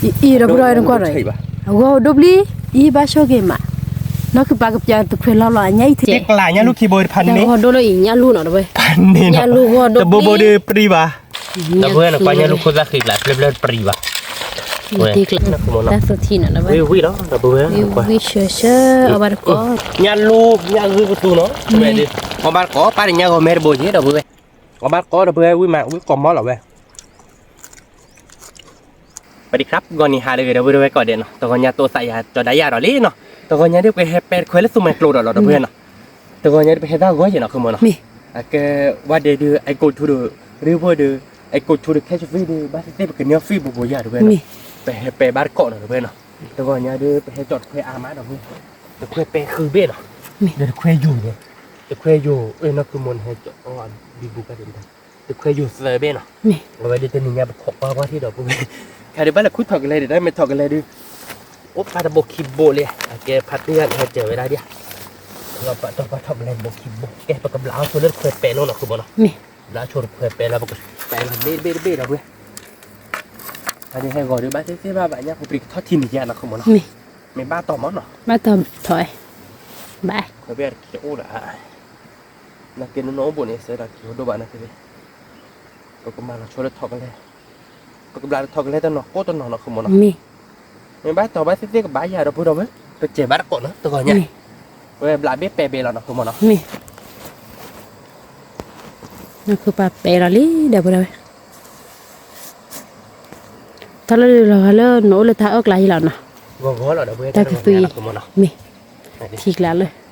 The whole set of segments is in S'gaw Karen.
အံၤဒီပုၢ်ဒီဝဲၢ်နကွၢ်ဒီး, အဂီၢ်ဒိၣ်ဘျီ, အံၤဘၣ်ဆိၣ်က့ၤမး, နီၢ်ခုပၢ်ကပျၢ်တခွဲလီၤလီၤအညၣ်အံၤထဲ, တကျးညၣ်လူၢ်ခံဘိတဖၣ်န့ၣ်, ဂီၢ်ဒိၣ်လၢအံၤညၣ်လူၢ်နီၤဒီပုၢ်ဝဲၢ်, ညၣ်လူၢ်ဂီၢ်ဒိၣ်ဘျီ, တဘိဘိဒီးပြံဘၣ်, ဒီပုၢ်ဝဲၢ်နကွၢ်ညၣ်လူၢ်ခိၣ်သၣ်ဃံကျး ဖျၢၣ်ဖျၢၣ်ပြံဘၣ်, တၢ်သူထံနီၤဒီပုၢ်ဝဲၢ်, ဝံၣ်ဝံၣ်လီၤ ဒီပုၢ်ဝဲၢ်, ဝံၣ်ဆှၢဆှၢအီၣ်ဘၣ်တကိး, ညၣ်လူၢ် ညၣ်ဂုၢ်ကတူၤနီၤ, အီၣ်ဘၣ်တကိး ပၢ်တညၣ်ဂီၤမဲတဘိက့ၤ ဒီပုၢ်ဝဲၢ်, အီၣ်ဘၣ်တကိး ဒီပုၢ်ဝဲၢ် ဝံၣ်မး ဝံၣ်ကိးမီၢ်လီၤဝဲ ပဒံခရၣ် ဂီၤနံၤဟါတဂ့ၤ ဒီပုၢ်ဝဲၢ်ကိးဂၤဒဲးနီၤ, တဂီၤညါတိသးယၤကၠီၤဒါယၤဒီးလံနီၤ, တဂီၤညါဒ်ပဟဲပဲတခွဲလၢသူမှဲကျိဒီးလီၤ ဒီပုၢ်ဝဲၢ်နီၤ, တဂီၤညါဒ်ပဟဲတၢ်ဂီၤယဲၢ်နီၤ ခုမီၤနီၤ, အကဲဝဲဒဲးဒုး အဲကိးထူဒီး ရ့ဖိဒီး အဲကိးထူဒီး ခဲဆဖံဒီး ဘၣ်သ့ၣ်သ့ၣ်ပကညီဖံၣ်ပူၤပူၤယၤ ဒီပုၢ်ဝဲၢ်နီၤ, ပဟဲပဲဘၣ်တကိးနီၤ ဒီပုၢ်ဝဲၢ်နီၤ, တဂီၤညါဒ်ပဟဲကၠီၤတခွဲအါမး ဒီပုၢ်ဝဲၢ်, တခွဲပဲဃုဘ့ၣ်နီၤ, ဒီးတခွဲယိာ်န့ၣ်, တခွဲယိာ် အနီၢ်ခုမီၤန့ၣ် ဟဲကၠီၤအီၣ်ဘံဘူကါဒံး တခွဲယိာ်သၢဘ့ၣ်နီၤ, အဝဲဒ်တနံၤညါပခိးကွၢ်ကွၢ်ထံၣ်ဒီးပုၢ်ဝဲၢ်, ခါဒုးဘၣ်လဲၤခူၣ်ထီၣ်ကလဲၤဒံး တၢ်မ့ၢ်ထီၣ်ကလဲၤဒုး, အိၣ်ဖးတဘိခံဘိလံ, အကဲဖးတံၢ်ဂၤန့ၣ် ဟဲစၢၤဝဲဒၣ်ဒံး, လီၤပာ်တီၢ်ပာ်ထီၣ်ကလဲၤတဘိခံဘိ, ကဲပကဘျးအီၣ်ဆိလၢတခွဲပဲလိၤနီၤ ခုမီၤနီၤ, ဘျးဆိတခွဲပဲလီၤ ပကပဲလီၤတဘ့ၣ်တဘ့ၣ်တဘ့ၣ်ဒီးပုၢ်ဝဲၢ်, အဒုးဟဲဂီၤဒုးဘၣ်သ့ၣ်သ့ၣ်ဘၣ်ဘၣ်ညါ ပပျံၤကထီၣ်ထံန့ၣ်ယါနီၤ ခုမီၤနီၤ, မ့ၢ်ဘၣ်တီၢ်မီၤနီၤ, ဘၣ်တီၢ်ထီၣ်, ဘၣ်ခွဲးဘ့ၣ်တက့ၤအိၣ်ဒီး နက့နနီၢ်အိၣ်ဘိၣ်န့ၣ် စဲဒၣ်က့ၤအိၣ်ဒိၣ်ဘၣ်နက့, ပကမၤလီၤဆိလၢထီၣ်ကလဲၤ,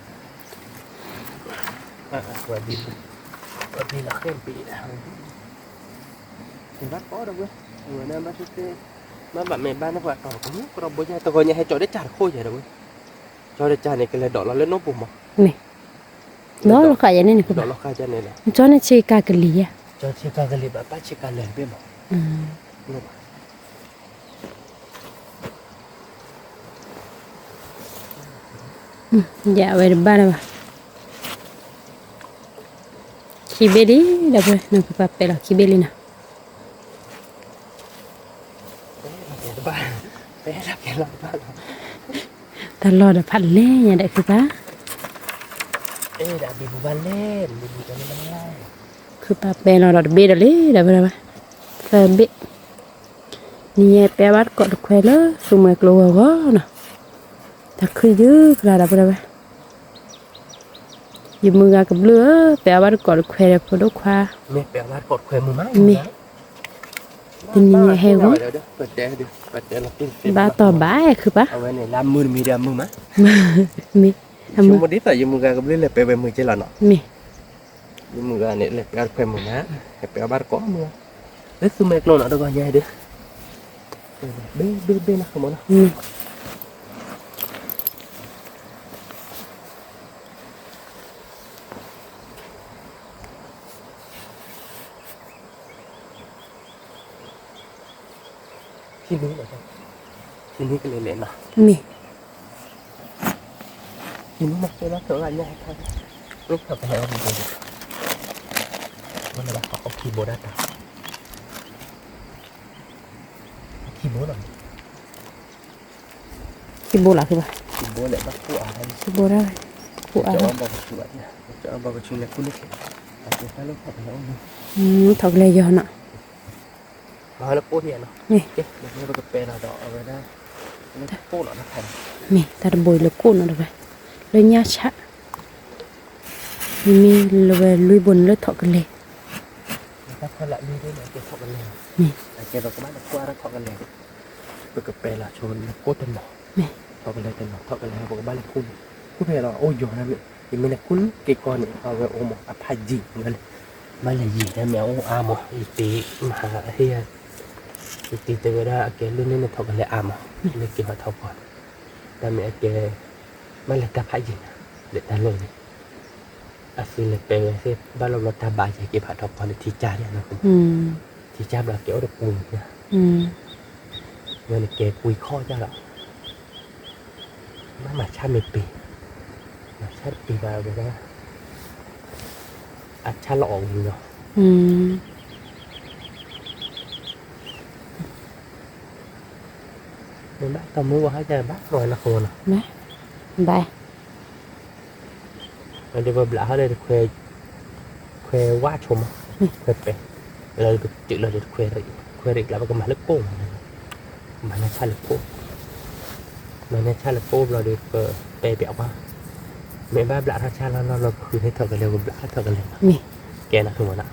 ပကဘျးလၢထီၣ်ကလဲၤတနီၤကိၢ်တနီၤနီၤ ခုမီၤနီၤ, မ့ၢ်ဘၣ်တီၢ်ဘၣ်သ့ၣ်သ့ၣ်ကဘၣ်ယၤဒီးပုၢ်ဝဲၢ်, ပစဲးဘၣ်တကိးနီၤ တဂီၤညါ, ပဝဲဘျးဘ့ၣ်ပဲဘ့ၣ်လီၤနီၤ ခုမီၤနီၤ, မ့ၢ် နခုပာ်ပဲလီၤလံ ဒီပုၢ်ဝဲၢ်, ထီၣ်လၢလီၤဂာ်လၢနအိၣ်လၢတၢ်အၢၣ်ကျါယံၤလီၤနီၤ, တၢ်ကသွံ, မ့ၢ် ထံကျါလၢ မ့ၢ်ဘၣ်မ့ၢ်ဘၣ်နပှၤတီၢ်ကမူၣ်ကရီဘိယါ တဂီၤညါဟဲကၠီၤဒၣ်ကၢ်တခိၣ်ယဲဒီးဝဲ, ကၠီၤဒၣ်ကၢ်န့ၣ် ကလဲၤဒိးလီၤလၢနိၣ်ပူၤမး, မ့ၢ် လီၤလီၤဃာ်ယဲန့ၣ်န့ၣ် ကၠီၤန့ၣ် ဆ့ကၤကလံၤယါ, ကၠီၤဆ့ကၤကလံၤဘၣ် ပၢ်ဆ့ကၤလၢာ်တဘ့ၣ်မး, ယဝဲတဘၣ်လၢၤဘၣ်, ခံဘ့ၣ်လံ, ဒီပုၢ်ဝဲၢ် နကပာ်ပဲလီၤခံဘ့ၣ်လံနီၤ, တၢ်လီၢ်ဒီးဖးလဲၢ်ညါဒီးခုပၢ်, ခုပၢ်ပဲလီၤဒီးတဘ့ၣ်ဒီးလံ ဒီပုၢ်ဝဲၢ်, သၢဘ့ၣ်, နံၤညါပဲဘၣ်တကိးတခွဲလၢသူမှဲကျိဂီၤဂီၤနီၤ, တၢ်ခုၣ်ယုၢ်ဖျါဒီပုၢ်ဝဲၢ် ယမုၢ်ဂၤကဘျုးဧၢ, ပဲအီၣ်ဘၣ်တကိးတခွဲဒီးဖိဒိၣ်ခွါ, မ့ၢ်, တနံၤညါဟဲဂီၤ, ဘၣ်တီၢ်ဘၣ်ခုပၢ်, မ့ၢ်, မ့ၢ်, ယမုၢ်ဂၤကဘျုးလဲၤပဲဝဲမုၢ်က့လီၤနီၤ, မ့ၢ်, ယမုၢ်ဂၤန့ၣ် လဲၤပဲအီၣ်တခွဲမုၢ်နၤ, ဟဲပဲအီၣ်ဘၣ်တကိးမုၢ်, လၢသူမှဲကျိနီၤ တဂီၤညါဒုး, ဘ့ၣ်ဘ့ၣ်ဘ့ၣ်နီၤ မ့ၢ်နီၤ ထံနံၤ, ထံနံၤကလဲၤလဲၣ်နီၤ, မ့ၢ်, ထံနံၤနီၤ ကဲလီၤ ထီၣ်ဂၤညါဟဲခါ, မ့ၢ်ထီၣ်ကဟဲအီၣ်ဘိဘိ, ဘၣ်လၢဘၣ်ခီအီၣ်ခံဘိဒၣ်တၢ်, ခံဘိလီၤ, ခံဘိလီၤ, ခံဘိလီၤ, ခံဘိဒၣ်, ဘီကဆူလဲၤကူၣ်လၢ, ထီၣ်ကလဲၤယီၤနီၤ, မ့ၢ်, မ့ၢ်တၢ်တဘိအံၤလၢကိၣ်နီၤဒီးဝဲ, လၢညၣ်ဆၣ်, မ့မ့ၢ်လၢဝဲလွံၢ်ဘိန့ၣ်လၢထီၣ်ကလဲၤ, မ့ၢ်, ပကပဲလီၤဆိလၢကိၣ်တနီၤ, မ့ၢ်, ထီၣ်ကလဲၤတနီၤ ထီၣ်ကလဲၤ ပကဘၣ်လဲၤခူၣ်, ခူၣ်ဖဲလီၤအိၣ်ယီၤဒၣ်မ့ၢ်, ယမ့ၢ်လဲၤခူၣ်က့ၤကီန့ၣ် အဝဲအိၣ်မး အဖးယံာ်မးလဲၣ်, မ့ၢ်လဲၤယံာ်ဒၣ်မ့ၢ်အအိၣ်အါမး ယတ့မးဟးဟ့ၣ်, ယတ့တဲဝဲဒၣ်အကဲလၢန့ၣ်န့ၣ်ထီၣ်ကလဲၤအါမး, လဲၤက့ၤဖးထီၣ်ကီၢ်န့ၣ်, တၢ်မ့ၢ်အကဲ, မ့ၢ်လဲၤတၢ်ဖးယံာ်နၤ, လဲၤတၢ်လီၢ်န့ၣ် အသုလဲၤပဲဝဲသ့ၣ် ဘၣ်လီၤဘျီတၢ်ဘၣ်ယဲက့ၤဖးထီၣ်ကီၢ်န့ၣ် ထံကၢ်ဒၣ်နီၤ, ထံကၢ်ဘျီကဲအိၣ်တပူၤန့ၣ်, ဝဲန့ၣ်ကဲကွံခီၣ်ကၢ်လီၤ, မ့ၢ်မၤဆါမ့ၢ်ပ့ၤ, မၤဆါတပ့ၤဘၣ်ဝဲဒၣ်, အဆါလီၤအီၣ်ဝံၤလီၤ. မ့ၢ်, မ့ၢ်ဘၣ်တၢ်မူဝဲဟီၣ်ကဘၣ်လီၤလၢဃိနီၤ, ဘၣ်, ဒီးပဘျးဟီၣ်ဒီး ခွဲဝၣ်ဆိမး, ခွဲပဲ, လၢပတုၤလီၤဒီးခွဲရံး, ခွဲရံးကျါပကမၤလၢကိၣ်, မၤန့ၢ်ဆၣ်လၢကိၣ်, မၤန့ၢ်ဆၣ်လၢကိၣ်ဘျီဒီး ပပဲပျးကွၢ်, မ့ၢ်ဘၣ်ဘျးထီၣ်ဆၣ်လီၤလီၤ ပဃုထီၣ်ကလဲၤ ပဘျးထီၣ်ကလဲၤ, ကဲနၤမ့ၢ်နီၤ,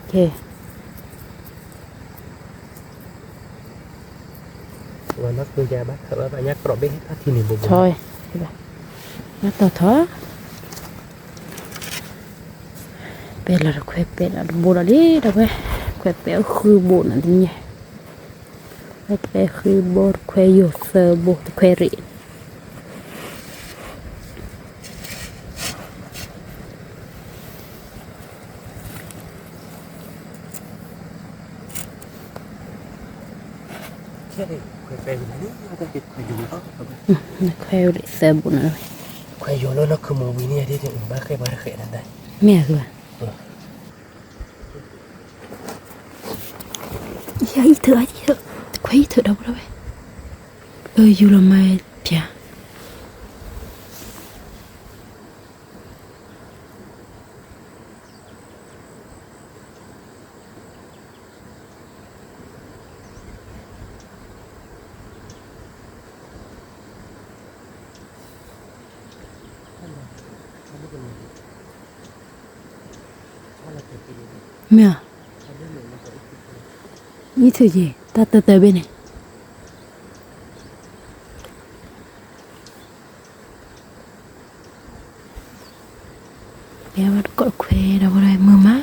ဝဲနီၢ်ကုၤယၤဘၣ်ထၢၣ်ဝဲဘၣ်ညါ ကြၢးဘ့ၣ်ဟဲထီၣ်ထံန့ၣ်ဘိဘိ, ထီ, ဘၣ်တီၢ်ထီ, ပဲလီၤတခွဲပဲလီၤတဘိလီၤလံ ဒီးဝဲ, ခွဲပဲဃုဘိနၤတနံၤ, ခွဲပဲဃုဘိ တခွဲယိာ်သၢဘိ တခွဲရံး ခွဲဝဲသၢဘိန့ၣ်, ခွဲယိာ်လၢနီၢ်ခုမူဝံၤန့ၣ် ဘၣ်ဃဲဘၣ်တဃဲနၤ, မ့ၢ်ဧါ, ယအံၤထၢၣ်အံၤထၢၣ်, တခွဲအံၤထၢၣ်ဒီးဘိဒီးဝဲ, အၢ ယူၤလီၤမၤဖၠၣ် မ့ၢ်ဧါ, အံၤထၢၣ်က့ၤ တၢ်တၢၢ်တၢၢ်ဘ့ၣ်န့ၣ် ကဲဝဲတကိးခွဲဒီးဝဲဒၣ်မုာ်မး,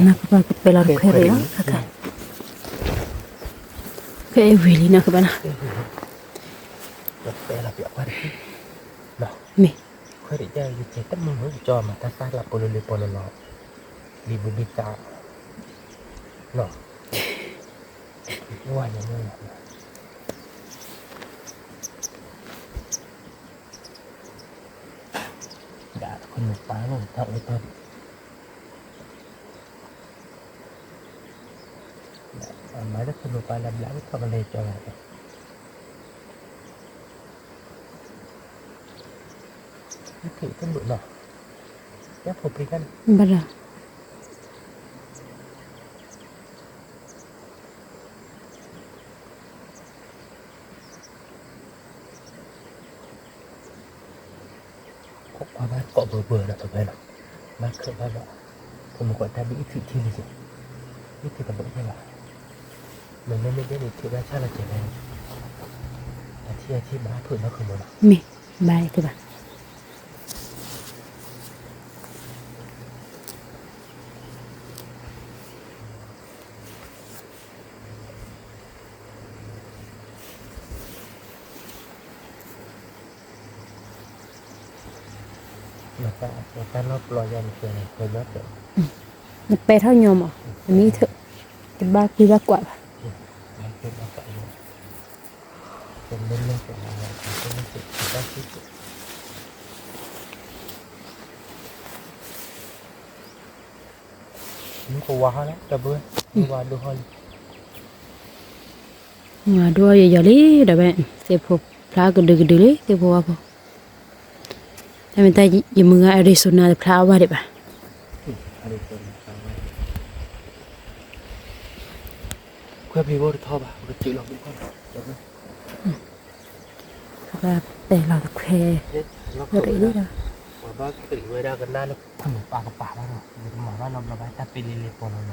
နကပၤကပဲလီၤတခွဲရံးလီၤ, ခဲအံၤဝံၤလံနကပၤနီၤ, မ့ၢ်, ခွဲရံးယကဲတမုာ်မုာ်ကကၠီမး တၢ်သၣ်လၢပူၤလၢလၢပီလီၤလီၤ, လံာ်ဘူဘံသး, နီၤ, ဝါန့ၣ် ဒၣ်တခီနပၢ်လီၤ တၢ်အိၣ်တၢ်, မၤလၢခီနပၢ်လၢဘျးထီၣ်ကလဲၤကၠီ, တမုာ်နီၤ, ယဖိပျံၤတၢ်န့ၣ် ဘၣ်ဒီး ကွၢ်ဘၣ်ကိးဘၢဘၢဒီးတဝဲလီၤ, ဘၣ်ခၢၣ်ဘၣ်လီၤ, ပမ့ၢ်ကွၢ်တၢ်ဒ်အံၤထံၣ်ထံၣ်လံက့ၤ, အံၤထံၣ်တဘၣ်ယဲၢ်ဘၣ်, မ့မ့ၢ်ဒ်န့ၣ်ထံၣ်ဘၣ်ဆၣ်လီၤကဲၤလဲၣ်, အထံၣ်အထံၣ်ဘၣ်ဖုၣ်နီၢ်ခုမးလီၤ, မ့ၢ်, ဘၣ်အံၤတဘၣ် နပဲထီၣ်ညီမး, အမံၤထၢၣ်, တဘၣ်ကွံဘၣ်ကွၢ်ဘၣ်, မ့ၢ်ကဝၤဟီလီၤ, ဝၤဒိၣ်ဟီလီၤ, ဝၤဒိၣ်ယယီၤလံ, ဒီးဝဲ, သ့ၣ်ဖိဖျါကဒုကဒုလံ သ့ၣ်ဖိဝါဖိ, တၢ်မ့ၢ်တၢ်ယမုၢ်ဂၤ Arizona တဖျါအဝါဒံးဘၣ်, ခွဲဖံးဖိတထီဘၣ်, ပကတုၤလီၤမ့ၢ်ခီလီၤ, ပကပဲလီၤတခွဲ, လီၤ, ပှၤဘၣ်ကရံးဝဲဒၣ်ကနၣ်လၢ ခွဲမုၢ်ပၢ်ကပာ်ဘၣ်ဒီး ယတမၤဘၣ်နီတဘျီဘၣ် တၢ်ပ့လ့လ့ပီလီၤလီၤ, အီ အလီၤ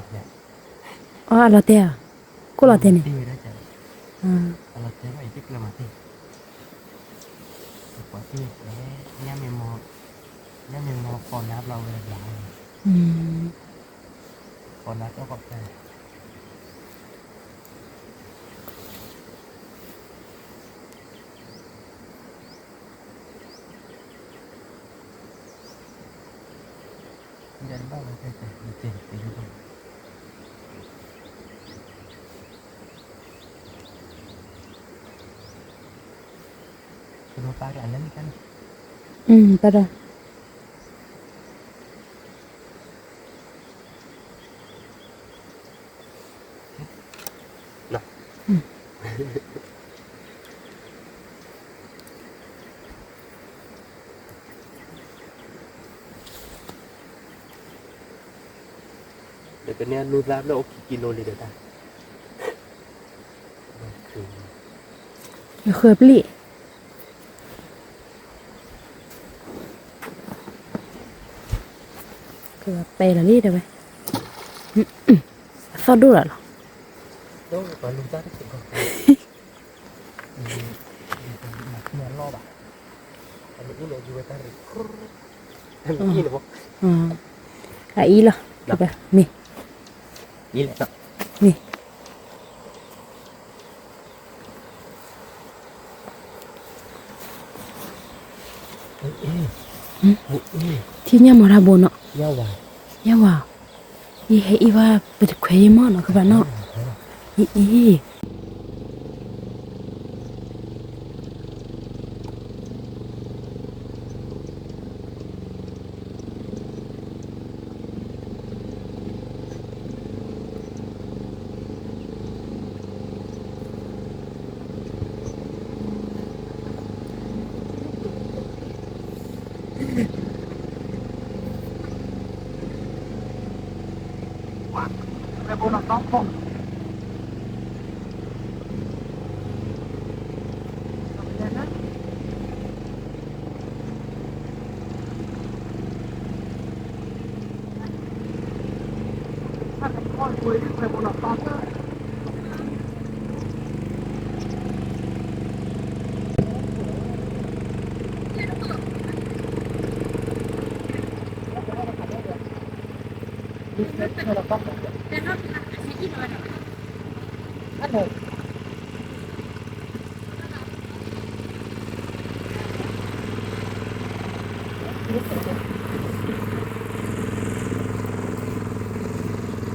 တဲာ်ဧါ, ကိးလီၤတဲာ်န့ၣ်, အလီၤတဲာ်ဘၣ် ယတကျၢၤမၤတ့ၢ်, ပှၤတ့ၢ်, ညါမ့ၢ်မီၤ, ညါမ့ၢ်မီၤပီၣ်နါဘျီဝဲဘျီ, ပီၣ်နါကီၢ်ကီၢ်ဖဲ ပၢ်ဒီး, ကန့ၢ်အနူသါဘျဲၣ်အိၣ်ခံကံလိလံဒီးတၢ် ဃၢၤပျံၢ် ကပဲလီၤလံတဲဝဲ အသီၣ်ဒိၣ်လီၤလီၤ အအံၤလီၤ မ့ၢ် မ့ၢ် ထံၣ်ညၣ်မီၤတၢ်ဘိနီၤ ယဝၤ ယဟဲအံၤဘၣ် ပတခွဲးယံၤမီၢ်နီၤ ကဘၣ်နီၤ အံၤအံၤ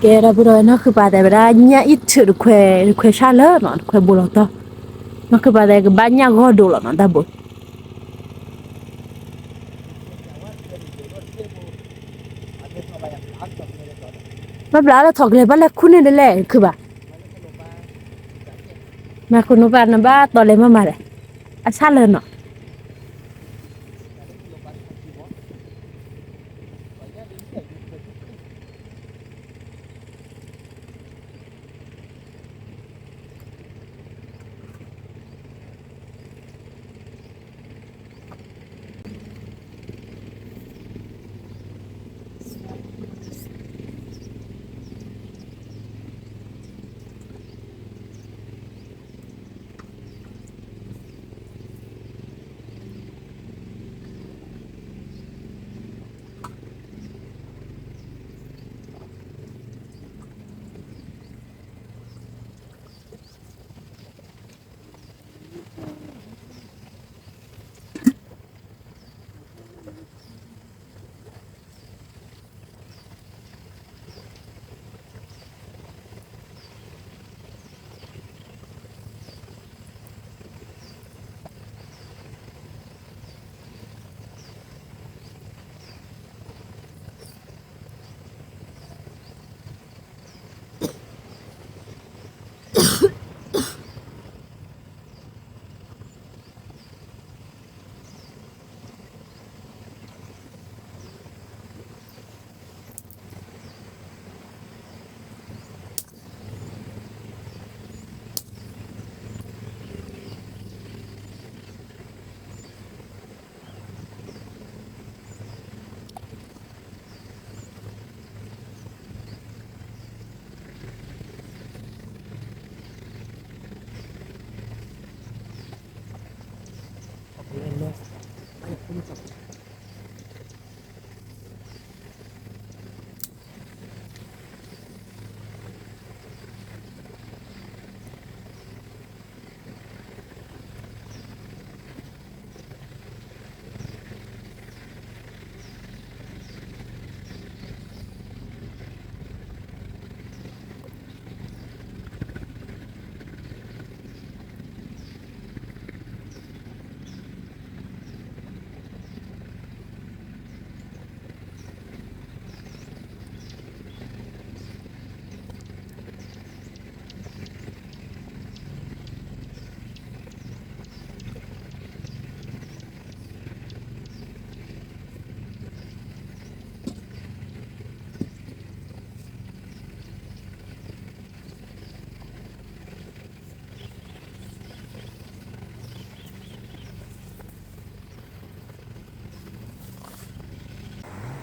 ကဲ ဒီပုၢ်ဒီဝဲၢ် နီၢ်ခုၣ်ပၤတဲဝဲဒၣ် ညၣ်အံၣ်ထုးတခွဲး တခွဲးဆၣ်လၢာ်နီၤ တခွဲးဘိလီၤတီၤ နီၢ်ခုၣ်ပၤတဲကဘၣ်ညၣ်ဂီၢ်ဒိၣ်လီၤနီၤ တၢ်ဘိ ဘၣ်ဘျးလၢထီၣ်ကလဲၤ ဘၣ်လဲၤခူၣ်န့ၢ်ဒ်လဲၣ် ခုၣ်ဘၣ် မၤခိၣ်နူာ်ပၤနဘၣ်တီလဲၤမၤမၤလဲၣ် အဆၣ်လၢာ်နီၤ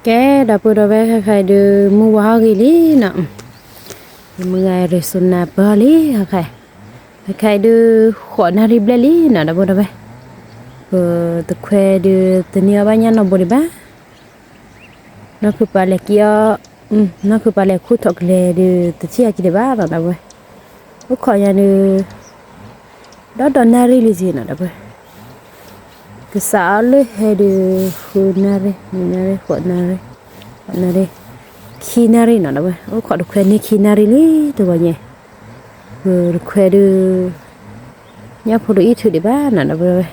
ကဲ ဒီပုၢ်ဒီဝဲၢ် ခဲခါအံၤဒုး မုၢ်ဝါဟီၣ်ဂ့ၤလံနီၤ, မုၢ်ဂၤရ့ၣ်စိနၤပၢၢ်လံ ခဲခါအံၤ, ခဲခါအံၤဒုး ဃိးနၣ်ရံၣ်ဘျဲၣ်လံနီၤ ဒီပုၢ်ဒီဝဲၢ်, ပတခွဲဒုး တန့ၢ်အီၣ်ဘၣ်ညၣ်နီတဘိဒံးဘၣ်, နီၢ်ခုပၤလဲၤက့ၤအီၣ်, နီၢ်ခုပၤလဲၤခူၣ်ထီၣ်ကလဲၤဒုး တထံၣ်အက့ၤဒံးဘၣ်နီၤ ဒီပုၢ်ဝဲၢ်, အိၣ်ခိးညါဒုး ဒီးဒီးနၣ်ရံၣ်လံက့နီၤ ဒီပုၢ်ဝဲၢ်, ကစးအီၣ်လၢဟဲဒုး ဃုနၣ်ရံၣ် နွံနၣ်ရံၣ် ဃိးနၣ်ရံၣ် ဃိးနၣ်ရံၣ် ခံနၣ်ရံၣ်နီၤ ဒီပုၢ်ဝဲၢ်, အိၣ်ခိးတခွဲန့ၢ်ခံနၣ်ရံၣ်လံ တဂီၤညါ, ပတခွဲဒုး ညၣ်ဖိတအိၣ်ထုးဒံးဘၣ်နီၤ ဒီပုၢ်ဝဲၢ်,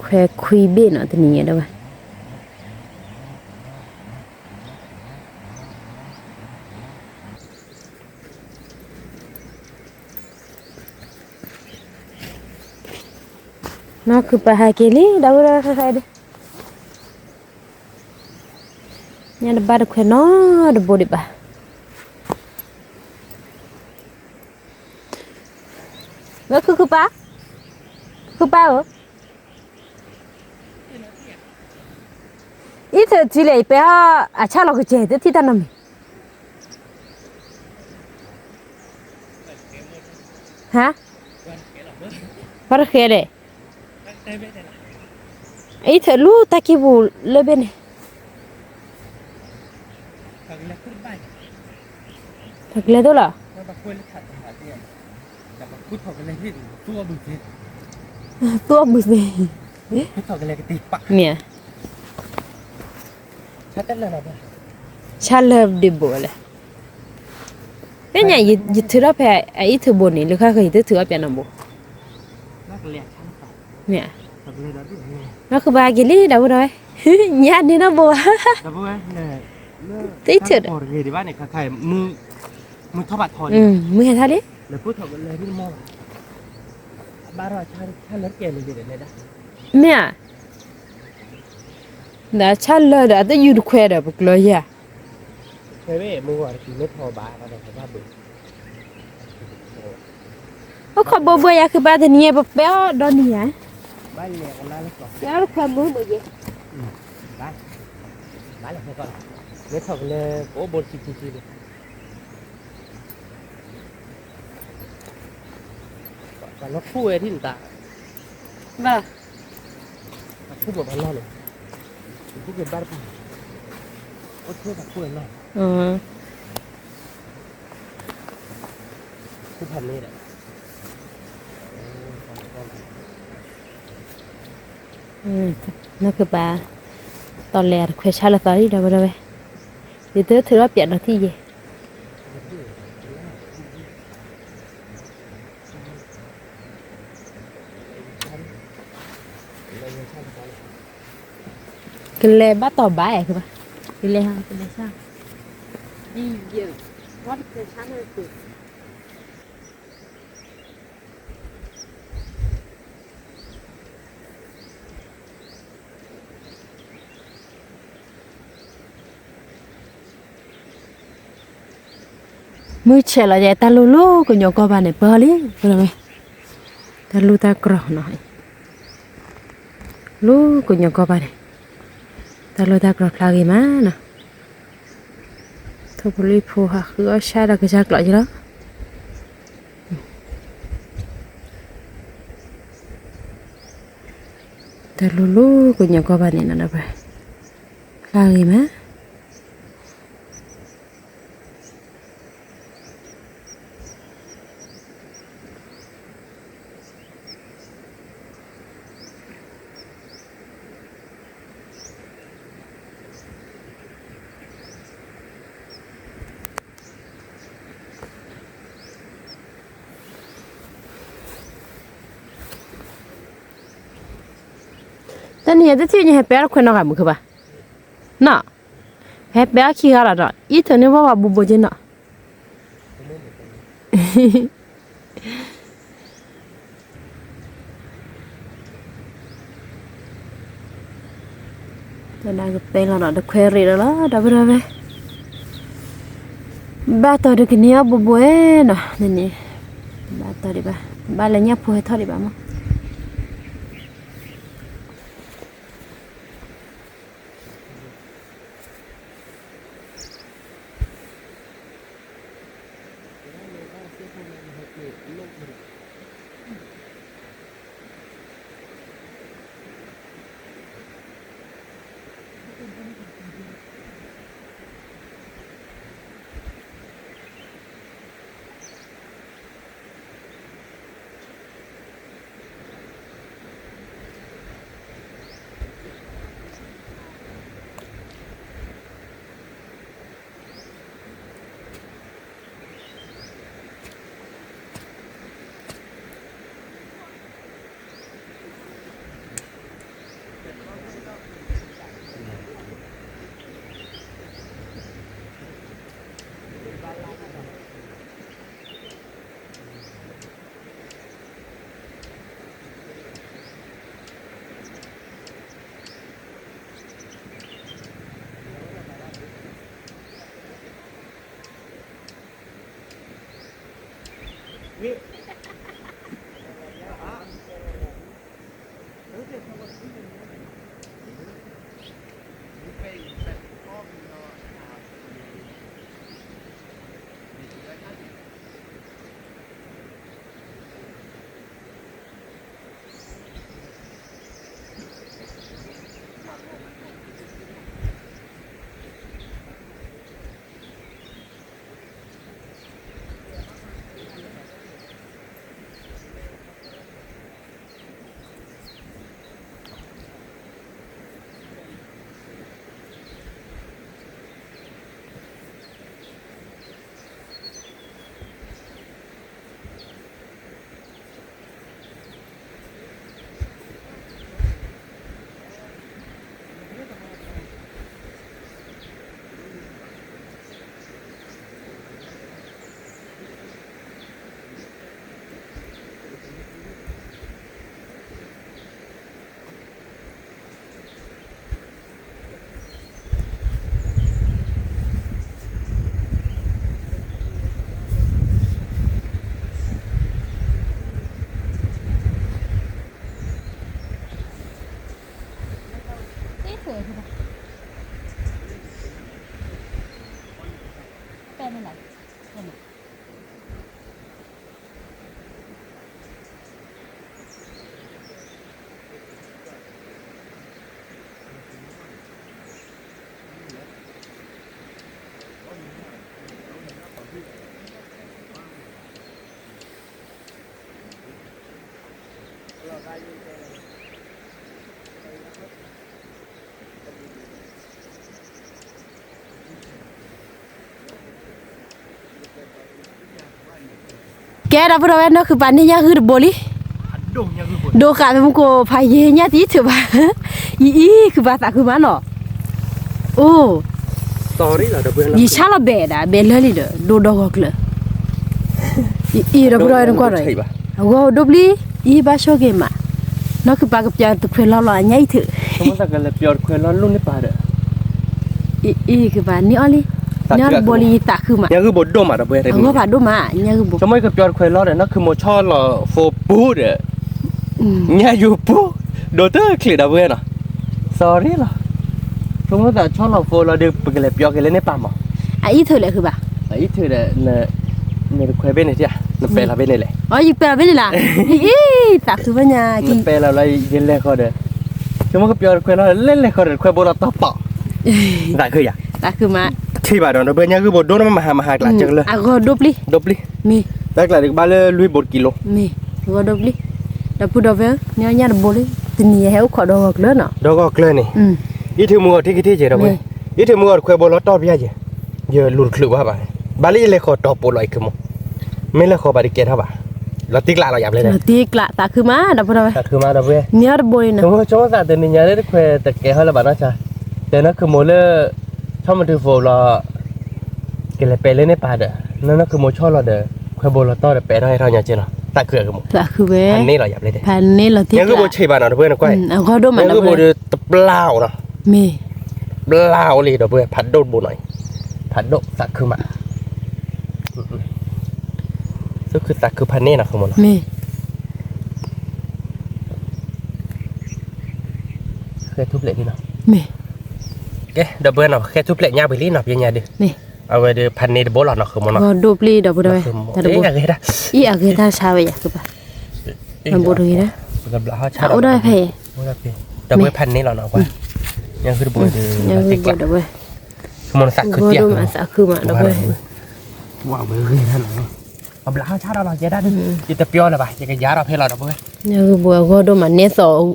ခွဲခွံဘ့ၣ်နီၤ တနံၤညါ ဒီပုၢ်ဝဲၢ် နီၢ်ခုပၤဟဲက့ၤလံ ဒီပုၢ်ဝဲၢ် ခဲခါအံၤဒုး ညၣ်တဘၣ်တခွဲနီတဘိဒံးဘၣ်, ဝဲခုခုပၤ, ခုပၤဧၢ, အံၤထုးထံလဲၣ် ယပဲအီၣ်အဆၣ်လီၤကစဲၤ တထံၣ်တၢ်နီတမံၤ ဟါ, ပှၤတဃဲလဲၣ်, အံၤထုးလူတၢ်ကံၢ်ပူၤလၢဘ့ၣ်န့ၣ်, တကလဲၤသိးလီၤ, သူအီၣ်ဘုသ့, မ့ၢ်ဧါ, ဆၣ်လၢဒံးဘိးလဲၣ်, သ့ၣ်ညါ ယထုးထီၣ်ဖဲအအံၤထုးဘိန့ၣ် လၢဃၣ်ဃၢၤ ယတထုးအီၣ်ပၠးနီတဘိ, မ့ၢ်ဧါ, နီၢ်ခုပၤဟဲက့ၤလံ ဒီပုၢ်ဒီဝဲၢ်, ညါန့ၣ်နီတဘိဘၣ်, တထုးဒီး မုၢ်ဟဲထီၣ်လံ, မ့ၢ်ဧါ, ဒီးဆၣ်လၢဒီး အတယူၤတခွဲဒီး ပကျၢၤယၤ, အိၣ်ခိးဘိဘိယၤခုပၤ တနံၤညါ ပပဲအီၣ်ဒီနံၤယၤ, ပဲအီၣ်တခွဲမုၢ်ဘိယဲ, ဘၣ်လၢ မ့ၢ်ထီၣ်ကလၢ ပအိၣ်ဘိတဆံခံဆံလံ, ပှၤလီၤခူၣ်ဝဲဒ်န့ၣ်တၢ်, ဘၣ်, ပှၤခူၣ်ပှၤဘၣ်လီၢ်န့ၣ်, ပခူၣ်က့ၤဘၣ်တပၤ, အိၣ်ထဲပှၤခူၣ်ဝဲလီၢ်, ခူၣ်ဖးန့ၣ်ဒီး နီၢ်ခုပၤ, တီၢ်လဲၤတခွဲဆၣ်လၢသီလံ ဒီပုၢ်ဒီဝဲၢ်, ယတထုးထီၣ်ပၠးနီၤထံၣ်ယဲ, ကလဲၤဘၣ်တီၢ်ဘၣ်အဲၣ်, ကလဲၤဟး ကလဲၤဆၣ်, ဝဲတခွဲဆၣ်န့ၣ် မုၢ်ဆဲးလီၤယဲ တၢ်လူၤလူၤကညီၤကီၢ်ဘၣ်န့ၣ် ပၢလံ, တၢ်လူၤတၢ်ကြီၤနီၤ, လူၤကညီၤကီၢ်ဘၣ်န့ၣ်, တၢ်လူၤတၢ်ကြီၤဖျါဂ့ၤမးနီၤ, ထိၣ်ဖိလံၣ်ဖိဟးဃုအီၣ်ဆၣ်ဒီးကစၢ်ကျိးက့ၤလီၤ, တၢ်လူၤလူၤကညီၤကီၢ်ဘၣ်န့ၣ်နီၤ ဒီပုၢ်ဝဲၢ်, ဖျါဂ့ၤမး တနံၤအံၤတထံၣ်ညါ ဟဲပဲအီၣ်တခွဲနီတဂၤမုာ်ခုဘၣ်, နီၤ, ဟဲပဲအီၣ်ခံဂၤလီၤဒီး အံၤထုးန့ၢ်ဝဲပှၤဘိးဘိးက့နီၤ တဒၣ်ကပဲလီၤဒီး တခွဲရ့းဒီးလီၤ ဒီပုၢ်ဒီဝဲၢ်, ဘၣ်တီၢ်ဒုးကန့ၢ်အီၣ်ဘိးဘိးနီၤ န့ၣ်, ဘၣ်တီၢ်ဒံးဘၣ်, ဘၣ်လဲၤညၣ်ဖိဟဲထီၣ်ဒံးဘၣ်မး. ကဲ ဒီပုၢ်ဒီဝဲၢ် နီၢ်ခုၣ်ပၤန့ၣ် ညၣ်ဂုၢ်တဘိလံ, ဒိဃာ်မူခိၣ်ဖးယံၤညၣ်တံၢ်ထုးဘၣ်, အံၤအံၤ ခုၣ်ပၤသးခုမးနီၤ, အိၣ်, ယဆါလီၤဘဲးဒၣ် ဘဲးလၢလံဒီး ဒိဒီဂီၤကျၢၤ, အံၤ ဒီပုၢ်ဒီဝဲၢ် နကွၢ်ဒီး အဂီၢ်ဒိပျံၤ, အံၤဘၣ်ဆိၣ်ဂ့ၤမး, နီၢ်ခုၣ်ပၤကပျၢ်တခွဲးလီၤလီၤ အညၣ်အံၤထုး, ပျၢ်တခွဲးလီၤလိၣ်န့ၢ်ပၢ်ဒီး အံၤ အံၤ ကဘၣ်န့ၢ်အီၤလံ, ညၣ်တဘိလံ ယသးခုမး, ညၣ်ဂုၢ်ဘိဒိၣ်မး ဒီပုၢ်ဝဲၢ်, အဂီၢ်ဖးဒိၣ်မး ညၣ်ဂုၢ်ဘိ, ဆိကမိၣ်ကပျၢ်တခွဲးလီၤဒီး နီၢ်ခုၣ်မိၤဆီလီၤဖိပူၤဒီး, ညၣ်ယိၤပူၤ, ဒိၣ်တချ့း ဒီပုၢ်ဝဲၢ်နီၤ, sorry လီၤ, ဆိကမိၣ်သးဆီလီၤဖိလီၤဒီး ပကလဲၤပျီက့ၤလၢန့ၢ်ပၢ်မး, အံၤထုးလဲၣ် ခုၣ်ပၤ, အံၤထုးဒီး နတခွဲးဘ့ၣ်န့ၣ်တၢ်, နပဲာ်လီၤဘ့ၣ်န့ၣ်လဲၣ်, အံၤယပဲာ်လီၤဘ့ၣ်န့ၣ်လီၤ, အံၤ သးခုဘၣ်ညါ, နပဲာ်လီၤလီၤ ယလဲၤဃီၤဒီး, ဆိကမိၣ်ကပျီတခွဲးလီၤ လဲၤလဲၤဃီၤဒီး တခွဲးဘိလီၤတီပီး, သးခုယၤ, သးခုမး, ထံၣ်ဘၣ်ဒီး ဒီပုၢ်ဝဲၢ် ညၣ်ဂုၢ်ဘိဒိၣ်န့ၣ် မဟါမဟါကျးကလၢ, အဂီၢ်ဒိပျံၤ, ဒိပျံၤ, တၢ်ကျးဒီးကဘၣ်လၢလွံၢ်ဘိတကံလိ, မ့ၢ်, အဂီၢ်ဒိပျံၤ, ဒီပုၢ်ဒီဝဲၢ် န့ၢ်ညၣ်တဘိလံ, တနံၤယဟဲအိၣ်ခိးဒီဂီၤကျၢၤနီၤ, ဒီဂီၤကျၢၤန့ၣ်, အံၤထုးမုၢ်ဂီၤထံကထံကဲး ဒီပုၢ်ဝဲၢ်, အံၤထုးမုၢ်ဂီၤတခွဲးဘိလီၤတီပျံၤယဲ, ယလူၤတချုးဘၣ်ဘၣ်, ဘၣ်လၢယလဲၤဃီၤတီပီးလီၤအံၤ ခုၣ်မိၤ, မ့ၢ်လဲၤဃီၤဘၣ်ဒီးကဲထီၣ်ဘၣ်, လီၤတံၢ်ကျးလီၤယၤဘျဲၣ်, လီၤတံၢ်ကျး သးခုမး ဒီပုၢ်ဒီဝဲၢ်, သးခုမး ဒီပုၢ်ဝဲၢ်, န့ၢ်တဘိလံနီၤ, ဆိကမိၣ်သးတနံၤညါလၢတခွဲးတကဲထီၣ်လၢၤဘၣ်နီၢ်ဆါ, တဲနီၢ်ခုၣ်မိၤလၢ ဆီမုၢ်တုၤဖိလီၤ ကလဲၤပဲာ်လၢန့ၢ်ပၢ်ဒီး, နီၢ်နီၢ်ခုၣ်မိၤဆီလီၤဒီး ခွဲးဘိလီၤတီဒီး ပဲာ်ထီၣ်ဟဲထီၣ်ညီကဲနီၤ, သးခု, သးခုဝဲ, ဖးန့ၢ်လီၤယၤဘျဲၣ်, ဖးန့ၢ်လီၤတံၢ်ကျး, ညၣ်ဂုၢ်ဘိဆံးဘၣ်နီၤ ဒီပုၢ်ဝဲၢ် နကွၢ်, အဂီၢ်ဒိၣ်မး ညၣ်ဂုၢ်ဘိဒီးတပျၢ်အိၣ်နီၤ, မ့ၢ်, ပျၢ်အိၣ်လံ ဒီပုၢ်ဝဲၢ် ဖးဒိၣ်တဘိနီၤအံၤ, ဖးဒိၣ်သးခုမး, သးခု သးခုဖးန့ၢ်နီၤ ခုၣ်မိၤနီၤ, မ့ၢ် ဃဲထူၣ်ဖျဲးလံနီၤ, မ့ၢ်, ကဲ ဒီပုၢ်ဝဲၢ်နီၤ ဃဲထူၣ်ဖျဲးညါဝံၤလံနီၤ ပညါဒုး, မ့ၢ်, အဝဲဒုးဖးန့ၢ်တဘိလီၤနီၤ ခုၣ်မိၤနီၤ, ဂီၤဒိပျံၤ ဒီပုၢ်ဝဲၢ်, တၢ်တဘိ, အံၤအဂ့ၤတၢ်, အံၤအဂ့ၤတၢ်ဆါဝဲယၤ ကဘၣ်, ဘိတဂ့ၤတၢ်, အိၣ်ဒၣ်ဖဲ, ဒီပုၢ်ဝဲၢ် ဖးန့ၢ်လီၤနီၤ ကွၢ်, ညၣ်ဂုၢ်တဘိဒီး, ညၣ်ဂုၢ်တဘိ ဒီပုၢ်ဝဲၢ်, ခုၣ်မိၤနီၤသးခုတံၢ်, သးခုမး ဒီပုၢ်ဝဲၢ်, ဝဲဂ့ၤတၢ်နီၤ, အဘျးဟီၣ်ဆါဒီးလီၤ ယဲဒၣ်ဒုး, ယတပျီလၢၤဘၣ် ယကယၤဒီးဖဲလီၤ ဒီပုၢ်ဝဲၢ်, ညၣ်ဂုၢ်ဘိအဂီၢ်ဒိၣ်မး နဲသိး,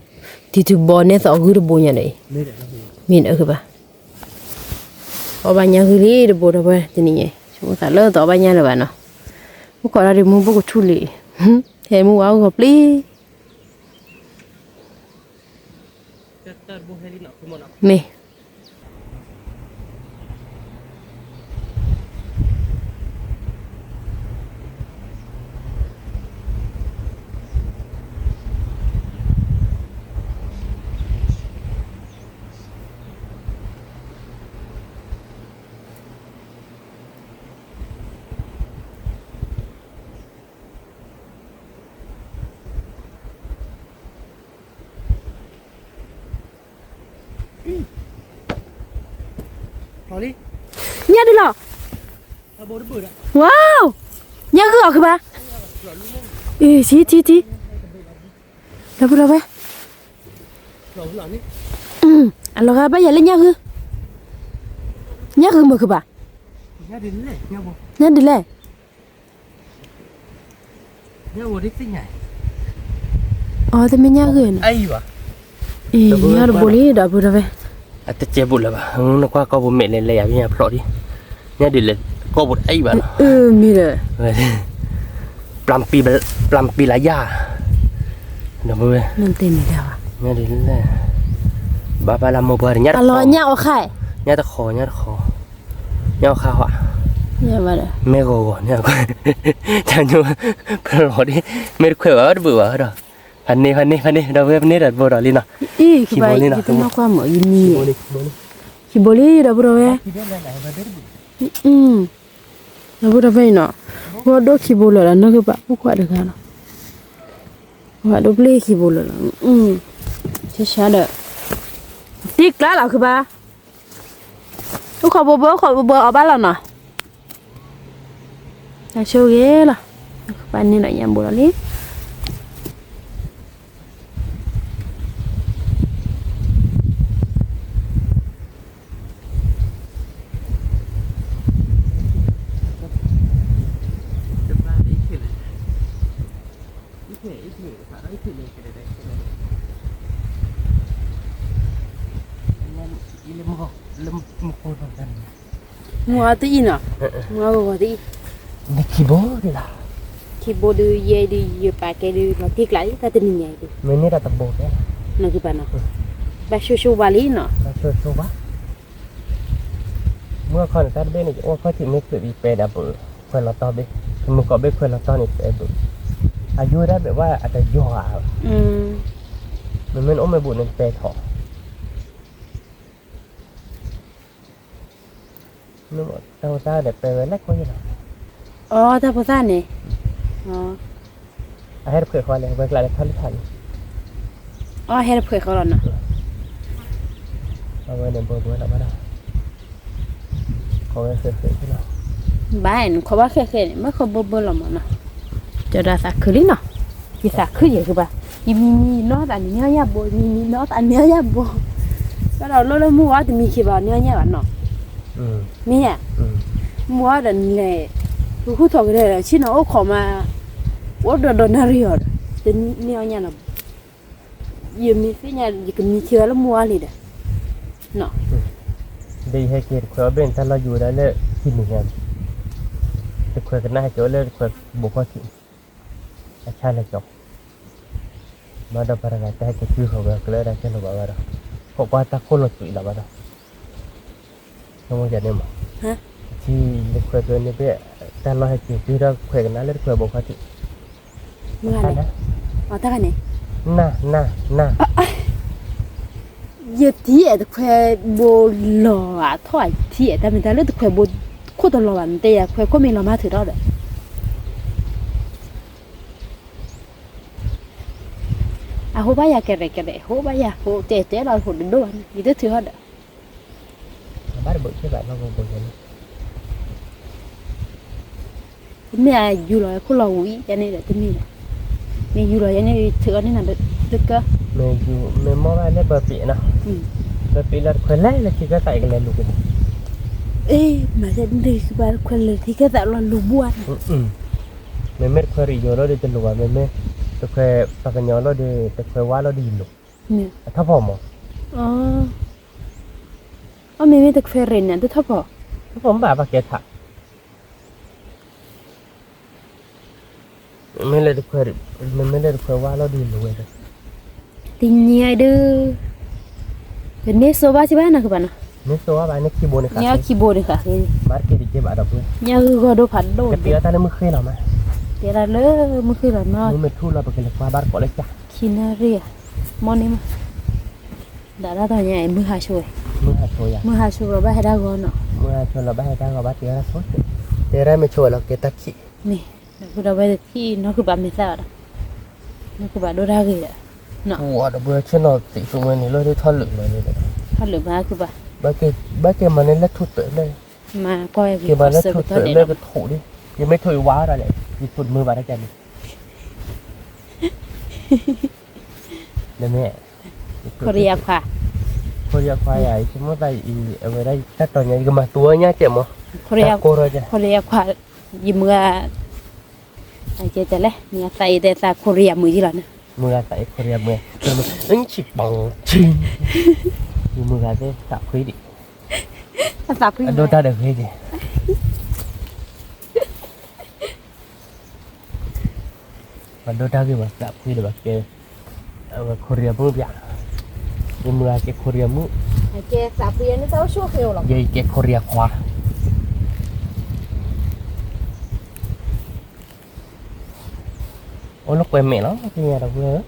တံၤတဘိနဲသိးအဂုၢ်တဘိညါဒီးအံၤ, မ့ၢ်ဒီးကဘၣ်, အီၣ်ဘၣ်ညၣ်ဂုၢ်လံတဘိ ဒီပုၢ်ဝဲၢ် တနံၤညါ, ဆိကမိၣ်သးလၢတအီၣ်ဘၣ်ညၣ်လၢၤဘၣ်နီၤ, အိၣ်ခိးဒၣ်ဒုးမူဘိၣ်ကထူၣ်လံ, ဟဲမူဝဲအိၣ်ဂီၤပျံၤ မ့ၢ် ညၣ်ဒုးလီၤ, ဝါ, ညၣ်ဂုၢ်အီၤခုဘၣ်, အ့ ထံထံထံ, ဒီပုၢ်ဒီဝဲၢ်, အလီၤဂာ်ဘၣ်ယၤလၢညၣ်ဂုၢ်, ညၣ်ဂုၢ်မုာ်ခုဘၣ်, ညၣ်ဒုးလဲၣ် အီ တမ့ၢ်ညၣ်ဂုၢ်န့ၣ်, အံၤ ညၣ်တဘိလံ ဒီပုၢ်ဒီဝဲၢ်, အတကဲဘူးလၢၤဘၣ်, နကွၢ်ကီၢ်ပူၤမဲာ်လဲၤလဲၤယၤ ပညၣ်ဖျိးဒံး, ညၣ်ဒုးလဲၣ် ကီၢ်ပူၤတအံၤဘၣ်နီၤ, မ့ၢ်ဒီး ပျၢ်ပံလၢယၤ, ဒီပုၢ်ဝဲၢ်, ညၣ်ဒုးလဲၣ်, ဘၣ်ဘၣ်လၢမိၢ်ပှၢ်ဒီး ညၣ်တခီ, ညၣ်အီၣ်ခါ, ညၣ်တခီ ညၣ်တခီ ညၣ်အီၣ်ခါဟီ, မ့ၢ်ဂီၤဂီၤန့ၣ်, တၢ်ညိ ဖျိးဒံး, မ့ၢ်တခွဲးဘၣ်တဘၣ်ဘၣ်ဒီး, ဖးန့ၢ် ဖးန့ၢ် ဖးန့ၢ် ဒီပုၢ်ဝဲၢ် ဖးန့ၢ်ဒီးတဘိဒီးလံနီၤ, အံၤ ခံဘိလံနီၤ, တနီၢ်ကွၢ်မး ယမံၤ, ခံဘိလံ ဒီပုၢ်ဒီဝဲၢ်, ဒီပုၢ်ဒီဝဲၢ်အံၤနီၤ, ဂီၢ်ဒိၣ်ခံဘိလၢာ်ဒီး နီၢ်ကဘၣ်အိၣ်ခွါတဂၤလီၤ, ပှၤဒိၣ်ပျ့ၢ်ခံဘိလၢာ်လီၤ, ဆါဒီး တံၢ်ကျါလီၤခုဘၣ်, အိၣ်ခိးဘိဘိ အိၣ်ခိးဘိဘိအီၤဘၣ်လီၤနီၤ, တၢ်ဆိၣ်ဂ့ၤလီၤ, ပှၤန့ၢ်ဒီးညၣ်ဘိလီၤလံ. မုၢ်အီၤတအံၤနီၤ, မုၢ်အီၤဂီၤဂီၤတအံၤ, ခံဘိဒုး ယဲဒုး ယပာ်ကဲဒုး လီၤတံၢ်ကျါလံ တၢ်တနံၤညါအံၤဒုး, မ့မ့ၢ်တၢ်တဘိဖဲ, နကပာ်နီၤ, ဘၣ်ဆိၣ်ဆိၣ်ဘၣ်လံနီၤ, ဘၣ်ဆိၣ်ဆိၣ်ဘၣ်, မုၢ်အခီန့ၣ် တၢ်တဘ့ၣ်န့ၣ် ယအိၣ်ခီၣ်ထံးမ့ၢ်ချုးဘၣ်ပဲဒၣ်ပှၤ, ခွဲးလီၤတီၢ်ဘ့ၣ်, မုၢ်ကီၢ်ဘ့ၣ်ခွဲးလီၤတီၢ်န့ၣ်ပဲဘၣ်, အယိဒၣ်ဘၣ်ဝဲအတယီၤဧါ, မ့မ့ၢ်နအိၣ်မ့ၢ်ဘူးန့ၣ်ပဲထီၣ် တၢ်ဖိသၣ်န့ၣ် ပဲဝဲလၢခိၣ်ယဲၢ်လီၤ, အီ တၢ်ဖိသၣ်န့ၣ်, အဟဲတဖှဲးဃီလဲၣ် ဝဲကျါလၢထီၣ်လံထးန့ၣ်, အီ ဟဲတဖှဲးဃီလီၤနီၤ, အဝဲန့ၣ်ဘၢဘၢလီၤဘၣ်ဒီး, ခိးဝဲဃဲဃဲလီၤ, ဘၣ်နခိးဘၣ်ဃဲဃဲန့ၣ် ဘၣ်ခိးဘၢဘၢလီၤမးနီၤ, ကၠီဒၣ်သးခုလံနီၤ, ယသးခုယဲၢ်ကဘၣ်, ယမံမံနီၢ်သးန့ၣ်ညါယၢ်ဘိ, ယမံမံနီၢ်သးန့ၣ်ညါယၢ်ဘိ, ဘၣ်ဒီးလိၣ်လၢမုၢ်ဝါတမံခံဘၣ်န့ၣ်ညါဘၣ်နီၤ မ့ၢ်ဧါ, မုၢ်ဝါဒီးနလဲၤ, ပဃုထီၣ်ကဒါဒီး ဆ့ၣ်နီၤအိၣ်ခိးမး, အိၣ်ဒီးဒီးနၣ်ရံၣ်အီၤဒီး, တန့ၢ်အီၣ်ညၣ်နီၤ, ယမ့ၢ်သ့ၣ်ညါ ယကမံခံဂၤလၢမုၢ်ဝါလံဒီး, ဒီးယဟဲက့ၤတခွဲးအီၣ်ဘ့ၣ်န့ၣ် တၢ်လီၢ်ယိၤဝဲဒၣ်လၢခံနံၤညါ, တခွဲးကနၣ်ဟဲက့ၤအိၣ်လၢတခွဲးဘိးခီၣ်ထံး, အဆါလဲၤကၠီ မၤဒီးပှၤတဂၤတၢ်ဟဲက့ၤတုၤဃီၤဝဲကလၢဒၣ်ကဲလိာ်ဘၣ်ဝဲဒီး, ခိးကွၢ်တၢ်ခိၣ်လီၤသွံးလီၤဘၣ်ဒီး, ဆိကမိၣ်ယၤန့ၣ်မး, ထံလၢခွဲးကျိန့ၣ်ဘ့ၣ်, တၢ်လီၢ်ဟဲက့ၤတုၤဒီးခွဲးကနၣ်လၢတခွဲးဘိးခီၣ်ထံး, မ့ၢ်ဂၤန့ၣ်, အတၢ်ဂၤန့ၣ်, နၢ်နၢ်နၢ် ယထံၣ်အဲၣ်တခွဲးဘိလီၤဘၣ်ထီၣ်, ယထံၣ်အဲၣ်တၢ်မ့ၢ်တၢ်လၢတခွဲးဘိခိၣ်တလီၤဘၣ်, နတဲယၤခွဲးခိၣ်မ့ၢ်လီၤမၢ်ထုးထီၣ်ဒီး, အဟိဘၣ်ယၤကရဲးကရဲး, ဟိဘၣ်ယၤဟိတဲတဲလီၤဟိတဒိၣ်ဘၣ်န့ၣ် ယတထုးထီၣ်ဒီး ဘၣ်တဘၣ်ခဲဘၣ်လီၤဘိဘိန့ၣ်, တမ့ၢ်အယူၤလီၤခိၣ်လီၤဝံၤယဲန့ၣ်ဒီးတမ့ၢ်ဒီး, မ့ၢ်ယူၤလီၤယဲန့ၣ်ထုးအီၤန့ၣ်နၤတကၢ, မ့ၢ်ယူၤ မ့ၢ်မီၢ်ဘၣ်လၢဘၢပ့းနီၤ, ဘၢပ့းလၢတခွဲးလဲၤလၢထံကဲသးအကလဲၤလူၤက့ၤ, အ့ မၤစဲဒ်ဘၣ်တခွဲးလၢထံကဲသးလီၤလူၤဘၣ်န့ၣ်, မ့မ့ၢ်တခွဲးရံးယိၤလီၤဒီးတလူၤဘၣ်, မ့မ့ၢ်တခွဲးပှၤကညီလီၤဒီး တခွဲးဝါလီၤဒီးယလူၤ, အထီၣ်ဖီၣ်မး, အမ့မ့ၢ်တခွဲးရ့ၣ်န့ၣ် တထီၣ်ဖီၣ်, ထီၣ်ဖီၣ်မ့ၢ်ဘၣ်ပှၤကဲထး, မ့မ့ၢ်လၢတခွဲး, မ့မ့ၢ်လၢတခွဲးဝါလီၤဒီးလူၤဝဲဒီး, တနံၤအံၤဒုး, တန့ၢ်စိဘၣ်စ့ၢ်ဘၣ်နၤကဘၣ်နီၤ, န့ၢ်စိဘၣ်ဘၣ်န့ၣ်ခံဘိန့ၣ်ဃး, န့ၢ်ခံဘိန့ၣ်ဃး, မၤတက့ၢ်တက့ၢ်ဘၣ်ဒီးပှၤ, ညၣ်ဂုၢ်ဂီၢ်ဒိၣ်ဖးဒိၣ်, ကတ့အီၣ်တၢ်လၢမုၢ်ဃ့လီၤမး, တ့တၢ်လၢမုၢ်ဃ့လီၤနီၤ, မုၢ်မ့ၢ်ထူၣ်လီၤပကလဲၤကွၢ်ဘၣ်တကိးလၢကၢ်, ခံနၣ်ရံၣ်ဧါ, မီၢ်န့ၣ်မး, ဒၣ်တၢ်တနံၤအံၤ မုၢ်ဟါဆိဝဲ, မုၢ်ဟါဆိလီၤဘၣ်ဟဲတၢ်ဂီၤနီၤ, မုၢ်ဟါဆိလီၤဘၣ်ဟဲတၢ်ဂီၤဘၣ်တ့အီၣ်တၢ်ဆိ, တ့တၢ်မ့ၢ်ဆိဝဲလီၤကဲတၢ်ခံး, မ့ၢ်, ဒီပုၢ်ဒီဝဲၢ်တထံၣ်နီၢ်ခုဘၣ်မ့ၢ်သၣ်ဘၣ်ဒီး, နီၢ်ခုဘၣ်ဒိၣ်တၢ်ဂ့ၤဒီး, ပှၤဒီပုၢ်ဝဲၢ်ဆ့ၣ်နီၤသံးဆိမိၣ်န့ၣ်လီၤဒ်ထီၣ်လုာ်လီၤဒ်ဒီး, ဘၣ်လၢဘၣ်ခုဘၣ်, ဘၣ်ကဲမၤန့ၣ်လၢထိၣ်တၢးလၢ, ကဲမၤလၢထိၣ်တၢးလၢကထိၣ်လံ, ယမ့ၢ်ထိၣ်ယဝါဒၣ်လဲၣ်, ယထိၣ်မုာ်ဘၣ်တကဲန့ၣ် နမ့ၢ်, ခိရံယခွါ, ခိရံယခွါယၤ ယဆိကမိၣ်သးအံၤ အဝဲဒၣ်တၢ်တီၤညါ ယကမၤသူဝဲညါကဲမး, ခိရံယခွါ, ယမုၢ်ဂၤ, ကဲလဲၣ် မုၢ်ဂၤသးအံၤတဲသးခိရံယမုၢ်ယံလီၤန့ၣ်, မုၢ်ဂၤသးအံၤခိရံယမုၢ်, အဆံပီဆံ, ယမုၢ်ဂၤသးခွံဒံး, အဒိတၢ်ဒီးဂ့ၤက့ၤ ပှၤဒိတၢ်ဂ့ၢ်ဘၣ်သးဖှံဒီးဘၣ်ကဲ, အဝဲခိရံယမုၣ်ပျၢ်, ယမုၢ်ဂၤကဲခိရံယမုၣ်, ယကဲခိရံယခွါ, အိၣ်လၢကွဲမဲာ်လီၤ သ့ၣ်ညါဒီပုၢ်ဝဲၢ်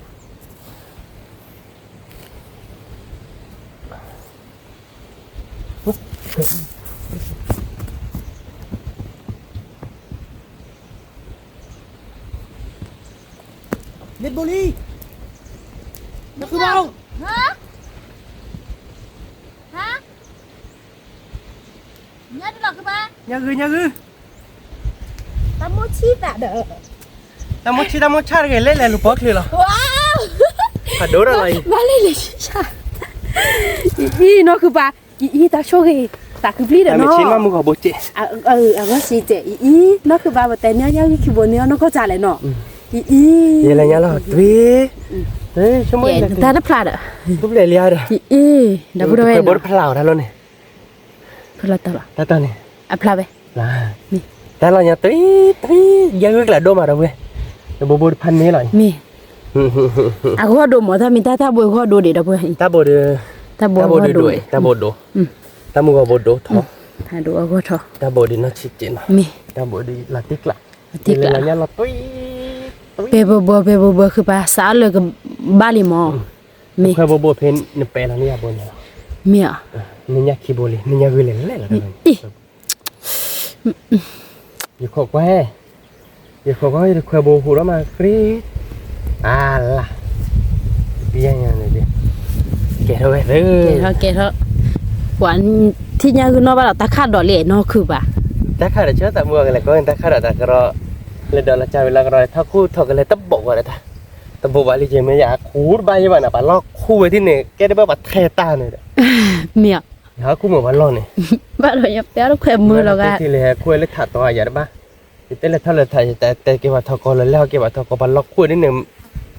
ဧၢ လ့ဘိလံ, နဃုဘၣ်, ဟါ, ဟါ, ညါတလီၤဃုဘၣ်, ညါဂုၤညါဂုၤ, တၢ်မိၣ်ဆံၣ်သးဒီး, တၢ်မိၣ်ဆံၣ်တၢ်မိၣ်ဆၣ်တဂ့ၤ လဲၤလဲၤလူၤပိာ်ချုးလီၤ, ဖးဒိၣ်တၢ်လီၤအံၤ, ဘၣ်လဲၤလဲၤဆံၣ်ဆၣ်, အံၤနီၢ်ဃုဘၣ်, အံၤအံၤတၢ်ဆိၣ်ဂ့ၤ, သးခုပျံၤဒီးနီၤ, အဂီၢ်စံးတဲ, အံၤအံၤ နီၢ်ဃုဘၣ်ပတဲန့ၢ်ညါဂံၢ်ခံဘိန့ၢ်အီၤနီၢ်ကီၢ်စၢ်လဲၣ်နီၤ, အံၤအံၤ, ယဲလဲၤညါလီၤ တွံ, တၢ်တဖျါဒီး, အံၤအံၤ, ဒီပုၢ်ဒီဝဲၢ်, ခွဲးဘိတဖျါအီၤတၢ်လီၤန့ၣ်, ဖျါတၢ်လီၤ, တၢ်တၢ်န့ၣ်, အဖျါဝဲ, တၢ်လီၤညါတွံတွံ, ယဲဂုၢ်ကျးဒိၣ်မးဒီပုၢ်ဝဲၢ်, တဘိဘိတဖၣ်န့ၣ်လီၤ, မ့ၢ်, အဂီၢ်ဒိၣ်မး တၢ်မ့ၢ်တၢ်တၢ်ဘိအဂီၢ်ဒိၣ်ဒံးဒီပုၢ်ဝဲၢ်, တၢ်ဘိဒီး, တၢ်ဘိဒိၣ်, တၢ်ဘိဒိၣ်, တၢ်မုၢ်ဂီၤဘိဒိၣ်ထီၣ်, တၢ်ဘိဒိၣ်နီၢ်ဆံးကဲးနီၤ, မ့ၢ်, တၢ်ဘိဒိၣ်လီၤတံၢ်ကျး, လီၤညါလီၤတွံ, ပဲဘိဘိ ပဲဘိဘိ ဃုဘၣ်စးအီၤလၢကဘၣ်လံမး, မ့ၢ်, ခွဲးဘိဘိဖဲနပဲာ်လီၤန့ၢ်ယၤဘိန့ၣ်လီၤ, မ့ၢ်, နညါခံဘိလံ နညါဂုၢ်လဲၤလဲၤလီၤ, ယခိးကွၢ်, ယခိးကွၢ် ယတခွဲးဘိဟူးထီၣ်မး ကြ့, အါလါ, ပယညါန့ၣ်, ကဲထီၣ်ဝဲသ့, ကဲထီၣ်ကဲထီၣ်, ပှၤထံၣ်ညါဂုၢ်နီၣ်ဘၣ်ဒီးတၢ်ခၣ်ဒိးလံနီၢ်ခုဘၣ်, တၢ်ခၣ်ဒီးဆၢသးမုၢ်အီၤကလဲၤကီတၢ်ခၣ်ဒီးတၢ်ကရီ, လဲၤဒီးလီၤကၢ်ဝံၤလီၤကရီ ထီၣ်ခူၣ်ထီၣ်ကလဲၤတဘိးဝဲဒီးတၢ်, တဘိးဘၣ်လံက့ၤမ့ၢ်ယခူတဘၣ်ယဘၣ်န့ၣ် ပှၤလီၢ်ခူဝဲဒ်န့ၣ် ကဲတဘၣ်ပှၤထဲတၢ်န့ၣ်ဒီး, မ့ၢ်, ယဟီၣ်ခူမ့ၢ်ပှၤလီၢ်န့ၣ်, ဘၣ်ဒီးယပျဲတခွဲးမုာ်လီၤဂၤ, လဲၤဟဲခူဝဲလၢထးတီၤယၤတဘၣ်, ယတဲလဲၤထီၣ်လဲၤထး ယတဲကဲပှၤထီၣ်ကီလီၤ လဲၤဟီၣ်ကဲပှၤထီၣ်ကီ ပှၤလီၢ်ခူဝဲဒ်န့ၣ်,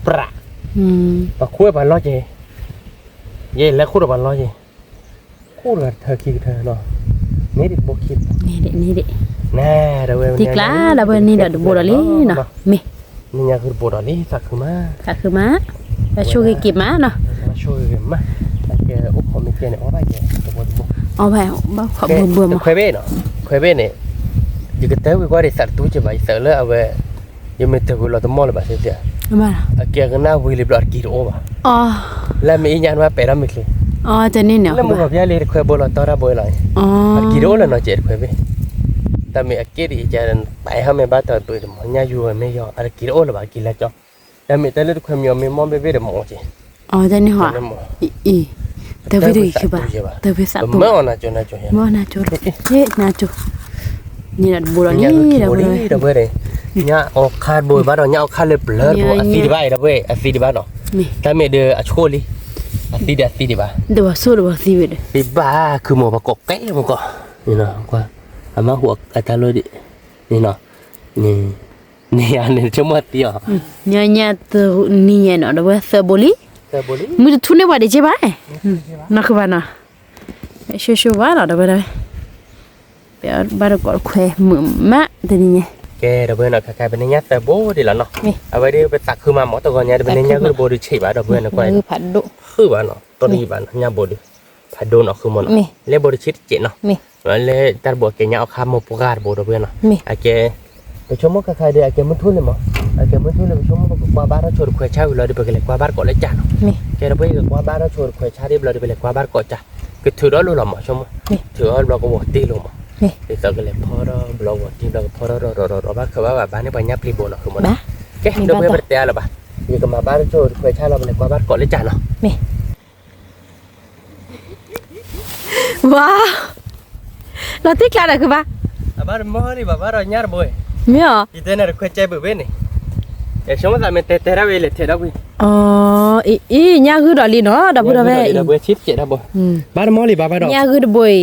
ပြး, ပှၤခူဝဲပှၤလီၢ်က့ၤ, ယဲလဲၤခူဒီးပှၤလီၢ်က့ၤ, ခူတဂၤတထၢခံကထၢနီၤ, န့ၣ်ဒံးတဘိခံ, န့ၣ်ဒံး, တံၢ်ကျါဒီးပှၤန့ၣ်ဒီးတဘိဒီးလံနီၤ, မ့ၢ်, နညါဂုၢ်တဘိဒီးလံ သးခုမး, သးခုမး, ပဆိၣ်ဂ့ၤက့ၤမးနီၤ, ပဆိၣ်ဂ့ၤက့ၤမး, ကဲအိၣ်ခိးမ့ၢ်ကဲန့ၣ် အီၣ်ဘၣ်ကဲတဘိတဘိ, အီၣ်ဘၣ်ဘၣ်ခိးဘိဘိမး, ခွဲးဘ့ၣ်နီၤ, ခွဲးဘ့ၣ်န့ၣ်, ယကတၢၢ်ဝံၤကွၢ်ဒံးသးတတူၢ်က့ၤဘၣ် ယသးလၢအဝဲ, ယမ့ၢ်တၢၢ်ဝံၤလီၤတမီၢ်လၢၤဘၣ်သ့ၣ်သ့ၣ်, အကဲကနၣ်ဝံၤလံဘျီတကံတအိၣ်ဘၣ်, လၢမ့ၢ်အံၤညါနဝဲပဲာ်ထီၣ်မ့ၢ်ချ့, လၢမုၢ်ဂီၤပျၢ်လံတခွဲးဘိလီၤတီတၢ်ဘိလီၤ, အတကံတအိၣ်လၢၤနီၤ ကဲတခွဲးဘ့ၣ်, တၢ်မ့ၢ်အက့ၢ်ဒ်အံၤကဲ, ပာ်ဟီၣ်မ့ၢ်ဘၣ်တၢ်ပၢၢ်တမီၤညါယူၤဝဲမ့ၢ်ယီၤ အတကံတအိၣ်လၢၤဘၣ် ကံလၢကၠီ, တၢ်မ့ၢ်တဲလၢတခွဲးမံၤအီၤမ့ၢ်မီၢ်ဘ့ၣ်ဘ့ၣ်တမီၤက့ၤ, တၢ်န့ၣ်ဟီ, အံၤ, တၢ်ဝံတဂ့ၤခံဘၣ်, တၢ်ဝံသးတူၢ်, မၢအီၤနၤကၠိနၤကၠိ, မၢနၤကၠိ, နံၤဒီးတဘိဒီးလံ, ဒီပုၢ်ဝဲၢ်, ညၣ်အီခါတဘိဘၣ်ဒီး ညၣ်အီခါလၢပျၢၤတဘိ အသံဒံးဘၣ် ဒီပုၢ်ဝဲၢ် အသံဒံးဘၣ်နီၤ, တၢ်မ့ၢ်ဒီးအဆိၣ်လံ, အသံဒံးအသံဒံးဘၣ်, ဒီးဘၣ်ဆိၣ်ဒီးဘၣ်သံဝဲဒီး, ဘၣ်ခုမီၤပှၤကိးကဲမီၤကီး, အမါဟူးအတၢ်လိၣ်ဒံး, နံၤနီၤ, နံၤ နံၤယၤန့ၣ် ဆိကမိၣ်သံအီၤ, ညါညါတနံၤယဲနီၤ ဒီပုၢ်ဝဲၢ် သၢဘိလံ, မုၢ်တထူၣ်န့ၢ်ပှၤဒံးက့ဘၣ်, နီၢ်ခုဘၣ်နီၤ, ဆိဆိဘၣ်နီၤ ဒီပုၢ်ဝဲၢ်, ပဘၣ်တကိးတခွဲးမုာ်မးတနံၤညါ, ကဲ ဒီပုၢ်ဝဲၢ်နီၤ ခဲခါပန့ၢ်ညါသၢဘိဒံးလီၤနီၤ, အဝဲဒၣ်ပသးခုမး မ့ၢ်တဂီၤညါဒီး ပန့ၢ်ညါဂုၢ်တဘိဒုးဆံးဘၣ် ဒီပုၢ်ဝဲၢ်နီၤ, ကွၢ် ဖုၣ်ဘၣ်နီၤ တရံးဘၣ်နီၤ ညၣ်ဘိဒုး, ဖးဒိၣ်နီၤ ဃုမီၤနီၤ, လၢဘိတဆံတစဲးနီၤ, လၢတၢ်တဘိအကဲညါအီခါမိၢ်ပှၢ်တဘိ ဒီပုၢ်ဝဲၢ်နီၤ, အကဲ ပဆိကမိၣ်ခဲခါဒီး အကဲမုၢ်ထူၣ်လံမး, အကဲမုၢ်ထူၣ်လံ ပဆိကမိၣ်ပကကွၢ်ဘၣ်ထီၣ်ဆိတခွဲးဆါဝံၤလီၤဒီး ပကလဲၤကွၢ်ဘၣ်တကိးလၢကၢ်နီၤ, ကဲ ဒီပုၢ်ဝဲၢ် ကကွၢ်ဘၣ်ထီၣ်ဆိတခွဲးဆါဒံးဘျီဒီး ပလဲၤကွၢ်ဘၣ်တကိးကၢ်, ကထုးဒီးလိာ်လီၤမး ဆိကမိၣ်, ထုးအီၤဘျီကဝီၤတ့ၢ်လိာ်မး, ဒ်သိးကလဲၤဖီထီၣ်ဘျီကဝီၤတ့ၢ်ဘျီကဖီထီၣ်ဒီးဒီးဒီးဘၣ်ခၢၣ်ဘၣ်ဘၣ်ဘၣ်န့ၢ်ပှၤညၣ်ပျံၤဘိနီၤ ဃုမီၤနီၤ, ကဲ ဒီပုၢ်ဝဲၢ် ပတတဲအါလၢၤဘၣ်, ယကမၤဘၣ်ထီၣ်ဆိတခွဲးဆါလီၤ ပလဲၤကွၢ်ဘၣ်တကိးလၢကၢ်နီၤ, မ့ၢ် ဝါ, လီၤတံၢ်ကျးဒီးခုဘၣ်, အဘၣ်တမီၢ်လံဘၣ်ဘၣ်ဒီးညၣ်တဘိ, မ့ၢ်ဧါ, ယတဲနၤတခွဲးကဲဘုးဘ့ၣ်န့ၣ်, ယဆိကမိၣ်သးမ့ၢ်တဲတဲဒၣ်ဝဲလဲၤထဲးဒီးကွံာ်, အံၤ ညၣ်ဂုၢ်ဒီးလံနီၤ ဒီပုၢ်ဒီဝဲၢ်, ဘၣ်တမီၢ်လံဘၣ်ဘၣ်ဒီး, ညၣ်ဂုၢ်တဘိအံ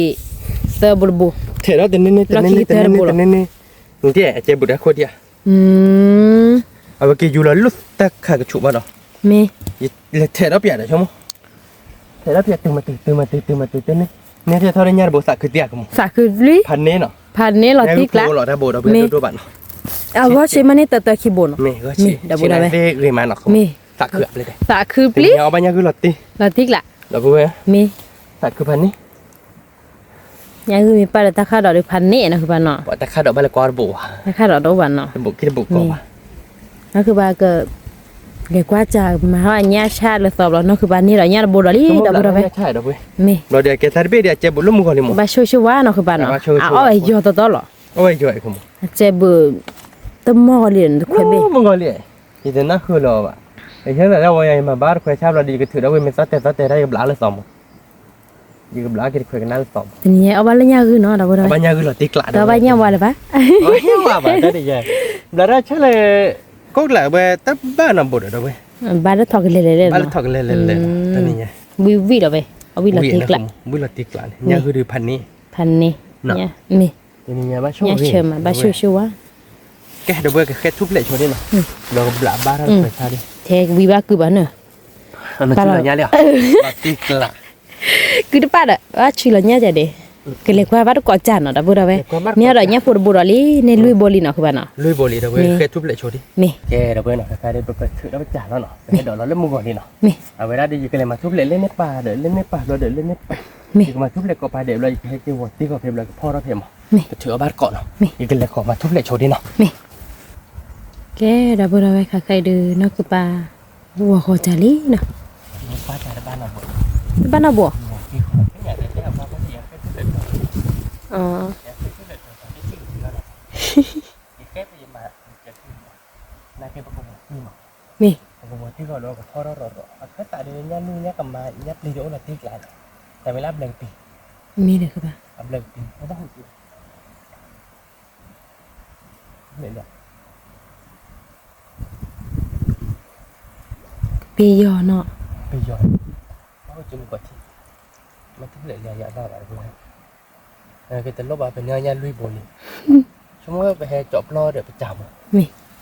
ၤ, သၢဘိတဘိ, ထဲးဒီးတန့ၢ်န့ၢ်တန့ၢ်န့ၢ်တန့ၢ်န့ၢ်, နတဲအကဲဘုးတၢ်ခိၣ်ဒံးဧါ, အဝဲက့ၤယူၤလီၤလၢတၢ်ခးကဆူးဘၣ်ဒီး, မ့ၢ်, လဲၤထဲးဒီးပျးဒီးဆိကမိၣ် ထဲးဒီးပျးတုၤမတုၤ တုၤမတုၤ တုၤမတုၤ တဲန့ၣ်, န့ၣ်ထဲထီၣ်လၢညၣ်တဘိသးခုတံၢ်ဧါကမိၢ်, သးခုလံ, ဖးန့ၣ်နီၤ, ဖးန့ၣ်လီၤတံၢ်ကျး, လီၤတၢ်ဘိဒီးပှဲၤဒိၣ်ဒိၣ်ဘၣ်နီၤ, အဂီၢ်ဆ့မ့ၢ်န့ၣ်တၢတၢခံဘိနီၤ, မ့ၢ်, ဂီၢ်ဆ့, မ့ၢ်, သးခုပျံၤ, သးခုပျံၤ, အဘၣ်ညၣ်ဂုၢ်လီၤတံၢ်, လီၤတံၢ်ကျး, ဒီပုၢ်ဝဲၢ်, မ့ၢ်, သးခုဖးန့ၣ် ညၣ်ဂုၢ်မ့ၢ်ပာ်လၢတၢ်ခးဒီးဒုးဖးန့ၣ်နီၤ ဃုဘၣ်နီၤ, တၢ်ခးဒီးဘၣ်လဲၤကွၢ်တဘိဘၣ်, တၢ်ခးဒီးတအိၣ်ဘၣ်နီၤ, တဘိခံတဘိကိးဘၣ်, နီၢ်ဃုဘၣ်က, လဲၤကွၢ်စၢ်မၤဟီၣ်ညၣ်ဆၣ်လၢသီဘျီ နီၢ်ဃုဘၣ်န့ၢ်ဒီးညၣ်တဘိဒီးလံ ဒီပုၢ်ဒီဝဲၢ်, မ့ၢ်, ဘျီဒီးကဲသးတဘ့ၣ်ဒီးအကဲဘုးလၢမုၢ်ဂီၤလံမး, ဘၣ်ဆိၣ်ဆိၣ်ဝါနီၢ်ဃုဘၣ်နီၤ, အအီၣ်ဝဲယီၤတီတီလီၤ, အီၣ်ဝဲယီၤ, အကဲဘုး, တမီၢ်ဂီၤလံတခွဲးဘ့ၣ်, မုၢ်ဂီၤလံ, ယတနၢ်ဃုာ်လၢၤဘၣ်, ယဟဲသးဒၣ်ဝဲယၤ ယမၤဘၣ်တခွဲးဆၣ်ဘျီဒီး ယကထုးဒီးဝဲမ့ၢ်သီတဲသီတဲတၢ် ယကဘျးလၢသီမး ယကဘျးက့ၤတခွဲးကနၣ်လၢသီမး, တနံၤညါအီၣ်ဘၣ်လၢညၣ်ဂုၢ်နီၤ ဒီပုၢ်ဒီဝဲၢ်, အီၣ်ဘၣ်ညၣ်ဂုၢ်လီၤတံၢ်ကျး, တအီၣ်ဘၣ်ညၣ်ဝါလၢၤဘၣ်, အီၣ်ဘၣ်ညၣ်ဝါဘၣ်တၢ်န့ၣ်ယဲ, ဘျးတၢ်ဆၢလၢ, ကိးကျးဝဲတဘၣ်နီတဘိဒီး ဒီပုၢ်ဝဲၢ်, ဘၣ်လၢထီၣ်ကလဲၤလဲၤလဲၤ, ဘၣ်လၢထီၣ်ကလဲၤလဲၤလဲၤ, တနံၤညါ, ဝံၣ်ဝံၣ်လီၤဝဲ, အဝံၣ်လီၤတံၢ်ကျး, ဝံၣ်လီၤတံၢ်ကျးန့ၣ် ညၣ်ဂုၢ်ဒုးဖးန့ၣ်, ဖးန့ၣ်, မ့ၢ်, ညၣ်ဆၢမး ဘၣ်ဆိၣ်ဆိၣ်ဝါ ကဲ ဒီပုၢ်ဝဲၢ် ကဃဲထူၣ်ဖျဲးဆိဒ်နီၤ, ဒီးကဘျးဘၣ်ထီၣ်တခွဲးဆၣ်ဒ်, ထဲဝံဘၣ်ကုၢ်ဘၣ်န့ၣ်, ဘၣ်လီၤညါလံ, ကုၢ်တပၣ်ဒီး ဘၣ်ဆူလီၤညါကဒီး, ကလဲၤကွၢ်ဘၣ်တကိးစၢ်နီၤ ဒီပုၢ်ဒီဝဲၢ်, မ့ၢ်ဒီးညၣ်ဖိတဘိဒီးလံ, န့ၢ်လွံၢ်ဘိလံနီၤ ဃုဘၣ်နီၤ, လွံၢ်ဘိလံ ဒီပုၢ်ဝဲၢ် ဃဲထူၣ်ဖျဲးဆိဒ်, မ့ၢ်, ကဲ ဒီပုၢ်ဝဲၢ်နီၤ ခဲခါဒ် ပကထုးဒီးပစၢ်လီၤနီၤ ပဟဲဒိးလီၤလၢမုၢ်ဂီၤလံနီၤ, မ့ၢ်, အဝဲဒၣ်ဒီး ယကလဲၤမၤထူၣ်ဖျဲးလၢန့ၣ်ပၢ်ဒီး လၢန့ၣ်ပၢ်ဘျီဒီး လၢန့ၣ်ပၢ်, မ့ၢ်, ယကမၤထူၣ်ဖျဲးကိးပၤဒဲးဘျီ ယကဟဲက့ၤဂီၤတ့ၢ်ဂီၤဖဲဘျီ ကဖီထီၣ်ဖဲမး, မ့ၢ်, ကထုးအီၣ်ဘၣ်တကိးနီၤ, မ့ၢ်, ယကလဲၤကိးမၤထူၣ်ဖျဲးဆိဒ်နီၤ, မ့ၢ်, ကဲ ဒီပုၢ်ဒီဝဲၢ် ခဲခါအံၤဒုး နီၢ်ကုၢ်ပၢ် ဂီၤဃီၤတၢ်လံနီၤ, တဘၣ်နီၣ်ဘိ, မ့ၢ်, မ့ၢ်ဒီးကဘၣ် ပယီၤနီၤ, ပယီၤ, ဘၣ်ဟူးစုမုၢ်ကီၢ်ထံ, မၤထူၣ်ဖျဲးလၢယၤဘၣ်ဘၣ်တဘိ, ကတလိၣ်ဘၣ် ပန့ၢ်အီၣ်ညၣ်လွံၢ်ဘိလံ, ဆိကမိၣ်ပဟဲကၠီးပျီဒီးပစၢ်မး, မ့ၢ်,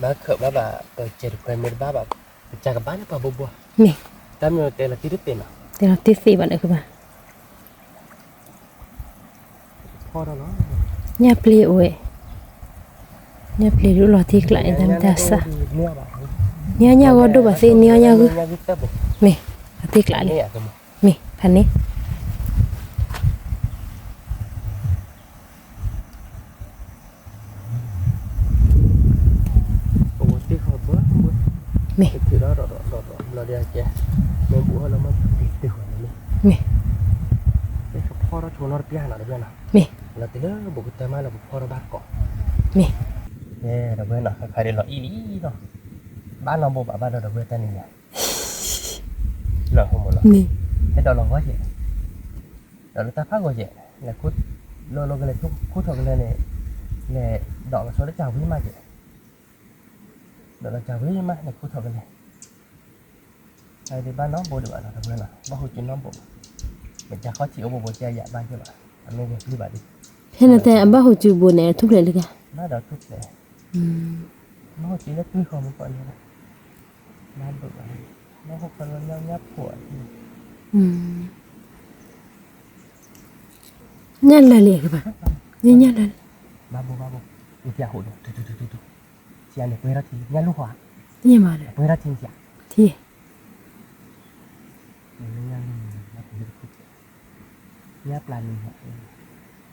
မၤခၢးဘၣ်ဘၣ် ပစဲးတခွဲးမ့ၢ်တဘၣ်ဘၣ်, ပစၢ်ကဘၣ်လၢပှၤဘိဘိ, မ့ၢ်, တၢ်မ့ၢ်တဲလီၤတံၢ်တသ့နီၤ, တဲလီၤတံၢ်သ့ဘၣ်လၢကဘၣ် ညၣ်ပျ့ၤအိၣ်ဝဲ, ညၣ်ပျ့ၤဒုးလီၤတံၢ်ကျးအံၤ တၢ်မ့ၢ်တၢ်ဆၣ်, န့ၢ်အီၣ်ညၣ်ဂီၢ်ဒိၣ်ဘၣ်သ့ၣ် န့ၢ်အီၣ်ညၣ်ဂုၢ်, မ့ၢ်, အတံၢ်ကျးလံ, မ့ၢ်, ဖးန့ၣ် မ့ၢ်, မ့ၢ်, မ့ၢ်, ဟဲဒီးလီၤဂီၢ်ကဲး, ဒီးလၢတၢ်ဖးဂီၤကဲး, လဲၤခူၣ်, လီၤလီၤကလဲၤခူၣ်ထီၣ်ကလဲၤန့ၣ်, လဲၤဒီးကဆိလၢကၢ်ဝံၤမးကဲး, ဒီးလီၤကၢ်ဝံၤမး လဲၤခူၣ်ထီၣ်ကလဲၤ, အဒံးဘၣ်နီတဘိဒံးဘၣ်နီၤ တဝဲလီၤ ဘၣ်ဟူးစုနီတဘိ, မ့ၢ်ကၢ်ခီၣ်ထံးအိၣ်ဘိဘိကဲယၤဘၣ်ကဲဘၣ်, အမ့ၢ်ဂဲၤပျံၤဘၣ်ဒံး, ဖဲန့ၣ်တဲအဘၣ်ဟူးစုဘိန့ၣ် ထူၣ်ဖျဲးလၢက, ဘၣ်ဒီးထူၣ်ဖျဲး, ဘၣ်ဟူးစုလၢတွံၢ်ဃီမူကီၢ်န့ၣ်လီၤ ဘၣ်ဒိၣ်ဘၣ်, ဘၣ်ဟူးဃီလၢညါညါဖိအံၤ, ညၣ်လၢာ်လံကဘၣ်, ညၣ်လၢာ်လံ, ဘၣ်ဘိဘၣ်ဘိ, ယတၢ်ဟူးဒီး, ထံန့ၣ်ပှဲၤထီၣ်ထံ, ညၣ်လူၢ်ဃီ, ပှဲၤထီၣ်ထံ, ထံ မ့ၢ်, အဖူလံဒီးဃုဘၣ်, ညၣ်ပျ့ၤဘၣ်ဒီး, အမ့ၢ်, ဟ့ၣ်ယၤ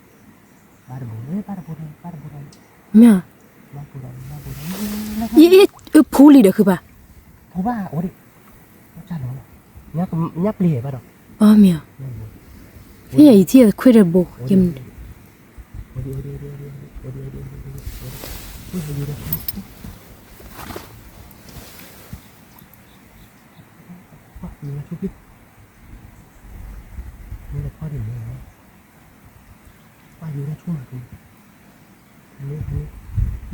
ယထံၣ်ခွ့ၣ်ဒီးဘိ, မ့ၢ်လၢဖီဒံးန့ၣ်လီၤ,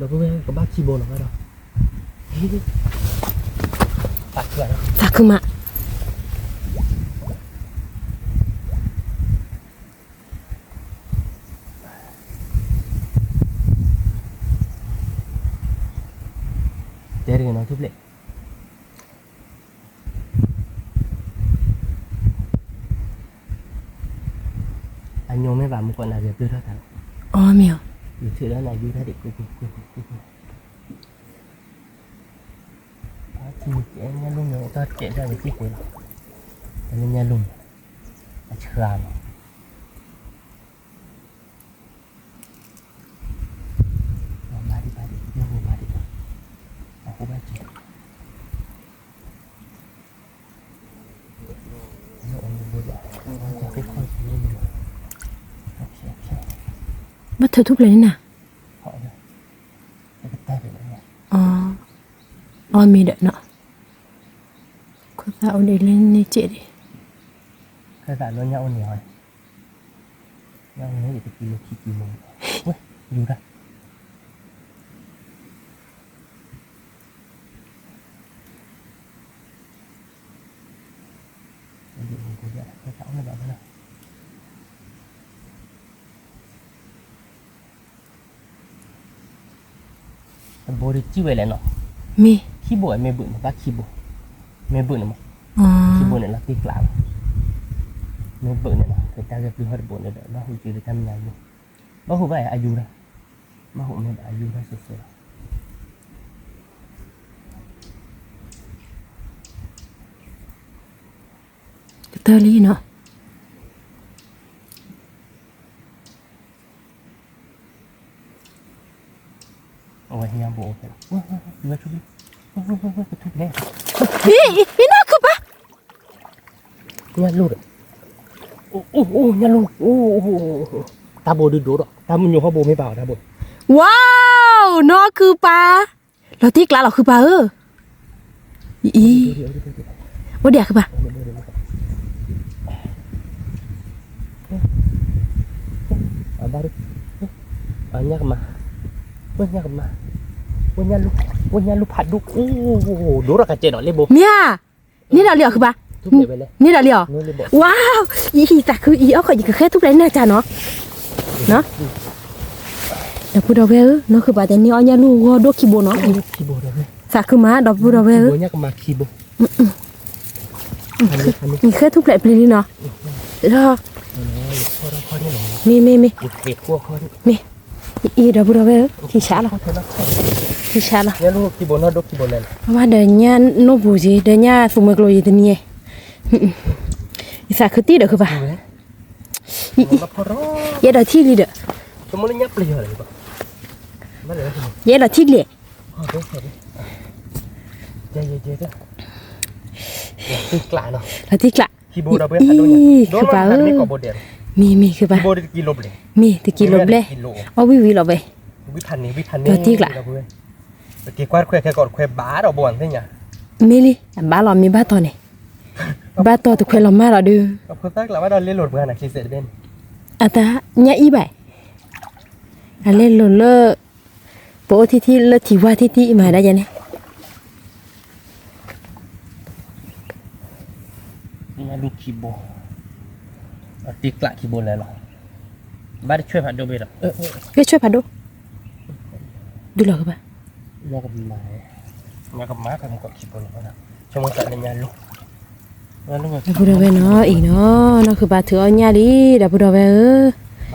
ဒီပုၢ်ဝဲၢ်ကဘၣ်ခံဘိလီၤဘၣ်ဒီး, သးခုမး, တဲတဂ့ၤနီၤ ထူၣ်ဖျဲၣ် အညိမ့ၢ်ဘၣ်မူကီးနၤဂဲၤပျုၢ်ထီၣ်တၢ်လီၤ, အီမ့ၢ်အီၤ, ယထံၣ်လၢနၤယူၤတၢ်ဒံးကွ့ၢ်ကွ့ၢ်ကွ့ၢ်ကွ့ၢ်ကွ့ၢ်, အထံၣ်ကဲညၣ်လူၢ်မ့ၢ်တၢ်ကဲဒၣ်ဝဲသ့ၣ်ကွ့ၢ်လီၤ, တၢ်လၢညၣ်လူၢ်မ့ၢ်, အဆှါလီၤ ဘၣ်ထုးထူၣ်ဖျဲးန့ၣ်နၤ, အီမ့ၢ်ဒီးနီၤ, ခိၣ်သၣ်အိၣ်ဒံးလၢန့ၣ်စဲးဒံး, တဘိဒီးစံၣ်ဝဲလဲၣ်နီၤ, မ့ၢ်, ခံဘိမ့ၢ်ဘုးန့ၣ် ဘၣ်ခံဘိ, မ့ၢ်ဘုးန့ၣ်မး, ခံဘိန့ၣ်လီၤတံၢ်ကျးလီၤ, မ့ၢ်ဘုးန့ၣ်လီၤ ဖဲတၢ်ဂဲၤပျုၢ်ဟီၣ်တဘိန့ၣ်ဒီး ဘၣ်ဟူးက့ၤလၢတၢ်မဲာ်ညါယိၣ်, ဘၣ်ဟူးဘၣ်အယူၤဒၣ်, ဘၣ်ဟူးမ့ၢ်ဘၣ်အယူၤဒၣ်စဲးစဲးလီၤ ကတၢၢ်လံနီၤ, အဝဲညါဘိ, အံၤ အံၤ နီၢ်ခုၣ်ပၢ်, ညၣ်လူၢ်ဒီး, ညၣ်လူၢ်, တၢ်ဘိဒုးဒိၣ်ဒီး တၢ်မညိဟီၣ်ဘိမ့ၢ်ဘၣ်အီၤတၢ်ဘိ, ဝါ, နီၢ်ခုၣ်ပၢ်, လီၤတံၢ်ကျးလီၤခုၣ်ပၢ်ဧၢ, အံၤ, အိၣ်ဒံးအခုၣ်ပၢ် ဝဲညၣ်လူၢ်ဖးဒိၣ်, ဒိၣ်ထီၣ်ကစဲးဒီးလ့ဘိ, မ့ၢ်ဧါ, န့ၢ်ဒီးလံအီၤခုၣ်ပၢ်, န့ၢ်ဒီးလံအီၤ, ဝါ, အံၤ သးခုအံၤ အီၣ်ခိးယကဃဲထူၣ်ဖျဲးန့ၢ်နၤကၢ်နီၤ, ဒီပုၢ်ဒီဝဲၢ်ဧၢ, နီၢ်ခုၣ်ပၢ်တဲန့ၢ်အီၣ်ညၣ်လူၢ်ဂီၢ်ဒိၣ်ခံဘိနီၤ, သးခုမး ဒီပုၢ်ဒီဝဲၢ်ဧၢ, ယဃဲထူၣ်ဖျဲးပျံၤလံနီၤ, မ့ၢ် မ့ၢ် မ့ၢ် မ့ၢ် အံၤ ဒီပုၢ်ဒီဝဲၢ်ဧၢ, ထံဆးလီၤ, ထံဆးလီၤ, အဝဲဒီးညၣ်နိၣ်ပူၤက့ၤ ဒီးညၣ်သူမှဲကျိၤယံၤတနံၤ, ယသးခုတံၢ်ဒီးခုၣ်ပၢ်, ယအဲၣ်ဒိးထံၣ်လံဒီး, ယအဲၣ်ဒိးထံၣ်လံ, လီၤတံၢ်ကျး, အံၤ ခုၣ်ပၢ်ဧၢ, မ့ၢ် မ့ၢ် ခုၣ်ပၢ်, မ့ၢ်တကံလိာ်ဘျဲၣ်, အီၣ်ဝံၣ်ဝံၣ်လီၤဝဲ, လီၤတံၢ်ကျး, မ့ၢ်လံ အဘၣ်လီၤ မ့ၢ်ဘၣ်တီၤန့ၣ်, ဘၣ်တီၤတခွဲးလီၤမၢ်လီၤဒုး, အတၢ်ညၣ်အံၤဘၣ်, အလဲၤလိာ်လၢ ပအိၣ်ထံထံလၢထံဝါထံထံမၤဒၣ်ယဲန့ၣ်, ညၣ်လူၢ်ခံဘိ, တံၢ်ကျးခံဘိလဲၣ်လီၤ, ဘၣ်တဆွဲၣ်ဖးဒိၣ်ဘ့ၣ်လီၤ, တဆွဲၣ်ဖးဒိၣ်, ဒုးလီၤကဘၣ်, ညၣ်ကမၤ, ညၣ်ကမၤ ဒီပုၢ်ဒီဝဲၢ်နီၤ, အံၤနီၤ နီၢ်ခုၣ်ပၢ်ထုးအီၣ်ညၣ်လံ ဒီပုၢ်ဒီဝဲၢ်ဧၢ,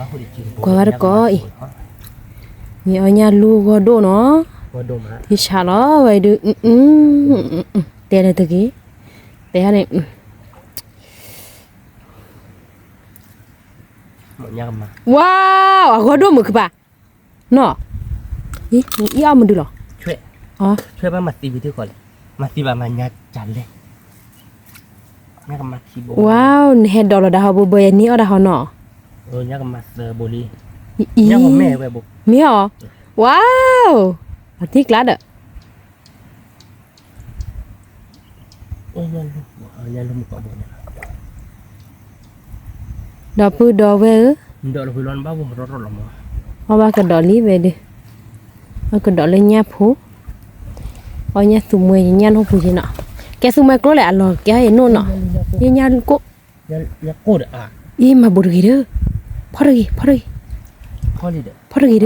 ကွၢ်ဝဲတကိးအံၤ, မ့ၢ်အီၣ်ညၣ်လူၢ်ဂီၢ်ဒိၣ်နီၤ, ယဆးလီၤဝဲဒုး, တဲလၢတဂ့ၤ, တဲန့ၣ် ဝါ, အဂီၢ်ဒိၣ်မုာ်ခုၣ်ပၢ်, နီၤ, အံၤအီၣ်မဒုးလီၤ, ဝါ, နဟဲဒိးလီၤဒၣ်ဟီဘိဘၢယန့ၢ်အီၣ်ဒၣ်ဟီနီၤ, အံၤ, မ့ၢ်အီၤ, ဝါ, အထံကျါဒီး ဒီပုၢ်ဒီဝဲၢ်ဧၢ, အီၣ်ဘၣ်ကဒီးလံဝဲဒုး, အကဒီးလၢညၣ်ဖိ, အီၣ်ညၣ်သူမှဲယညၣ်နီၢ်ပူၤယနီၤ, ကဲသူမှဲကျိလဲၣ် အလီၢ်ကဲအံၤနိၣ်နီၤ, ယညၣ်ကိၣ်, အံၤမၤဘိးတဂ့ၤဒၢ, ဖီၣ်တဂ့ၤ, ဖီၣ်တဂ့ၤ, ဖီၣ်တဂ့ၤဒၢ,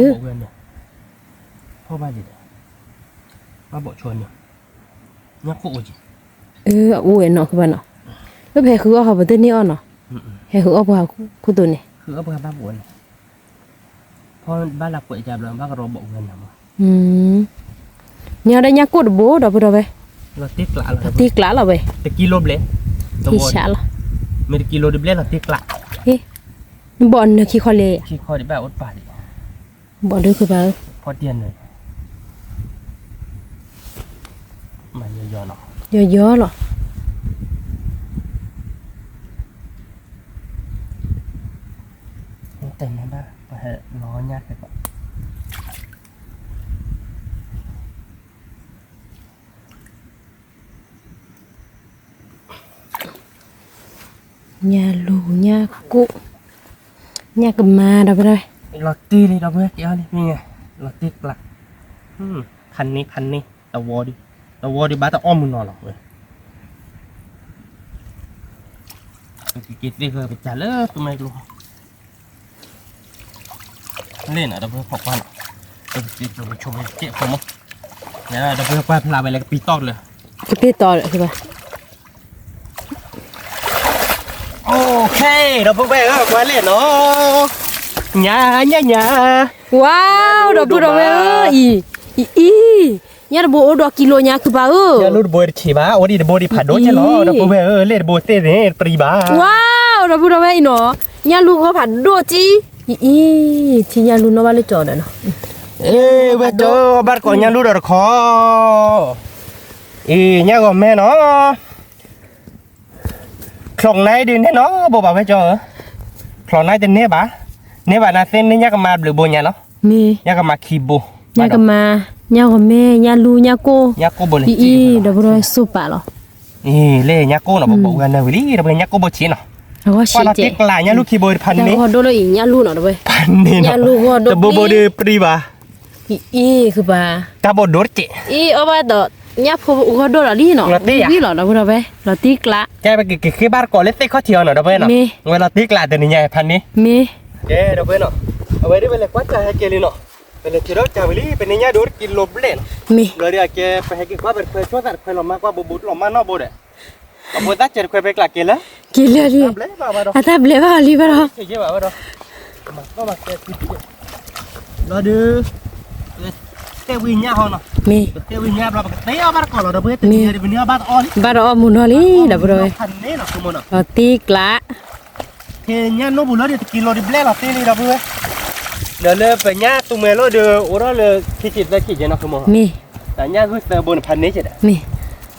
အအိၣ်ဝဲနီၤကဘၣ်နီၤ, လၢဖဲဃုအီၣ်ဟီပတန့ၢ်အီၣ်နီၤ, ဟဲဃုအီၣ်ပှၤခိၣ်သိးန့ၣ် ညါဒီးညၣ်ကိၣ်တဘိဒီပုၢ်ဒီဝဲၢ်, တ့ကျးလီၤဝဲ, တ့ဆးလီၤ, ဘီၣ်နၢခံခီလဲၣ်, ဘီၣ်ဒုးဃုဘၣ်, ယီၤယီၤလီၤ. ညၣ်လူၤညၣ်ကိၣ်, ညၣ်ကမၤဒီပုၢ်ဒီဝဲၢ်, လီၤတ့လံဒီပုၢ်ဝဲၢ်, လီၤတ့ကျး, ဖးန့ၢ်ဖးန့ၢ်, တဝီဒုး, တဝီဒုးဘၣ်တအီၣ်မုၢ်နီၤလီၤဝဲ, ကက့ၤသ့ၣ်ဃၢပစၢ်လၢသူမှဲကျိ လ့ၣ်နီၤ ဒီပုၢ်ဝဲၢ်ဖီၣ်ကွၢ်နီၤ, ဒီပုၢ်ဝဲၢ်ကွၢ်ဖျါဝဲလၢကပံတီၢ်လၢ, ကပံတီၢ်လၢ, ဒီပုၢ်ဝဲၢ်ဧၢ ကွၢ်လဲၣ်နီၤ, ညါညါညါ, ဝါ, ဒီပုၢ်ဒီဝဲၢ်ဧၢ, အံၤ, အံၤ, ညၣ်တဘိအိၣ်ဒီးကံလိညါခုပၢ်ဧၢ, ညၣ်လူၤတဘိတဆံးဘၣ်, အိၣ်ဒံးတဘိဒံးဖးဒိၣ်ကဲလီၤ, ဒီပုၢ်ဝဲၢ်ဧၢ, လ့ၣ်တဘိသ့ၣ်န့ၣ် တပျံၤဘၣ်, ဝါ, ဒီပုၢ်ဒီဝဲၢ်အံၤနီၤ, ညၣ်လူၤဂီၢ်ဖးဒိၣ်ကံ, အံၤ, ထံညၣ်လူၤနီၣ်ဘၣ်လၢကၠီၤဒီးနီၤ, ဝဲၢ်ကၠီၤ ဘၣ်တကိးညၣ်လူၤဒီးတခီ, အံၤ ညၣ်ဂီၤမဲနီၤ ချီၣ်နါဒုးန့ၣ်နီၤ ဘိးဘၣ်ဝဲကၠီဧၢ, ချီၣ်နါတန့ၢ်ဘၣ်, န့ၢ်ဘၣ်နၤသ့န့ၢ်ညၣ်ကမၤဘျုးဘိညါလီၤ, ညၣ်ကမၤခံဘိ, ညၣ်ကမၤ, ညၣ်ဂီၤမဲ, ညၣ်လူၤ, ညၣ်ကိၣ်, ညၣ်ကိၣ်ဘိန့ၣ်, အံၤ ဒီပုၢ်ဒီဝဲၢ်စိပာ်လီၤ, အံၤ လၢညၣ်ကိၣ်နီၤ ဘိးဘၣ်ဝဲနၤဝံၤလံ ဒီပုၢ်ဝဲၢ် ညၣ်ကိၣ်ဘိဆံးနီၤ, ကွၢ်လီၤတ့ကျး ညၣ်လူၤခံဘိတဖၣ်န့ၣ်, ညၣ်ဂီၤဒိၣ်လၢအံၤ ညၣ်လူၤနီၤ ဒီပုၢ်ဝဲၢ်, ဖၣ်န့ၣ်နီၤ, တဘိဘိဒုးပြံဘၣ် အံၤ ဃုပၢ်, တၢ်ဘိဒိၣ်တက့ၢ်, အံၤ အီၣ်ဘၣ်ဒီး ညၣ်ဖိဂီၢ်ဒိၣ်လီၤလံနီၤ, ဝံၤလီၤ ဒီပုၢ်ဒီဝဲၢ်, လီၤတံၢ်ကျး, ကဲပကက့ၤဃ့ဘၣ်တကိးလၢသ့ၣ်ခီၣ်ထံးအီၤနီၤ ဒီပုၢ်ဝဲၢ်နီၤ, ဝဲလီၤတံၢ်ကျးတနံၤညါဖၣ်န့ၣ်, မ့ၢ်, ကဲ ဒီပုၢ်ဝဲၢ်နီၤ, အဝဲဒၣ်ဝဲလဲၤကွၢ်တၢ်ဟဲက့ၤလံနီၤ, ပလဲၤထံၣ်ဒီးတၢ်ဝံၤလံ ပန့ၢ်ညၣ်ဒိၣ်တကံလိဘျဲၣ်နီၤ, ဘျီဒုးအကဲ ပဟဲက့ၤကွၢ်ပတခွဲဆိသးတခွဲလီၤမါကွၢ် ဘိးဘိးလီၤမါနီၢ်ဘိဒီး အဖိသၣ်စဲးတခွဲဖဲကျးက့ၤလၢ, က့ၤလၢလံ, အတၢ်ဘျဲးဘၣ်အီၤလံဘၣ်ဒီး, ဘျီဒုး, တဲဝံၤညၣ်ဟီနီၤ, မ့ၢ်, တဲဝံၤညၣ်ဘျီ ပကတဲအီၣ်ဘၣ်တကိးလီၤ ဒီပုၢ်ဝဲၢ် တနံၤညါဒုး ပန့ၢ်အီၣ်ဘၣ်တအီၣ်လံ, ဘၣ်တအီၣ်မုၢ်နီၤလံ ဒီပုၢ်ဒီဝဲၢ်, လီၤတံၢ်ကျး ဖဲညၣ်နိၣ်ပူၤလၢဒုးတကံလိဒုးဘျဲၣ်လီၤတ့လံ ဒီပုၢ်ဝဲၢ်, ဒီးလၢပညၣ်သူမှဲလိဒုး အိၣ်ထီၣ်လၢခံဆံသၢဆံကဲနီၤ ဃုမီၤ, မ့ၢ်, တၢ်ညၣ်ဂုၢ်သၢဘိန့ၣ်ဖးန့ၢ်ကဲဒီး, မ့ၢ်,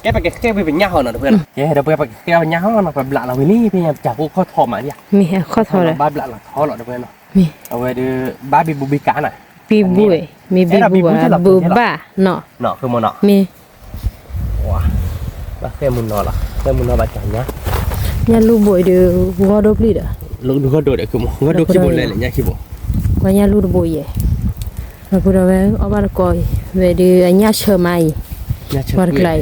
ကဲပကဃဲဝံၤပညၣ်ဟီနီၤ ဒီပုၢ်ဝဲၢ်နီၤ, ကဲ ဒီပုၢ်ဝဲၢ် ပကဃဲဝံၤညၣ်ဟီနီၤ ပဘျးလီၤဝံၤလံ ဖဲညါပစၢ်ဖိခီၣ်ထီၣ်မးယါ, မ့ၢ်, ခီၣ်ထီၣ်ဒီး ဘၣ်ဘျးလီၤထီလီၤ ဒီပုၢ်ဝဲၢ်နီၤ, မ့ၢ်, အဝဲဒုး ဘၣ်ဘံဘူဘံကးနၤ, ဘံဘူ, မ့ၢ်ဘံဘူဘၣ်, ဘုဘၣ်နီၤ, မ့ၢ် ဘၣ်ဃဲမုၢ်နီၤလီၤ ဃဲမုၢ်နီၤဘၣ်ကညါ, ညၣ်လူၤဘိးအံၤဒုး ဂီၢ်ဒိၣ်ပျံၤဒီး, ဂီၢ်ဒိၣ်ဒိၣ်ဒီး ဂီၢ်ဒိၣ်ခံဘိလဲၣ်လဲၣ် ညၣ်ခံဘိ, ကွၢ်ညၣ်လူၤတဘိယဲၢ်, ဒီပုၢ်ဒီဝဲၢ် အီၣ်ဘၣ်တကိးအံၤ ဝဲဒုးအညၣ်ဆၢမးအံၤ, ပှၤတကျါအံၤ,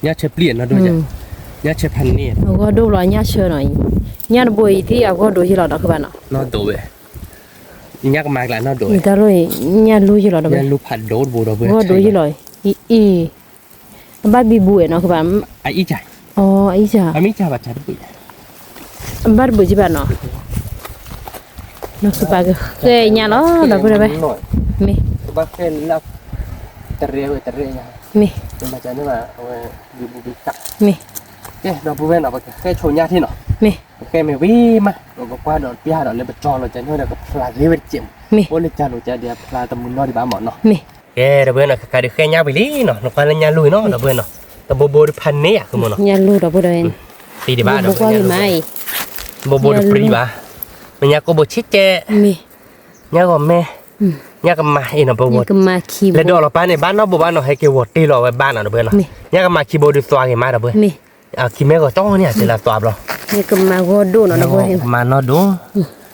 ညၣ်ဆၢပျံၤနီၤဒိၣ်, ညၣ်ဆၢဖးန့ၢ်, အဂီၢ်ဒိၣ်လီၤညၣ်ဆၢနီၤအံၤ, ညၣ်တဘိအံၤသ့ၣ်အဂီၢ်ဒိၣ်ယဲၢ်လီၤဒီး ဃုဘၣ်နီၤ, နီၢ်ဒိၣ်ဝဲ ညၣ်ကမၤကျးနီၢ်ဒိၣ်ဝဲ, တၢ်လိၣ်အံၤ ညၣ်လူၤယဲၢ်လီၤဒီး, ညၣ်လူၤဖးဒိၣ်တဘိဒီပုၢ်ဝဲၢ်, ဂီၢ်ဒိၣ်ယဲၢ်လီၤ, အံၤ အံၤ အဘၣ်ဘံဘူဝဲနီၤ ကဘၣ်, အအံၤ, အမ့ၢ်ဘၣ်တဘုး, ဘၣ်တဘုးကဘၣ်နီၤ, နီၢ်ကဘၣ်ကဃဲညါလီၤ ဒီပုၢ်ဒီဝဲၢ်, မ့ၢ်, မ့ၢ်, မ့ၢ်, ကဲ ဒီပုၢ်ဝဲၢ်နီၤ ပကဃဲဆိညါထံနီၤ, မ့ၢ်, ပဃဲမ့ၢ်ဝံၤမး ပကကွၢ်ဒီးပျၢ်ဒီးလၢပကၠီလီၤကၠီညီဒီးကဖျါဂ့ၤဝဲတစဲးမး, မ့ၢ်, အိၣ်လၢကၠီလိာ်ကၠီဒီးဖျါတမုာ်နီၢ်ဒံးဘၣ်မးနီၤ, မ့ၢ် ကဲ ဒီပုၢ်ဝဲၢ်နီၤ ကကးဒုးဃဲညါဝံၤလံနီၤ နကွၢ်လၢညၣ်လူၤအံၤနီၤ ဒီပုၢ်ဝဲၢ်နီၤ, တဘိဘိတဖးန့ၢ်ယါ ဃုမီၤနီၤ, ညၣ်လူၤ ဒီပုၢ်ဝဲၢ်, ဘိဘိတပျံၤဘၣ်, မ့ၢ်ညၣ်ကိၣ်ဘိဆံးကဲ, ညၣ်ဂီၤမဲ, ညၣ်ကမၤအံၤနီၤ ပဝီၤ, လဲၤဒိးလီၤပၢ်န့ၣ် ဘၣ်နီၢ်ဘိဘၣ်နီၤ ဟဲက့ၤဝီၤတ့ၢ်လီၤဝဲဘၣ်နီၤ ဒီပုၢ်ဝဲၢ်နီၤ, ညၣ်ကမၤခံဘိဒုးသွါဂ့ၤမး ဒီပုၢ်ဝဲၢ်, ခံမဲဂီၤကၠီန့ၣ် အကလၢသွါဘျီ, ကမၤဂီၤဒိၣ်နီၤ ဒီပုၢ်ဝဲၢ်, ကမၤနီၢ်ဒိၣ်,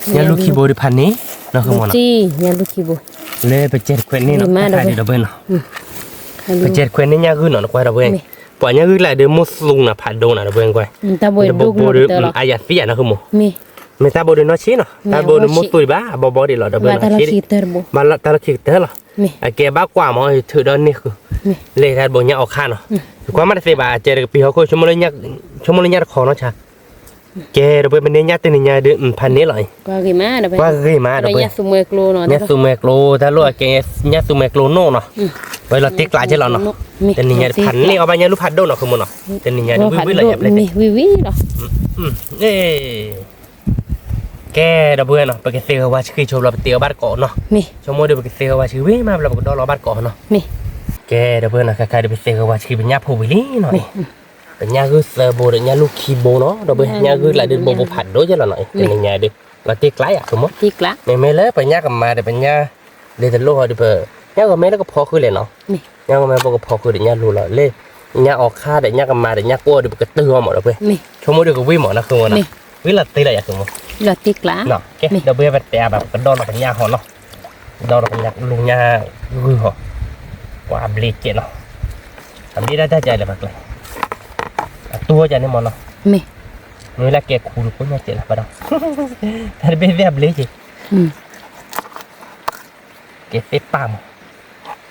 ညၣ်လူၤခံဘိဒုးဖးန့ၢ်, နီၤ ဃုမီၤနီၤ, ညၣ်လူၤခံဘိ လၢပကဲတခွဲးန့ၣ်နီၤ တၢ်ခါဒံးဒီပုၢ်ဝဲၢ်နီၤ, ပကဲတခွဲးန့ၣ်ညၣ်ဂုၢ်နီၤ နကွၢ်ဒီပုၢ်ဝဲၢ်, ပှၤညၣ်ဂုၢ်ကျါဒီးမိၢ်သူနၤဖးဒိၣ်နၤဒီပုၢ်ဝဲၢ်ကွၢ်, တဘိဒီး အယၤသံယၤနီၤဃုမိၢ်, မ့ၢ်တၢ်ဘိဒီးနီၢ်ဆံးနီၤ တၢ်ဘိဒီးမိၢ်သူဒံးဘၣ် အဘီဘီဒံးလီၤဒီပုၢ်ဝဲၢ်နီၤ, ဘၣ်တၢ်လီၢ်ခံကတၢၢ်တဘိ, ဘၣ်တၢ်လီၢ်ခံကတၢၢ်လီၤ, အကဲဘၣ်ကွၢ်မး ထုးဒီးန့ၢ်ဃုာ်, လဲၤတၢ်တဘိညါအီၣ်ခါနီၤ, ကွၢ်မးတသ့ဘၣ် အကဲတကပံၤဟီၣ်ခိၣ် ဆိကမိၣ်လၢညၣ်တခီနီၤဆါ ကဲဒီပုၢ်ဝဲၢ် ပန့ၢ်ညၣ်တန့ၢ်ညါဒုး ဖးန့ၢ်လီၤအံၤ, ကွၢ်ဂ့ၤမး ညၣ်သူမှဲကျိနီၤ ညၣ်သူမှဲကျိ တၢ်လိၣ်အကဲညၣ်သူမှဲကျိနီၣ်နီၤ, ဝဲလီၤတ့ကျးကဲလီၤနီၤ, တနံၤညါဒုးဖးန့ၢ်အီၣ်ဘၣ်ညၣ်လူၢ်ဖးဒိၣ်နီၤ ဃုမိၢ်နီၤ, တနံၤညါဒုးဝံၣ်ဝံၣ်လီၤယၤပျဲၢ်, ဝံၣ်ဝံၣ်လီၤ, ကဲဒီပုၢ်ဝဲၢ်နီၤ ပကသ့ဂဲၤဝါဆှံဆိဘျီပတ့အီၣ်ဘၣ်တကိးနီၤ, ဆိကမိၣ်ဒီးပကသ့ဂဲၤဝါဆှံဝံၤမးဘျီပကဒီလီၤဘၣ်တကိးနီၤ, ကဲဒီပုၢ်ဝဲၢ်နီၤ ခဲခါဒီးပသ့ဂဲၤဝါဆှံပညၣ်ဖိဝံၤလံနီၤ, ပညၣ်ဂုၢ်သၢဘိဒီးညၣ်လူၢ်ခံဘိနီၤ ဒီပုၢ်ဝဲၢ် ညၣ်ဂုၢ်ကျါဒုးတဘိဘိဖးဒိၣ်ကဲလီၤနီၤ, တနံၤညါဒုး လီၤတ့ကျးယၤဃုမိၢ်, မ့မ့ၢ်လၢပညၣ်ကမၤဒီးပညၣ် လ့တလိၣ်ဟီဒီးပ ညၣ်ဂီၤမဲလၢကဖီဃုာ်လဲၣ်နီၤ, ညၣ်ဂီၤမဲပကဖီဃုာ်ဒီးညၣ်လူၢ်လီၤ လၢ ညၣ်အီၣ်ခါဒီးညၣ်ကမၤဒီးညၣ်ကိၢ်ဒီးပကတုၤအီၤမးဒီပုၢ်ဝဲၢ်, ဆိကမိၣ်ဒီးကဝံၣ်မးနီၤဃုမိၢ်နီၤ, ဝံၤလီၤတ့လီၤယၤဃုမိၢ်, ကဲဒီပုၢ်ဝဲၢ် ပတဲအါဘၣ် ပကဒီလီၤပညၣ်ဟီနီၤ, ဒီလီၤပညၣ်လူၢ်ညၣ်ဂုၢ်ဟီ, ပှၤအဘျ့ကဲနီၤ, အဘျ့ဒၣ်တၢ်ကလဲၣ်ဘၣ်ကျဲ, အတူၢ်ဟီကန့ၣ်မးနီၤ, မ့ၢ်လၢကဲခူတကိးညါကဲလၢဘၣ်ဒီး, တၢ်တဘ့ၣ်သ့ၣ်အဘျ့ကဲ ကဲသ့ၣ်ပၢ်မး,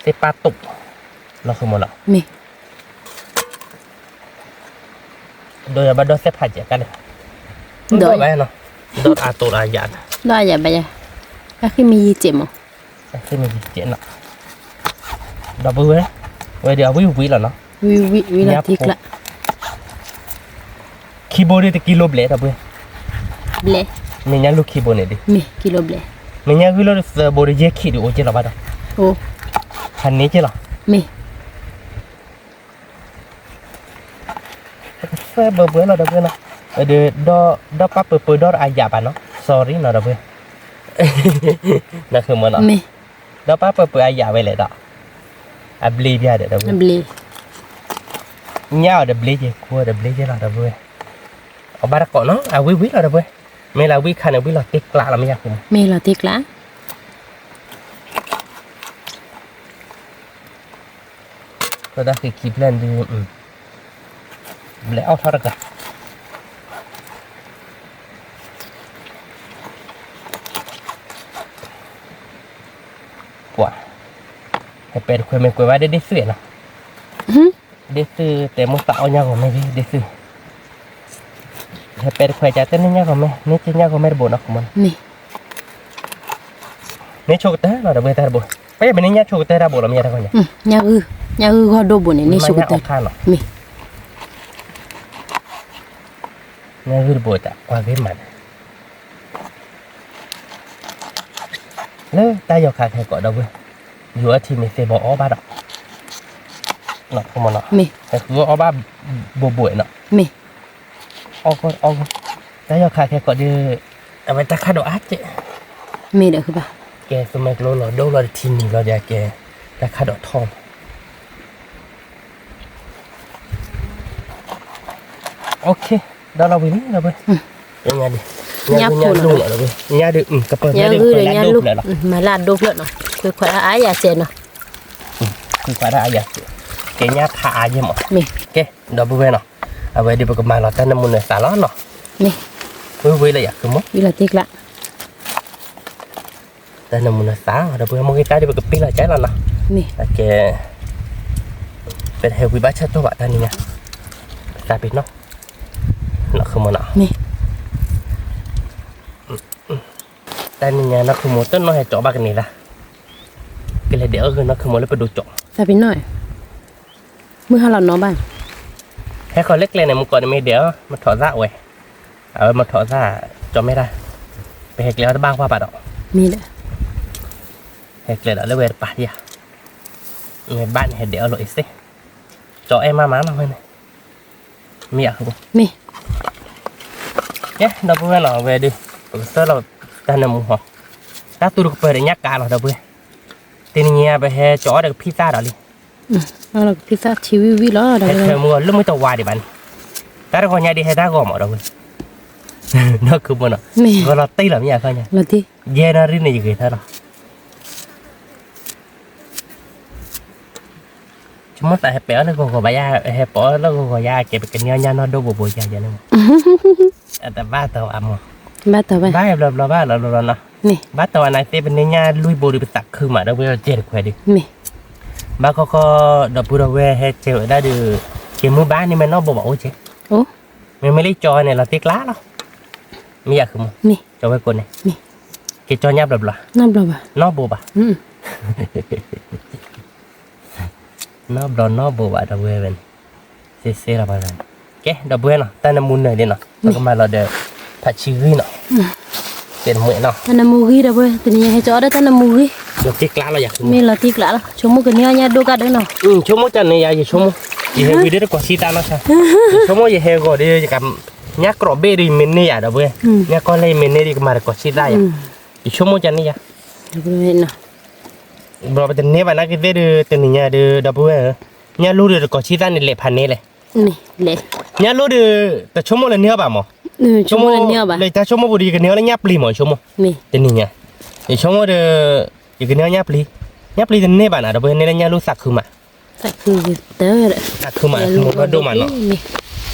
သ့ၣ်ပၢ်တိၢ်, နီၢ်ဃုမိၢ်နီၤ, ဒီးယဘၣ်ဒီးသ့ၣ်ဖးကဲကါလဲၣ်, ဒီးဘၣ်နီၤ, ဒီးအတိၢ်အယၤ, ဒီးအယၤဘၣ်ယၤ, အဃိမ့ၢ်ယံၤကဲမး, အဃိမ့ၢ်ယံၤကဲနီၤ, ဒီပုၢ်ဝဲၢ်, ဝဲဒီးအဝံၣ်ဝံၤလီၤနီၤ, ဝံၤဝံၤဝံၤလီၤတ့ကျး ခံဘိဒီးတကံလိဘျဲၣ်ဒီပုၢ်ဝဲၢ်, ဘျဲၣ်, မ့ၢ်ညၣ်လူၢ်ခံဘိန့ၣ်ဒုး, မ့ၢ်ကံလိဘျဲၣ်, မ့ၢ်ညၣ်ဂုၢ်လၢသၢဘိဒီးယဲၢ်ခံဒီးအိၣ်ကဲလီၤဘၣ်ဒီး, အိၣ်, ဖးန့ၢ်ကဲလီၤ, မ့ၢ် သၢဘိဘိလီၤဒီပုၢ်ဝဲၢ်နီၤ, ဒီး ဒီးပၢ်ပၢၢ်ပၢၢ်ဒီးအယၤဘၣ်နီၤ, sorry နီၤဒီပုၢ်ဝဲၢ်, နီၢ်ဃုမိၢ်နီၤ, ဒီးပၢ်ပၢၢ်ပၢၢ်အယၤဝဲလဲၣ်ဒီး, အဘျ့ဘၣ်ဒီးဒီပုၢ်ဝဲၢ်, ညၣ်အီၤဒီးဘျ့ကဲ ခူအီၤဒီးဘျ့ကဲလီၤဒီပုၢ်ဝဲၢ်, အဘၣ်တကိးနီၤ အဝံၣ်ဝံၤလီၤဒီပုၢ်ဝဲၢ်, မ့ၢ်လၢဝံၣ်ခါန့ၣ် ဝံၣ်လီၤတ့ကျးလီၤမ့ၢ်ယၤဃုမိၢ်, မ့ၢ်လီၤတ့ကျး တၢ်ဃံခံဖျၢၣ်ဒုး, ဘျဲၣ်အီၣ်ထီၣ်တကး, ပှၤ, ဟဲပဲတခွဲမ့ၢ်ကွဲးဘၣ်ဒ်ဒ်သွံၣ်နီၤ, ဒ်သွံၣ်တဲမိၢ်သးအီၣ်ညၣ်ဂီၤမဲဒ်ဒ်သွံၣ်, ဟဲပဲတခွဲကတၢၢ်န့ၢ်ညၣ်ဂီၤမဲ, န့ၢ်က့ညၣ်ဂီၤမဲတဘိနီၤ, မ့ၢ်ဆိကတၢၢ်လီၤဒီပုၢ်ဝဲၢ်တၢ်တဘိ, ပမ့ၢ်န့ၢ်ညၣ်ဆိကတၢၢ်တၢ်ဘိလီၤမ့ၢ်ယၤတၢ်ဂီၤညါ, ညၣ်ဂုၢ်ဂီၢ်ဒိၣ်ဘိန့ၣ် န့ၢ်ဆိကတၢၢ်, မ့ၢ် ညၣ်ဂုၢ်တဘိတၢ်ကွၢ်ဂ့ၤမးန့ၣ်, လၢတၢ်ယီၤခးခဲကိးဒီပုၢ်ဝဲၢ်, ယိၤအထံမ့ၢ်သ့ဘီအီၣ်ဘၣ်ဒီး, မ့ၢ်ဃုအီၣ်ဘၣ်ဘိဘိနီၤ, မ့ၢ် အီၣ်ကီ, တၢ်ယီၤခးခဲကိးဒီး, အဝဲတၢ်ခးဒီးအါကဲ, မ့ၢ်ဒီးဃုဘၣ်, ကဲသူမှဲကျိလီၤဒိၣ်လီၤတထံၣ်န့ၣ်လီၤဒီးကဲ, တၢ်ခးဒီးထီၣ် ဒီလီၤဝံၤလံဒီပုၢ်ဝဲၢ်, ညၣ်ဒုး, ညၣ်ဒုး, ကပၤညၣ်ဒုး, မၤလၢအဒိၣ်ဖျၢၣ်နီၤ, ခွံခွါတၢ်အါယၤစဲးနီၤ, ခွံခွါတၢ်အါယၤစဲး, ကဲညၣ်ဖးအါယဲၢ်မး, မ့ၢ်, ကဲ, ဒီပုၢ်ဝဲၢ်နီၤ, အဝဲဒုးပကမၤလီၤတၢ်နၢမူနသးလီၤနီၤ, မ့ၢ်, ဝံၤဝံၤလၢယၤဃုမိၢ်, ဝံၤလီၤတ့ကျး တၢ်နၢမူနသး ဒီပုၢ်ဝဲၢ် မ့ၢ်ဂ့ၤတၢ်ဒုးပကပ့ၢ်လီၤကၢ်လီၤနီၤ, ကဲ, ပတဟဲဝံၤဘၣ်ဆၢထၢၣ်ဘၣ်တၢ်နံၤညါ, သးပ့ၤနီၣ်, နီၢ်ဃုမိၢ်နီၤ, တၢ်နံၤညါနီၢ်ဃုမိၢ်တနီၣ်ဟဲကၠီဘၣ်ကန့ၢ်သး, ကလဲၤဒဲးအီၣ်ဂ့ၤနီၢ်ဃုမိၢ်လၢပဒိၣ်ကၠီ, သးပ့ၤနီၣ်, မုၢ်ဟါလီၤနီၤဘၣ်, ဟဲဃီၤလၢကျဲန့ၣ် မုၢ်ကီၢ်န့ၣ်မ့ၢ်ဒဲးအီၣ် မထီၣ်သၣ်ဝဲ, အဝဲမထီၣ်သၣ်, ကၠီမဲဒၣ်, ပဟဲကျဲအီၣ်တဘၣ်ကွၢ်ဘၣ်ဒီး, မ့ၢ်ဒီး, ဟဲကျဲဒီးလၢဝဲတပၤယၤ, မ့ၢ်ဘၣ်န့ၣ်ဟဲဒဲးအီၣ်လိာ်အ့ၣ်စ့, ကၠီအဲၣ်မါမါနီၤဝဲန့ၣ်, မ့ၢ်ယၤဃုမိၢ်, မ့ၢ်, ကဲဒီပုၢ်ဝဲၢ်နီၤ အဝဲဒုး, ပကသၢလီၤ, တၢ်နၢမူဟီ, တၢ်သူတကပၤဒီးညၣ်ကါလီၤဒီပုၢ်ဝဲၢ်, တနံၤညါပဟဲကၠီအီၣ်ဒီးကဖံသၣ်ဒီးလံ ကဖံသၣ်ထံဝံၣ်ဝံၣ်လီၤ, ဟဲထၢမူအီၤလၢမုၢ်တဝါဒံးဘၣ်န့ၣ်, တၢ်တဂီၤညါဒ်ဟဲတၢ်ဂီၤမးဒီပုၢ်ဝဲၢ်, နီၢ်ဃုမိၢ်နီၤ, ဂီၤလီၤတံၢ်လီၤမ့ၢ်ယၤခီညါ, ယဲၢ်နၣ်ရံၣ်န့ၣ်ယဂ့ၤထၢလီၤ, မိၢ်သးဟဲပဲာ်အီၣ်လၢဂီၤဂီၤဘၣ်ယၤ, ဟဲပာ်အီၣ်လၢဂီၤဂီၤယၤ ကဲပကန့ၢ်အီၣ်ညၣ်နီၢ်ဒိၣ်ဘိဘိယၤယၤန့ၣ်မး, အတဘၣ်တဘၣ်မး, ဘၣ်တဘၣ်, ဘၣ်ဘျီဘျီဘၣ်လီၤလီၤလီၤနီၤ, ဘၣ်တဘၣ်နသ့ၣ်ပန့ၢ်ညၣ်လွံၢ်ဘိဒီး ပသးခုမး ဒီပုၢ်ဝဲၢ် ကဲတခွဲးဒုး, ဘၣ်ခီခီ ဒီပုၢ်ဒီဝဲၢ်ဟဲကဲဝဲဒၣ်ဒီး, က့ၤမုၢ်ဘၣ်န့ၣ်မ့ၢ်နီၢ်ဘိဘၣ်အိၣ်ကဲ, မ့မ့ၢ်လၢကၠီန့ၣ် လီၤတံၢ်ကျးလီၤ, မ့ၢ်ယၤဃုမး, ကၠီဝဲၢ်ကိးန့ၣ်, ကၠီညၣ်ဘျီဘျီ, နီၢ်ဘိဘၣ်, နီၢ်ဘျီနီၢ်ဘိဘၣ် ဒီပုၢ်ဝဲၢ်န့ၣ်, စ့စ့လီၤပှၤ, ကဲ ဒီပုၢ်ဝဲၢ်နီၤ တၢ်နမူနၢၤဒ်နီၤ ပကမၤလီၤဒီး, ဖးဆံဂံၢ်နီၤ, တမ့ၢ်နီၤ, တၢ်နမူဂံၢ်ဒီပုၢ်ဝဲၢ် တနံၤညါဟဲကၠီအီၣ်ဒီးတၢ်နမူဂံၢ်, လီၤတံၢ်ကျးလီၤယၤ, မ့ၢ်လီၤတံၢ်ကျးလီၤ ဆိကမိၣ်ကန့ၢ်အီၣ်ညၣ်ဒိၣ်ကါဒုးနီၤ, ဆိကမိၣ်ကန့ၢ်ယၤ ယဆိကမိၣ်, ယဟဲဝံၤဒီးတကိးဆံသၣ်နီၤဆါ, ယဆိကမိၣ်ယဟဲဂီၤဒီး ညၣ်ကြီၣ်ဘ့ၣ်ဒီးယမ့ၢ်န့ၢ်ယၤ ဒီပုၢ်ဝဲၢ်, ညၣ်ကီၢ်လဲၣ်ယမ့ၢ်န့ၢ်ဒီး ယကမၤတကိးဆံသၣ်ယၤ, ယဆိကမိၣ်ကန့ၢ်ယၤ ဘျီပတန့ၢ်ဘၣ်နာ်က့သ့ၣ်ဒီး တနံၤညါဒီး ဒီပုၢ်ဝဲၢ်ဧၢ, ညၣ်လူၢ်ဒီးတကိးဆံသၣ်န့ၣ် လဲၤဖးန့ၢ်လဲၣ်, ညၣ်လူၢ်ဒီး တဆိကမိၣ်လၢန့ၢ်အီၣ်ဘၣ်မး, ဆိကမိၣ်လၢတၢ်ဆိကမိၣ်ပူၤဒီး ယကန့ၢ်အီၣ်လၢညၣ်ပျံၤမး ယဆိကမိၣ်, တနံၤညါ, ယဆိကမိၣ်ဒီး, ယကန့ၢ်အီၣ်ညၣ်ပျံၤ, ညၣ်ပျံၤတန့ၢ်ဘၣ်နၤ ဒီပုၢ်ဝဲၢ် န့ၢ်လၢညၣ်လူၢ်သးခုမး, သးခုမး မ့ၢ်ဒိၣ်မးနီၤ,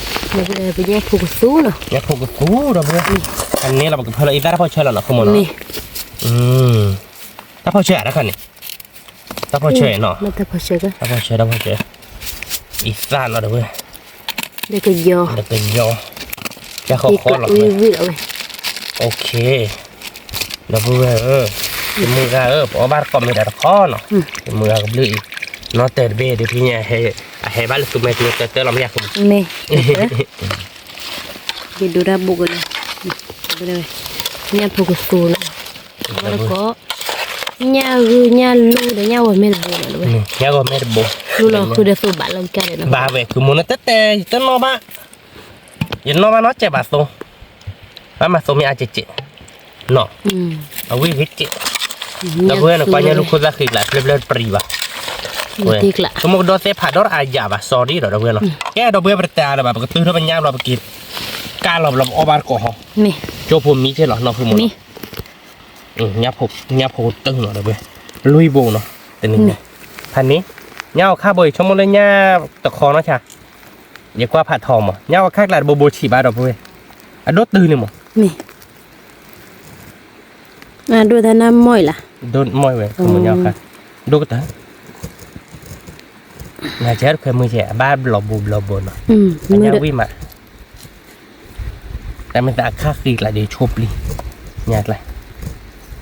ညၣ်ဖိကသူ, ညၣ်ဖိကသူ ဒီပုၢ်ဝဲၢ်, အန့ၣ်လီၤ ပကဖၢလီၤအံသၣ်တၢ်ဖီၣ်ဆၢလီၤနီၤ ခိၣ်မနီၤ, တၢ်ဖီၣ်ဆၢတခါန့ၣ် တၢ်ဖီၣ်ဆၢနီၤ, တၢ်ဖီၣ်ဆၢ, အံသၣ်နီၤ ဒီပုၢ်ဝဲၢ်, ဒီးကယီၤ, ယဃီဃီလီၤ, ဒီပုၢ်ဝဲၢ်ဧၢ, ယမုၢ်ဂၤဧၢ ပအီၣ်ဘၣ်တကိးမ့ၢ်ဒၣ်တခီနီၤ, ယမုၢ်ဂၤကဘျုးအံၤ, နီၢ်တဲာ်တဘ့ၣ်ဒုးဖဲညါ, အဟဲဘၣ်လၢသူမဲာ်သူတၢတၢလီၤမ့ၢ်ယၤခိၣ်, ကဒိၣ်တၢ်ဘိၣ်ကလၢ, ညၣ်ဖိကသူနီၤ, ဘၣ်တကိး, ညၣ်ဂုၢ်ညၣ်လူၢ်ဒီးညၣ်ဂီၤမဲာ်တဘိနီၤ, ညၣ်ဂီၤမဲာ်တဘိ, လူလီၤဃုာ်ဒီးသိးဘၣ်လီၤကါဒီးနီၤ, ဘၣ်ဝဲ ဃုာ်မူန့ၣ် တဲတဲ ယတနီၣ်ဘၣ်, ယနီၣ်ဘၣ်နီၢ်ကဲးဘၣ်သိး, ဘၣ်မၤသိးမ့ၢ်အါကဲးကဲး, နီၤ, အဝံၣ်ဂ့ၤကဲး, ဒီပုၢ်ဝဲၢ်န့ၣ် ကွၢ်ညၣ်လူၢ်ခိၣ်သၣ်ဃံကျး ဖျၢၣ်ဖျၢၣ်တပျံၤဘၣ်, ဆိကမိၣ်ကဒီးသဲဖးဒီးအါယၤဘၣ် sorry ဒီး ဒီပုၢ်ဝဲၢ်နီၤ, ကဲ ဒီပုၢ်ဝဲၢ် ပတတဲအါလၢၤဘၣ် ပကတုၤထီၣ်ပညၣ်ဘျီ ပက့ၤကၢ်လီၤဘျီ ပအီၣ်ဘၣ်တကိးဟီ, ကၠိဖိမံကဲလီၤ နီၢ်ဖိမူနီၤ, ညၣ်ဖိကတုၤနီၤ ဒီပုၢ်ဝဲၢ်, လွံၢ်ဘိနီၤ, တနံၤညါ, ဖးန့ၣ်, ညၣ်အီၣ်ခါဘိ ယဆိကမိၣ်လၢညၣ်တခီနီၢ်ဆါ, ယကွၢ်ဖးထီမး ညၣ်အီၣ်ခါကျးတဘိဘိဆံးဘၣ် ဒီပုၢ်ဝဲၢ်, အဒိၣ်တုၤန့ၣ်မး ဒိၣ်တၢ်နၢ်မီၢ်အံၤလၢ, ဒိၣ်မီၢ်ဝဲ ဒိၣ်ကတၢၢ်, နၤကဲတခွဲမုၢ်ကဲ အဘၣ်ဘျီဘိဘျီဘိနီၤ, အညၣ်ဝံၣ်မး, တၢ်မ့ၢ်သးအခါဃံကျးဒီးဆိပျံၤ, ညၣ်ကျါ, တုၤ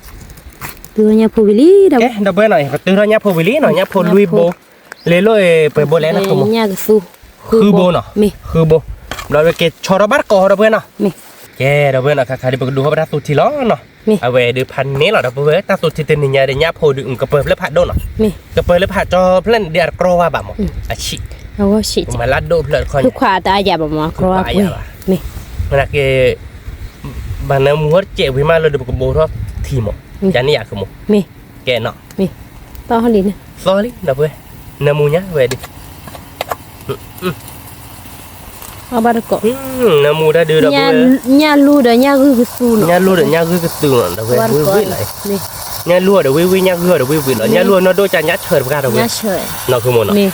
ညၣ်ဖိဝံၤလံ, ဒီပုၢ်ဝဲၢ်နီၤ ပတုၤထီၣ်ညၣ်ဖိဝံၤလံနီၤ ညၣ်ဖိလွံၢ်ဘိ, လဲၤလိၣ်ပှဲၤဘိလဲၣ်နီၤ ဃုဘိနီၤ, ဃုဘိ, ဘျီဝဲက့ၤဆီထီၣ်ဘၣ်တကိး ဒီပုၢ်ဝဲၢ်နီၤ, ကဲ ဒီပုၢ်ဝဲၢ်နီၤ ခါခါဒ်ပကဒိးထီၣ်ပတၢ်သူၣ်ထံလီၤနီၤ, အဝဲဒုးဖးန့ၣ်လီၤ ဒီပုၢ်ဝဲၢ် တၢ်သူၣ်ထံတနံၤညါဒီး ညၣ်ဖိဒုး ကပၢၤဖျၢၣ်ဖးဒိၣ်နီၤ, ကပၢၤလၢဖးကၠီဖျၢၣ်န့ၣ်ဒီး အတကြီဝါဘၣ်မး, အဆံး, မၤလၢဒိၣ်ဖျၢၣ်တခီညါ, မ့ၢ်က့ ဘၣ်နၢမူဟီၣ်တစဲးဝံၤမးလၢဒုး ပကဘိထီၣ်ထံမး, ကန့ၣ်ယၤကမိၣ်, ကဲနီၤ, သီလံ ဒီပုၢ်ဝဲၢ်, နၢမူညါဝဲဒုး ဘၣ်တကိး, နၢမူတၢ်ဒုး ဒီပုၢ်ဝဲၢ်, ညၣ်လူၢ်ဒီးညၣ်ဂုၢ်ကသူနီၤ, ညၣ်လူၢ်ဒီးညၣ်ဂုၢ်ကသူနီၤ ဒီပုၢ်ဝဲၢ်, ဝံၣ်ဝံၣ်လီၤ, ညၣ်လူၢ်အီၤဒီးဝံၣ်ဝံၣ် ညၣ်ဂုၢ်အီၤဒီးဝံၣ်ဝံၣ်လီၤ, ညၣ်လူၢ်အီၤနီၢ်ဒိၣ်ကၢ်ညၣ်ဆၢတပှၢ် ဒီပုၢ်ဝဲၢ်, နီၤ ဃုမ့ၢ်နီၤ,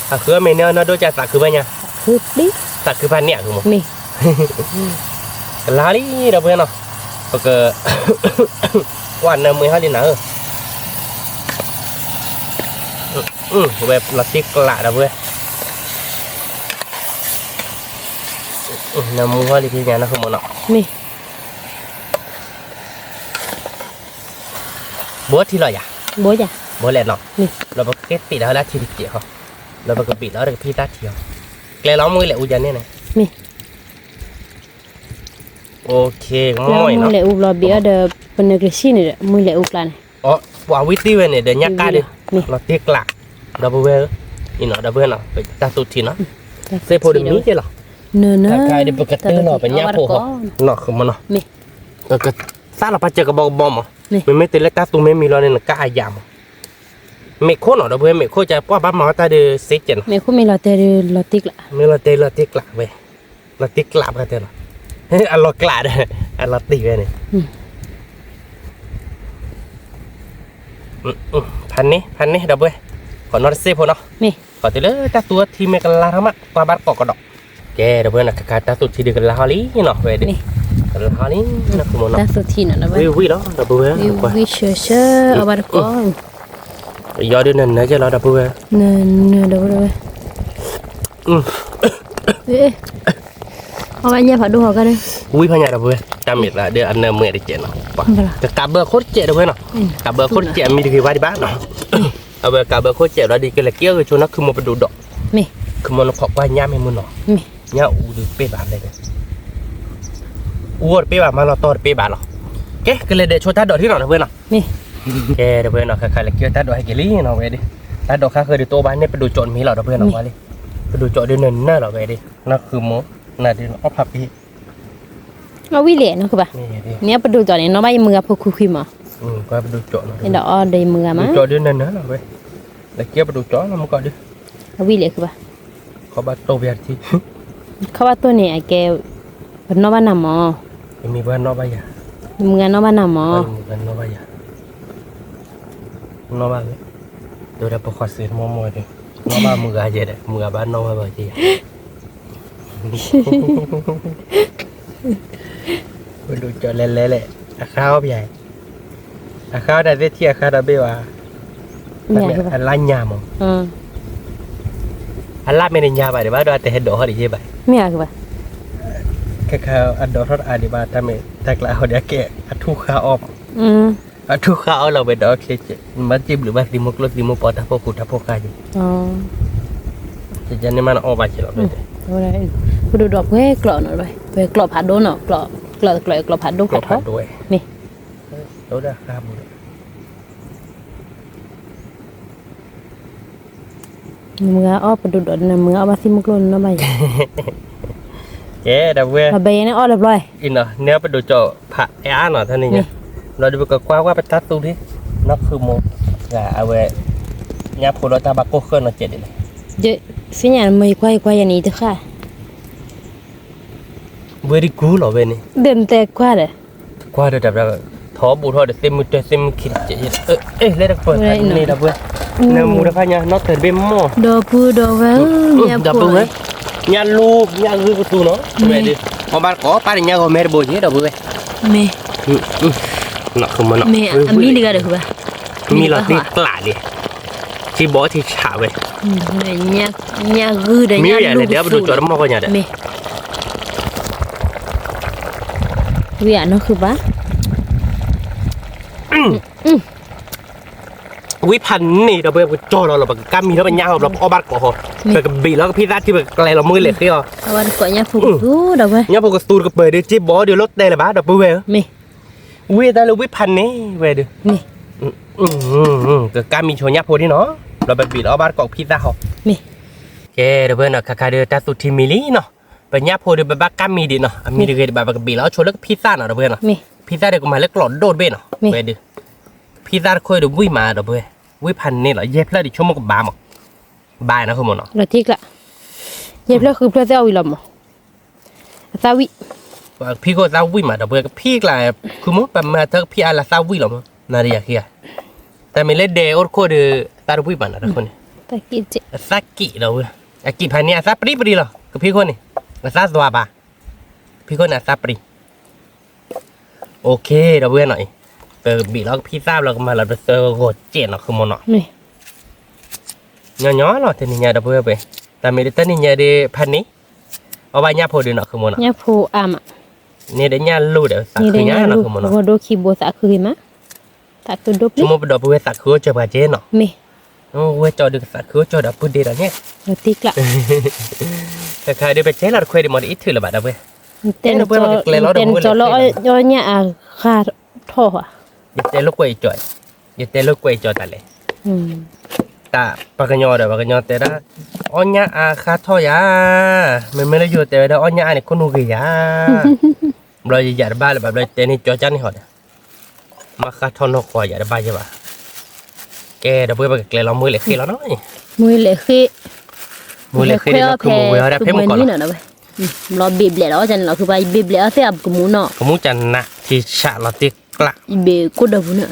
အဃုအီၣ်မ့ၢ်န့ၢ်အီၤနီၢ်ဒိၣ်ကၢ်သးခုဘၣ်ညါ, သးခုဖးန့ၢ်အဃုမ့ၢ် ကလါလံ ဒီပုၢ်ဝဲၢ်နီၤ, ပက ကွၢ်နၢမူဟီၣ်လံနၤဧၢ, ဝဲလီၤတံၢ်ကျး ဒီပုၢ်ဝဲၢ်, နၢမူဟီၣ်လံဖဲညါနီၤ ဃုမ့ၢ်နီၤ, ဘိထံလီၤယၤ, ဘိလဲၣ်နီၤ, လီၤပကကဲတ့ၢ်ဒီးလၢထံတစဲးဃီ, လီၤပကဘ့ၣ်လီၤတကဖံသၣ်ထံအီၤ, ကျဲလီၤမူလဲၣ်အူယၤန့ၣ်န့ၣ်, မ့ၢ်လဲၤအူဘျီဘ့ၣ်အီၤဒီး ပနၢၤကလၢၤဆံၣ်န့ၣ်ဒီး မ့ၢ်လဲၤအူကျါန့ၣ်, ပှၤဝံတံၢ်ဝဲန့ၣ်ဒီးညၣ်ကၣ်ဒီး, လီၤတံၢ်ကျး, ဒီပုၢ်ဝဲၢ်ဧၢ, အံၤနီၤ ဒီပုၢ်ဝဲၢ်နီၤ ပတၢ်သူၣ်ထံနီၤ, သ့ၣ်ဖိတမံၤကဲလီၤ, တၢ်ခါဒီးပကတၢၢ်လီၤပညၣ်ဖိဃီ, နီၤ ဃုမ့ၢ်နီၤ, ပကသၣ်လီၤပာ်စၢၤကဘီကဘီမး, မ့မ့ၢ်တုၤလၢတၢ်သူမ့ၢ်မံလီၤန့ၣ် နကၣ်အယၤမး, မ့ၢ်ခိၣ်နီၤ ဒီပုၢ်ဝဲၢ် မ့ၢ်ခိၣ်ကပှၢ်ဘၣ်မၤအီၣ်တၢ်ဒီးစ့ကဲးနီၤ, မ့ၢ်ခိၣ်မ့ၢ်လီၤတဲာ်ဒီးလီၤတံၢ်ကျး, မ့ၢ်လီၤတဲာ်လီၤတံၢ်ကျးဝဲ, လီၤတံၢ်ကျးပှၤတဲလီၤ, အလီၤကျးဒီး, အလီၤတံၢ်ဝဲန့ၣ်, ဖးန့ၢ် ဖးန့ၢ် ဒီပုၢ်ဝဲၢ်, ခီနီတစ့ဖိနီၤ, ခီတုၤလၢတၢ်သူထံမ့ၢ်ကလါထီၣ်မး ကွၢ်ဘၣ်တကိးကဒီး, ကဲဒီပုၢ်ဝဲၢ်နီၤ ခါခါတၢ်သူထံဒုးကလါထီၣ်လံနီၤ ဝဲဒၣ်, ကလါထီၣ်လံ, ဝံၣ်ဝံၣ်လီၤဒီပုၢ်ဝဲၢ်, ဝံၣ်ဆၢဆၢ အီၣ်ဘၣ်တကိး, ယီဒုးနၢၤနၢၤကဲလီၤဒီပုၢ်ဝဲၢ်, နၢၤနၢၤဒီပုၢ်ဝဲၢ်, အီၣ်ဘၣ်ညၣ်ဖးဒိၣ်ဟီကါဒီး, ဝံၣ်ဖးညၣ်ဒီပုၢ်ဝဲၢ် တၢ်မ့ၢ်သးဒ်အနၢၤမုာ်တကဲးနီၤ, ကကးဘၢအခိၣ်တကဲးဒီပုၢ်ဝဲၢ်နီၤ, ကးဘၢအခိၣ်တကဲးအမံၤတဂ့ၤဘၣ်ဒံးဘၣ်နီၤ, အဝဲကးဘၢအခိၣ်တကဲးဘျီဒ်ကလဲၤက့ၤအီၣ်ဂ့ၤဆိနီၤ ခုမိၢ်ပဒိၣ်ဒီး, ခုမိၢ်နခိးကွၢ်ညၣ်မ့ၢ်မုၢ်နီၤ, ညၣ်အူဒုးတပ့ၢ်ဘၣ်လဲၣ်, အူအီၣ်တပ့ၢ်ဘၣ် မၤလီၤတီၢ်တပ့ၢ်ဘၣ်လီၤ, ကဲ ကလဲၤဒဲးဆိတၢ်ဒိးထံနီၤဒီပုၢ်ဝဲၢ်နီၤ, ကဲဒီပုၢ်ဝဲၢ်နီၤ ခါခါလဲၤက့ၤတၢ်ဒိးဟဲက့ၤလံနီၤ ဝဲဒၣ်, တၢ်ဒိးခါဃၢၤဒုးတအိၣ်ဘၣ်န့ၣ် ပဒိၣ်ကၠိးတမံၤလီၤဒီပုၢ်ဝဲၢ်နီၤ, ဝဲလံ, ပဒိၣ်ကၠိးဒုးနၢၤနၢၤလီၤ ဝဲဒၣ်, နီၤခုမိၢ်, နဒုးနအီၣ်ဖးပ့ၤ အဝံၣ်လဲၣ်နီၢ်ခုဘၣ်, န့ၣ်ပဒိၣ်ကၠိးန့ၣ် နီၣ်ဘၣ်ယမုၢ်ဂၤဖိခွံခွံမး, ဒီးအီၣ်ဒီးယမုၢ်ဂၤမး, ဒိၣ်ကၠိးဒုးနၢၤနၢၤလီၤဝဲ, လၢက့ၤပဒိၣ်ကၠိးလီၤမုၢ်ကီၢ်ဒုး, အဝံၣ်လဲၣ်ခုဘၣ်, ခီဘၣ်တိၢ်ပယါတထံ, ခီဘၣ်တိၢ်န့ၣ် အကဲ, ပနီၣ်ဘၣ်နၤမး, ယမုၢ်ဂၤနီၣ်ဘၣ်ယၤ, ယမုၢ်ဂၤနီၣ်ဘၣ်နၤမး, နီၣ်ဘၣ်ဝဲ, တဲဝဲဒၣ်ပဃီစ့တမီၢ်မီၢ်ဒီး, နီၣ်ဘၣ်မုၢ်ဂၤယဲဒီး မုၢ်ဂၤဘၣ်နီၣ်ဝဲဘၣ်က့ၤယၤ ပဒိၣ်ကၠိးလဲၤလဲၤလဲၣ်, အဃါအီၣ်ပယါ, အဃါအီၣ်တၢ်သ့ၣ်ထံၣ်အဃါဒီးဘ့ၣ်ဘၣ်, အလၢညါမး, အလၢမ့ၢ်တညါဘၣ်ဒံးဘၣ်ဒီး အတဟဲဒိးထီၣ်ဒံးယဲဘၣ်, မ့ၢ်အကဘၣ်, ခဲခါအဒိးထီၣ်တအါဒံးဘၣ် တၢ်မ့ၢ်တၢ်ကျါအီၤဒီးကဲ အထူၣ်ဃါအီၣ်မး အထူၣ်ဃါအီၣ်လီၤဝဲဒီး အီၣ်ချ့ကဲး မ့ၢ်စံးဘျုးဘၣ်သံမိၢ်ကျိၣ်သံမိၢ်ပီတၢ်ဖိဃူတၢ်ဖိဃါက့ၤ, ကဲန့ၣ်မးနအီၣ်ဘၣ်က့ၤလီၤ, ပဒိၣ်ဒီးပှဲၤကျိးနီၤ, ပှဲၤကျိးဖးဒိၣ်နီၤ, ကျိးကျိးကျိးဖးဒိၣ်ဖးထီ, မ့ၢ်, မုၢ်ဂၤအီၣ်ပဒိၣ်ဒီး မုၢ်ဂၤအီၣ်ဘၣ်သံမိၢ်ကျိၣ်နီၣ်ဘၣ်ယၤ, ကဲဒီပုၢ်ဝဲၢ်, ဘဲယဲန့ၣ်အီၣ်လၢပျီ, အံၤနီၤန့ၣ်ပဒိၣ်ကၠိးဖးအဲၣ်အါနီၤ တၢ်န့ၣ်ညါ, ဘျီဒုးပကကွၢ်ကွၢ်ပတၢ်သူထံ, နီၢ်ခုမိၢ်, အဝဲ, ညၣ်ဖိလီၤတၢ်ဘၣ်ကိၢ်ဃၢ်နီၤကဲးဒ်လဲၣ်, သ့ၣ်ညါမ့ၢ်ယကွၢ်ယကွၢ်ယၤန့ၣ်တဃၣ် ဝဲဒ်ကူလီၤဝဲန့ၣ်, ဒ်နတဲကွၢ်ဒီး, ကွၢ်ဒီးတၢ်, ထီဘိၣ်ထီၣ်ဒီးသ့ၣ်မုၢ်တၢၢ်သ့ၣ်မုၢ်ခံတကဲး, အဲ လဲၤတကပၢၤဖးန့ၣ်ဒီပုၢ်ဝဲၢ်, နၢမူတခါညါနီၣ်တၢၤတဘ့ၣ်မီၢ်, ဒီပုၢ်ဒီဝဲၢ်, ဒီပုၢ်ဝဲၢ်, ညၣ်လူ, ညၣ်ဂုၢ်ကတူၤနီၤ, ဝဲဒၣ်, အီၣ်ဘၣ်တကိး ပၢ်တညၣ်ဂီၤမဲတဘိက့ၤ ဒီပုၢ်ဝဲၢ်, မ့ၢ်, နီၢ်ခုမိၢ်နီၤ, မ့ၢ်အမံတဂၤဒီးဘၣ်, မံလီၤတံၢ်ကျးလံ, ထံဘီထံဆးဝဲ, ညၣ်ဂုၢ်ဒီးညၣ်လူကတူၤ, မ့ၢ်, ဝံၣ်အနီၢ်ခုဘၣ်, ဝံၣ်ဖးန့ၣ်ဒီပုၢ်ဝဲၢ် ပကကၠီလီၤလီၤ ပကကၢ်မံၤလီၤ ပညၣ်ဟီဘျီ ပအီၣ်ဘၣ်တကိးဟီ, ပကဘ့ၣ်လီၤကဖံသၣ်ထံ ပကကျဲလီၤမုၢ်လၢာ်ဃ့အီၤ, ညၣ်ဖိကသူတကပၤဒီး က့ဘီဒီး လီၤတဲာ်လၢၤဘၣ် ဒီပုၢ်ဝဲၢ်, ဝံၣ်တၢ်လၢဝံၣ်ဖးန့ၣ်ဝဲဒီး, ကကၢ်မံၤဆိညၣ်ဖိဒ်နီၤ, ဘျီပဘ့ၣ်လီၤအီၣ်ဘၣ်တကိးကဖံသၣ်ဟီ, ကဲ ဒီပုၢ်ဝဲၢ်နီၤ ခါခါဒီး တၢ်သူထံမံၤလံနီၤ, ပညၣ်ဖိဒီး ပဘၣ်ကၢ်မံၤဒံးနီၤ, အမံၤတဂ့ၤတဘၣ် ပကဘ့ၣ်လီၤအီၣ်ဆိလၢကဖံသၣ်နီၤ ဒီပုၢ်ဝဲၢ်နီၤ, ဖံသၣ်ဒီးကမၤလၢကျိးဒိၣ်တဘ့ၣ်နီၤ, ဝဲဒီး, ဖံသၣ်တခိၣ်ဒီးဝံၣ်မး ဒီပုၢ်ဝဲၢ်, ဝံၣ်ဖးန့ၣ်လီၤ ယဲၢ်ဖျၢၣ်ဒီးဆိကမိၣ်ကဘၣ်မး, ဘၣ်နီၤ ဃုမိၢ်နီၤ, ယဲၢ်ဖျၢၣ်ဃုဖျၢၣ်သ့ၣ်အီၣ်ဝံၤလီၤမး, အသၣ်ဝံၣ်, ကဖံခိၣ်သၣ်ဝံၣ်မး ဒီပုၢ်ဝဲၢ် ကဖံကျါ, ဃုမိၢ် ပမၤထၢကဖံအါလၢသၣ်ဝံၣ်လီၤမး, နၤဒီးယၤခံဂၤ, တၢ်မ့ၢ်လၢဒဲးအိၣ်တခိၣ်ဒီး သၣ်တဝံၣ်ဘၣ်နီၤ တခိၣ်န့ၣ်, အသၣ်က့ၣ်ဒီပုၢ်ဝဲၢ်, အက့ၣ်ဖးန့ၣ် အသၣ်ပျံၤပျံၤလီၤ ကဖံခိၣ်န့ၣ်, အသၣ်သွါဘၣ်, ကဖံခိၣ်န့ၣ် အသၣ်ပျံၤ OK ဒီပုၢ်ဝဲၢ်နီၤအံၤ, ပဘ့ၣ်လီၤကဖံသၣ်ဘျီကမၤလီၤပသၢဂီၤကဲးနီၤ ဃုမိၢ်နီၤ, ညီညီလီၤ တနံၤညါ ဒီပုၢ်ဝဲၢ်, တၢ်မ့ၢ်တနံၤညါဒီး ဖးန့ၣ်, အီၣ်ဘၣ်ညၣ်ဖိဒီးနီၤ ဃုမိၢ်နီၤ, န့ၣ်ဒီးညၣ်လိၤဒီး သးခုညါနီၤ ဃုမိၢ်နီၤ, ဆိကမိၣ်ပဒီပုၢ်ဝဲၢ်သးခုအိၣ်စၢၤပှၤကဲနီၤ, ဝဲကၠီဒုးကသးခုအိၣ်စၢၤဒီးပုၢ်ဒ့ဒီးန့ၣ်, တခါဒီး ပကဲလီၤတခွဲးဒံးမး တအံးထုးလၢၤဘၣ် ဒီပုၢ်ဝဲၢ်, တဲနကွဲးပကကျဲၤလီၤဒီး မ့ၢ်လၢကျဲၤလီၤ အီၣ်ညၣ်အါဃါထီၣ်ဧါ, ယတဲလိာ်ကွဲးကၠီ, ယတဲလိာ်ကွဲးကၠီတၢ်လဲၣ်, တၢ်ပှၤကညီဒီး ပှၤကညီတဲဒၣ်, အီၣ်ညၣ်အါဃါထီၣ်ယၤ, မ့မ့ၢ်လၢယိၤတဲဝဲဒၣ် အီၣ်ညၣ်အါန့ၣ် ခိၣ်နူာ်ဂ့ၤယၤ, ဘျီယယၤတဘၣ်လၢၤဘၣ် ဘျီယတဲန့ၢ်ကၠီကၢ်န့ၣ်ဟီဒီး, မ့ၢ်ဃါထီၣ်နီၢ်ကီၢ်ယၤတဘၣ်ယဲဘၣ်, ကဲ ဒီပုၢ်ဝဲၢ် ပကကျဲၤလီၤမုၢ်လၢဃ့လီၤနီၤ, မုၢ်လၢဃ့, မုၢ်လၢဃ့ဒီး နခိၣ်မူဝဲအီၤဒၣ်ဖဲမုၢ်ကီၢ်လီၤ, ဘျီဘ့ၣ်ဘျဲးလီၤ ကန့ၣ်လီၤ ဖုဘၣ် ယဘ့ၣ်ဘျဲးအီၤသ့ၣ်အကမူနီၤ, ကမူကနးထံဆးလီၤတ့ကျး, ယဘ့ၣ်ကိၣ်ဒီပုၢ်ဝဲၢ်,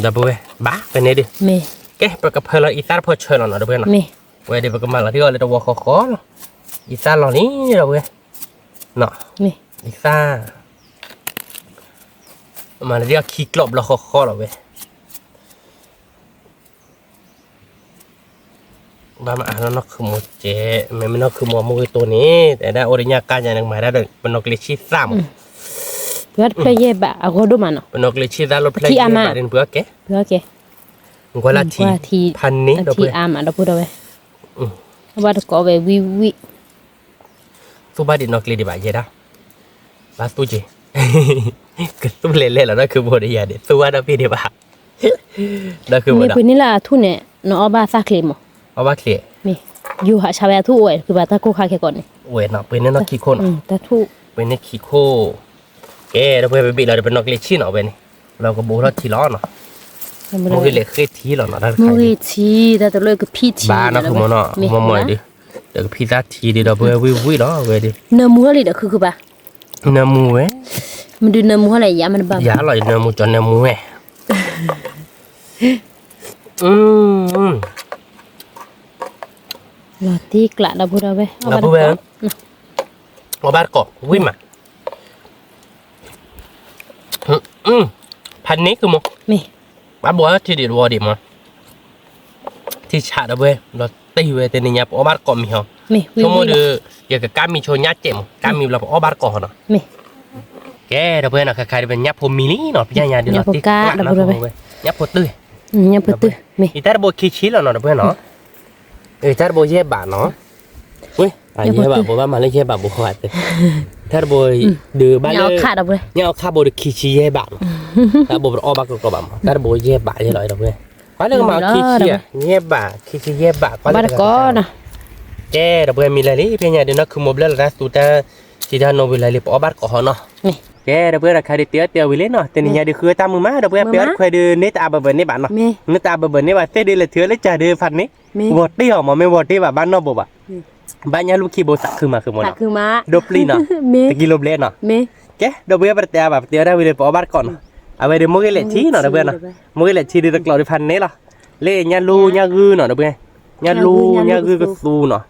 ဒီပုၢ်ဝဲၢ် ဘၣ်ဖဲန့ၣ်ဒီး, မ့ၢ်, က ကဲ ပကဖၢလီၤအံသၣ်တဖီဆၢလီၤနီၤ ဒီပုၢ်ဝဲၢ်နီၤ. ဝဲဒီးပကမၤလီၤထံအီၤလၢတဝီဃီဃီလီၤ. အံသၣ်လီၤလံ ဒီပုၢ်ဝဲၢ်. အံသၣ် မၤလီၤဒ်အခံကျီၢ်ဘျီဃီဃီလီၤဝဲ. ဘၣ်မၤအါလီၤနီၢ်ခုမိၢ်ကဲ, မ့မ့ၢ်နီၢ်ခုမိၢ်မုၢ်ဂ့ၤတိၢ်န့ၣ် တဲဒၣ်အိၣ်ဒီးညၣ်ကါညါန့ၣ် ကမၤဒၣ်ဒီး ပနီၢ်ကလ့ၤဆံၣ်သၣ်မး, ပဖျၢၣ်ယဲၢ်ဘးအဂီၢ်ဒိၣ်မးနီၤ, ပနီၢ်ကလ့ၤဆံၣ်သၣ်လိာ်ဖျၢၣ်ယဲၢ်ဘးန့ၣ် ပှၤကဲ, နကွၢ်လၢထံ, ဖးန့ၣ်ဒီးပှၤ, အဘၣ်တကိးဝဲဝံၣ်ဝံၣ် သူၣ်ဘၣ်ဒံးနီၢ်ကလ့ၤဒံးဘၣ်ယဲဒၣ်, ဘၣ်သူၣ်က့ၤ, ကသူၣ်လဲၤလဲၣ်လီၤ ဒီးခုဘိဒီးယၤဒံး သူၣ်ဘၣ်ဒီးပ့ၢ်ဒံးဘၣ်, ဒီးခုဘိဒီး, မ့ၢ်ပှ့ၤန့ၢ်လၢအထူၣ်န့ၣ် နအီၣ်ဘၣ်သၣ်ချ့မး, အီၣ်ဘၣ်ချ့, မ့ၢ်, ယိၤဟးဆါဝဲအထူၣ်အိၣ်ဝဲ ဖုဘၣ်တၢ်ကိၢ်ခါခဲကိးန့ၣ်, ဝဲနီၤ ပှ့ၤန့ၢ်နီၢ်ခံခိၣ်နီၤ, ပှ့ၤန့ၢ်ခံခိၣ်, ကဲ ဒီးပှၤပဘ့ၣ်လီၤဒီး ပနီၢ်ကလ့ၤဆံၣ်နီၤဝဲန့ၣ်, လီၤကဘိထီၣ်ထံလီၤနီၤ, မ့ၢ်ဂ့ၤလဲၤဃ့ထံလီၤနီၤ, တၢ်တခါအံၤ, မ့ၢ်ဂ့ၤထံ တၢ်တလိၣ်ကဖံးထံ, ဘၣ်နီၢ်ခိမိၢ်နီၤ, မ့ၢ်မ့ၢ်ဒီး, ဒီးကဖံးသၣ်ထံဒီး ဒီးပှၤဝံၣ်ဝံၣ်လီၤဝဲဒီး, နၢမူလံဒီးခုခုဘၣ်, နၢမူဝဲ, မဒုးနၢမူဟီလဲၣ် ယၤမ့ၢ်တဘၣ်, ယၤလီၤ ယနၢမူကၠီနၢမူဝဲ, လီၤတံၢ်ကျးဒီပုၢ်ဒီဝဲၢ်, ဒီပုၢ်ဝဲၢ်, အီၣ်ဘၣ်တကိး ဝံၣ်မး, ဖးန့ၣ်ကမိၢ်, မ့ၢ်, ဘၣ်ဘိးထံဒံးတဝီဒံးမး, ထံဆးဒီပုၢ်ဝဲၢ်, လီၤတံၢ်ဝဲတနံၤညါ ပအီၣ်ဘၣ်တကိးမံၤဟီ, ဆိကမိၣ်ဒီး, ယကကါမံၤဆိညါစဲးမး ကါမံၤဘျီပအီၣ်ဘၣ်တကိးဟီနီၤ, မ့ၢ်, ကဲဒီပုၢ်ဝဲၢ်နီၤ ခါခါဒီးပညၣ်ဖိမံၤလံနီၤ ပညၣ်ညါဒ်လီၤတံၢ်ကျးဒီပုၢ်ဝဲၢ်, ညၣ်ဖိတုၤ, ညၣ်ဖိတုၤ, မ့ၢ်, အံၤတၢ်တဘိခံဆံလီၤနီၤ ဒီပုၢ်ဝဲၢ်နီၤ, အံၤတၢ်တဘိယဲၢ်ဘးနီၤ, ဝ့ၢ်, ယဲၢ်ဘးဘိဘၣ်မၤလၢယဲၢ်ဘးဘိဃီ, တၢ်တဘိ, ဒုးဘၣ်လၢ, ညၣ်အီၣ်ခါဒီပုၢ်ဝဲၢ်, ညၣ်အီၣ်ခါဘိဒီးခံဆံယဲၢ်ဘးနီၤ, တၢ်ဘိပတအီၣ်ဘၣ်ကီကီဘၣ်မး တၢ်တဘိယဲၢ်ဘးယဲၢ်လီၤဒီပုၢ်ဝဲၢ်, ပှၤလၢကမၤအီၣ်ခံဆံဧါ, ယဲၢ်ဘး ခံဆံယဲၢ်ဘး ပှၤလၢကမၤအီၣ်, ကဲဒီပုၢ်ဝဲၢ်မံၤလၢာ်လံ ဖဲညါဒုးနီၢ်ခုမိၢ်ဘျၢလီၤတၢ်သူတၢ်, ထံတၢ်နိဝံၤလၢာ်လံ ပအီၣ်ဘၣ်တကိးဟီနီၤ, ကဲဒီပုၢ်ဝဲၢ်တခါဒုးတ့အီၣ်တ့အီဝံၤလံနီၤ တနံၤညါဒုးဃုတၢ်မုာ်မး ဒီပုၢ်ဝဲၢ် ပှဲၤခွဲးဒုးန့ၢ်တအါဘၢဘၢန့ၢ်ဘၣ်နီၤ, န့ၢ်တအါဘၢဘၢန့ၢ်ဘၣ် သ့ၣ်ဒုးလဲၤထုးလၢကၢ်ဒုးဖးန့ၣ်, ဝီၤတ့ၢ်အီၤမး မ့ၢ်ဝီၤတ့ၢ်ဘၣ်ဘၣ်နီၢ်ဘိဘၣ်, ဘၣ်ညၣ်လူၢ်ခံဘိသးခုမး ဃုမိၢ်နီၤ, ဒိပျံၤနီၤ, တကံလိဘျဲၣ်နီၤ, ကဲဒီပုၢ်ဝဲၢ် ပတတဲအါဘၣ် ပတဲဝဲဒၣ်ဝံၤဒီး ပအီၣ်ဘၣ်တကိးနီၤ, အဝဲဒုးမိၢ်ဂ့ၤလဲၣ်ထံနီၤ ဒီပုၢ်ဝဲၢ်နီၤ, မိၢ်ဂ့ၤလဲၣ်ထံဒုးတကျိးဒုးဖးန့ၣ်လီၤ, လၢညၣ်လူၢ်ညၣ်ဂုၢ်နီၤ ဒီပုၢ်ဝဲၢ်, ညၣ်လူၢ်ညၣ်ဂုၢ်ကသူနီၤ,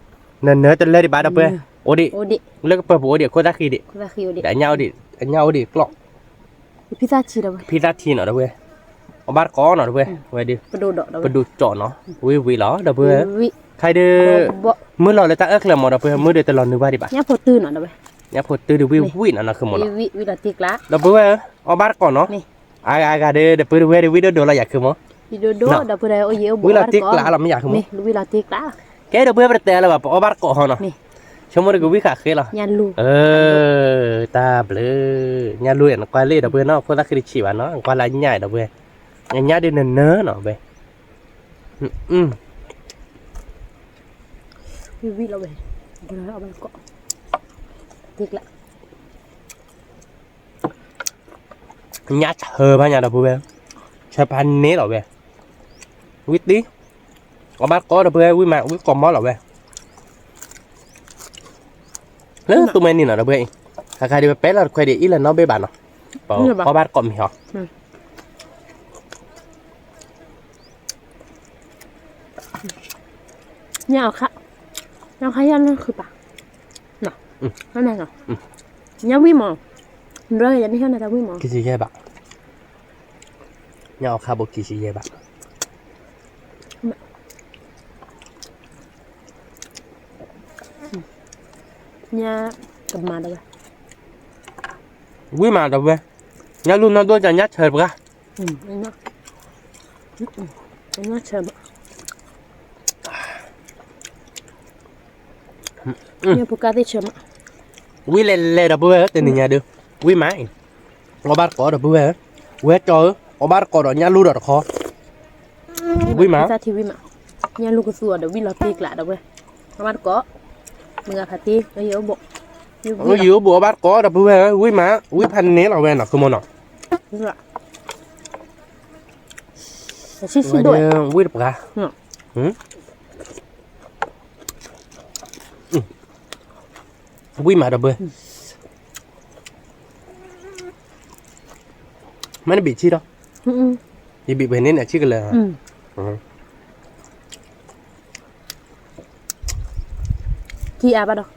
နနၢၤတလၢဒံးဘၣ်ဒီပုၢ်ဝဲၢ်, အိၣ်ဒံး, လၢကပၢၤပူၤအိၣ်ဒံး အခိၣ်သၣ်ဃံဒံး, အညၣ်အိၣ်ဒံးကျီၢ်, ဖံးသၣ်ထံနီၤ ဒီပုၢ်ဝဲၢ်, အီၣ်ဘၣ်တကိးနီၤ ဒီပုၢ်ဝဲၢ်, ဝဲဒုး, ပဒိၣ်ကၠီၣ်နီၤ, ဝံၣ်ဝံၣ်လီၤ ဒီပုၢ်ဝဲၢ်, ခါဒုး, မုၢ်လီၤလၢတၢ်အၢၣ်ချၢမး ဒီပုၢ်ဝဲၢ် မုၢ်ဒုးတလီၤနုာ်ဘၣ်ဒံးဘၣ်, ညၣ်ဖိတုၤဒုးဝံၣ်ဝံၣ်နီၤ နခုမိၢ်နီၤ, ဒီပုၢ်ဝဲၢ်, အီၣ်ဘၣ်တကိးနီၤ, အဂၤဒီး ဒီပုၢ်ဝဲၢ်ဒုးဝံၣ်ဒိၣ်ဒိၣ်လီၤယၤခုမိၢ်, ဝံၣ်လီၤတံၢ်ကျးလီၤမ့ၢ်ယၤခုမိၢ်နီၤ, ကဲဒီပုၢ်ဝဲၢ် ပတတဲလၢၤဘၣ် ပအီၣ်ဘၣ်တကိးဟီနီၤ, ဆိကမိၣ်ဒီးကဝံၣ်ဃာ်ဃ့လီၤ, တၢ်ဘျုး, ညၣ်လူၢ် နကွၢ်လၢဒီပုၢ်ဝဲၢ်နီၤ အခိၣ်သၣ်ဃံတဆံးဘၣ်နီၤ နကွၢ်လၢညၣ်ဒီပုၢ်ဝဲၢ်, ညၣ်ဒုးနနၢၤနီၤ ဝဲ ဝံၣ်ဝံၣ်လီၤဝဲ, တံၢ်ကျး, ညၣ်ဆၢဖးညါဒီပုၢ်ဝဲၢ်, ဆၢဖးန့ၣ်လီၤဝဲ, ဝံၣ်တံၢ်, အီၣ်ဘၣ်တကိးဒီပုၢ်ဝဲၢ် ဝံၣ်မး ဝံၣ်ကိးမီၢ်လီၤဝဲ, လၢသူမွဲနံၤနီၤဒီပုၢ်ဝဲၢ်အံၤ, ခါခါဒုးပပဲလီၤတခွဲးဒံးအံၤလၢနီၢ်ဘ့ၣ်ဘၣ်နီၤ, ပအီၣ်ဘၣ်တကိးမံၤဟီ ညၣ်အီၣ်ခါ, ညၣ်အီၣ်ခါယဲၢ်နီၢ်ခုပၢ်, ညၣ်ဝံၣ်မး, ယဲၢ်ဘး, ညၣ်အီၣ်ခါဘိခံဆံယဲၢ်ဘး, ညၣ်ကမၤဒီးဝဲ, ဝံၣ်မးဒီပုၢ်ဝဲၢ်, ညၣ်လူၢ်နီၢ်ဒိၣ်ကညၣ်ဆၢတပှၢ် ဝံၣ်လဲၤလဲၤဒီပုၢ်ဝဲၢ်ဧၢ တနံၤညါဒုး, ဝံၣ်မးအံၤ, အီၣ်ဘၣ်တကိးဒီပုၢ်ဝဲၢ်ဧၢ, ဝဲကၠီဧၢ, အီၣ်ဘၣ်တကိးဒီးညၣ်လူၢ်ဒီးတခီ, ဝံၣ်မး, ညၣ်လူၢ်ကသူအီၤဒီးဝံၣ်လီၤတံၢ်ကျးဒီပုၢ်ဝဲၢ်, အီၣ်ဘၣ်တကိး, မုၢ်ဂၤဖးတံၢ်, ယအိၣ်ဘိး, ယအိၣ်ဘိးအီၣ်ဘၣ်တကိးဒီပုၢ်ဝဲၢ်ဧၢ, ဝံၣ်မး, ဝံၣ်ဖးန့ၣ်လီၤဝဲနီၤ ခုမိၢ်နီၤ, ဝံၣ်တပှၢ် ဝံၣ်မးဒီပုၢ်ဝဲၢ်, မ့ၢ်နဘံးဆံးဒီး, ယဘံးပှဲၤန့ၢ်နဆံးကလၢာ်, ထံအါဘၣ်ဒီး,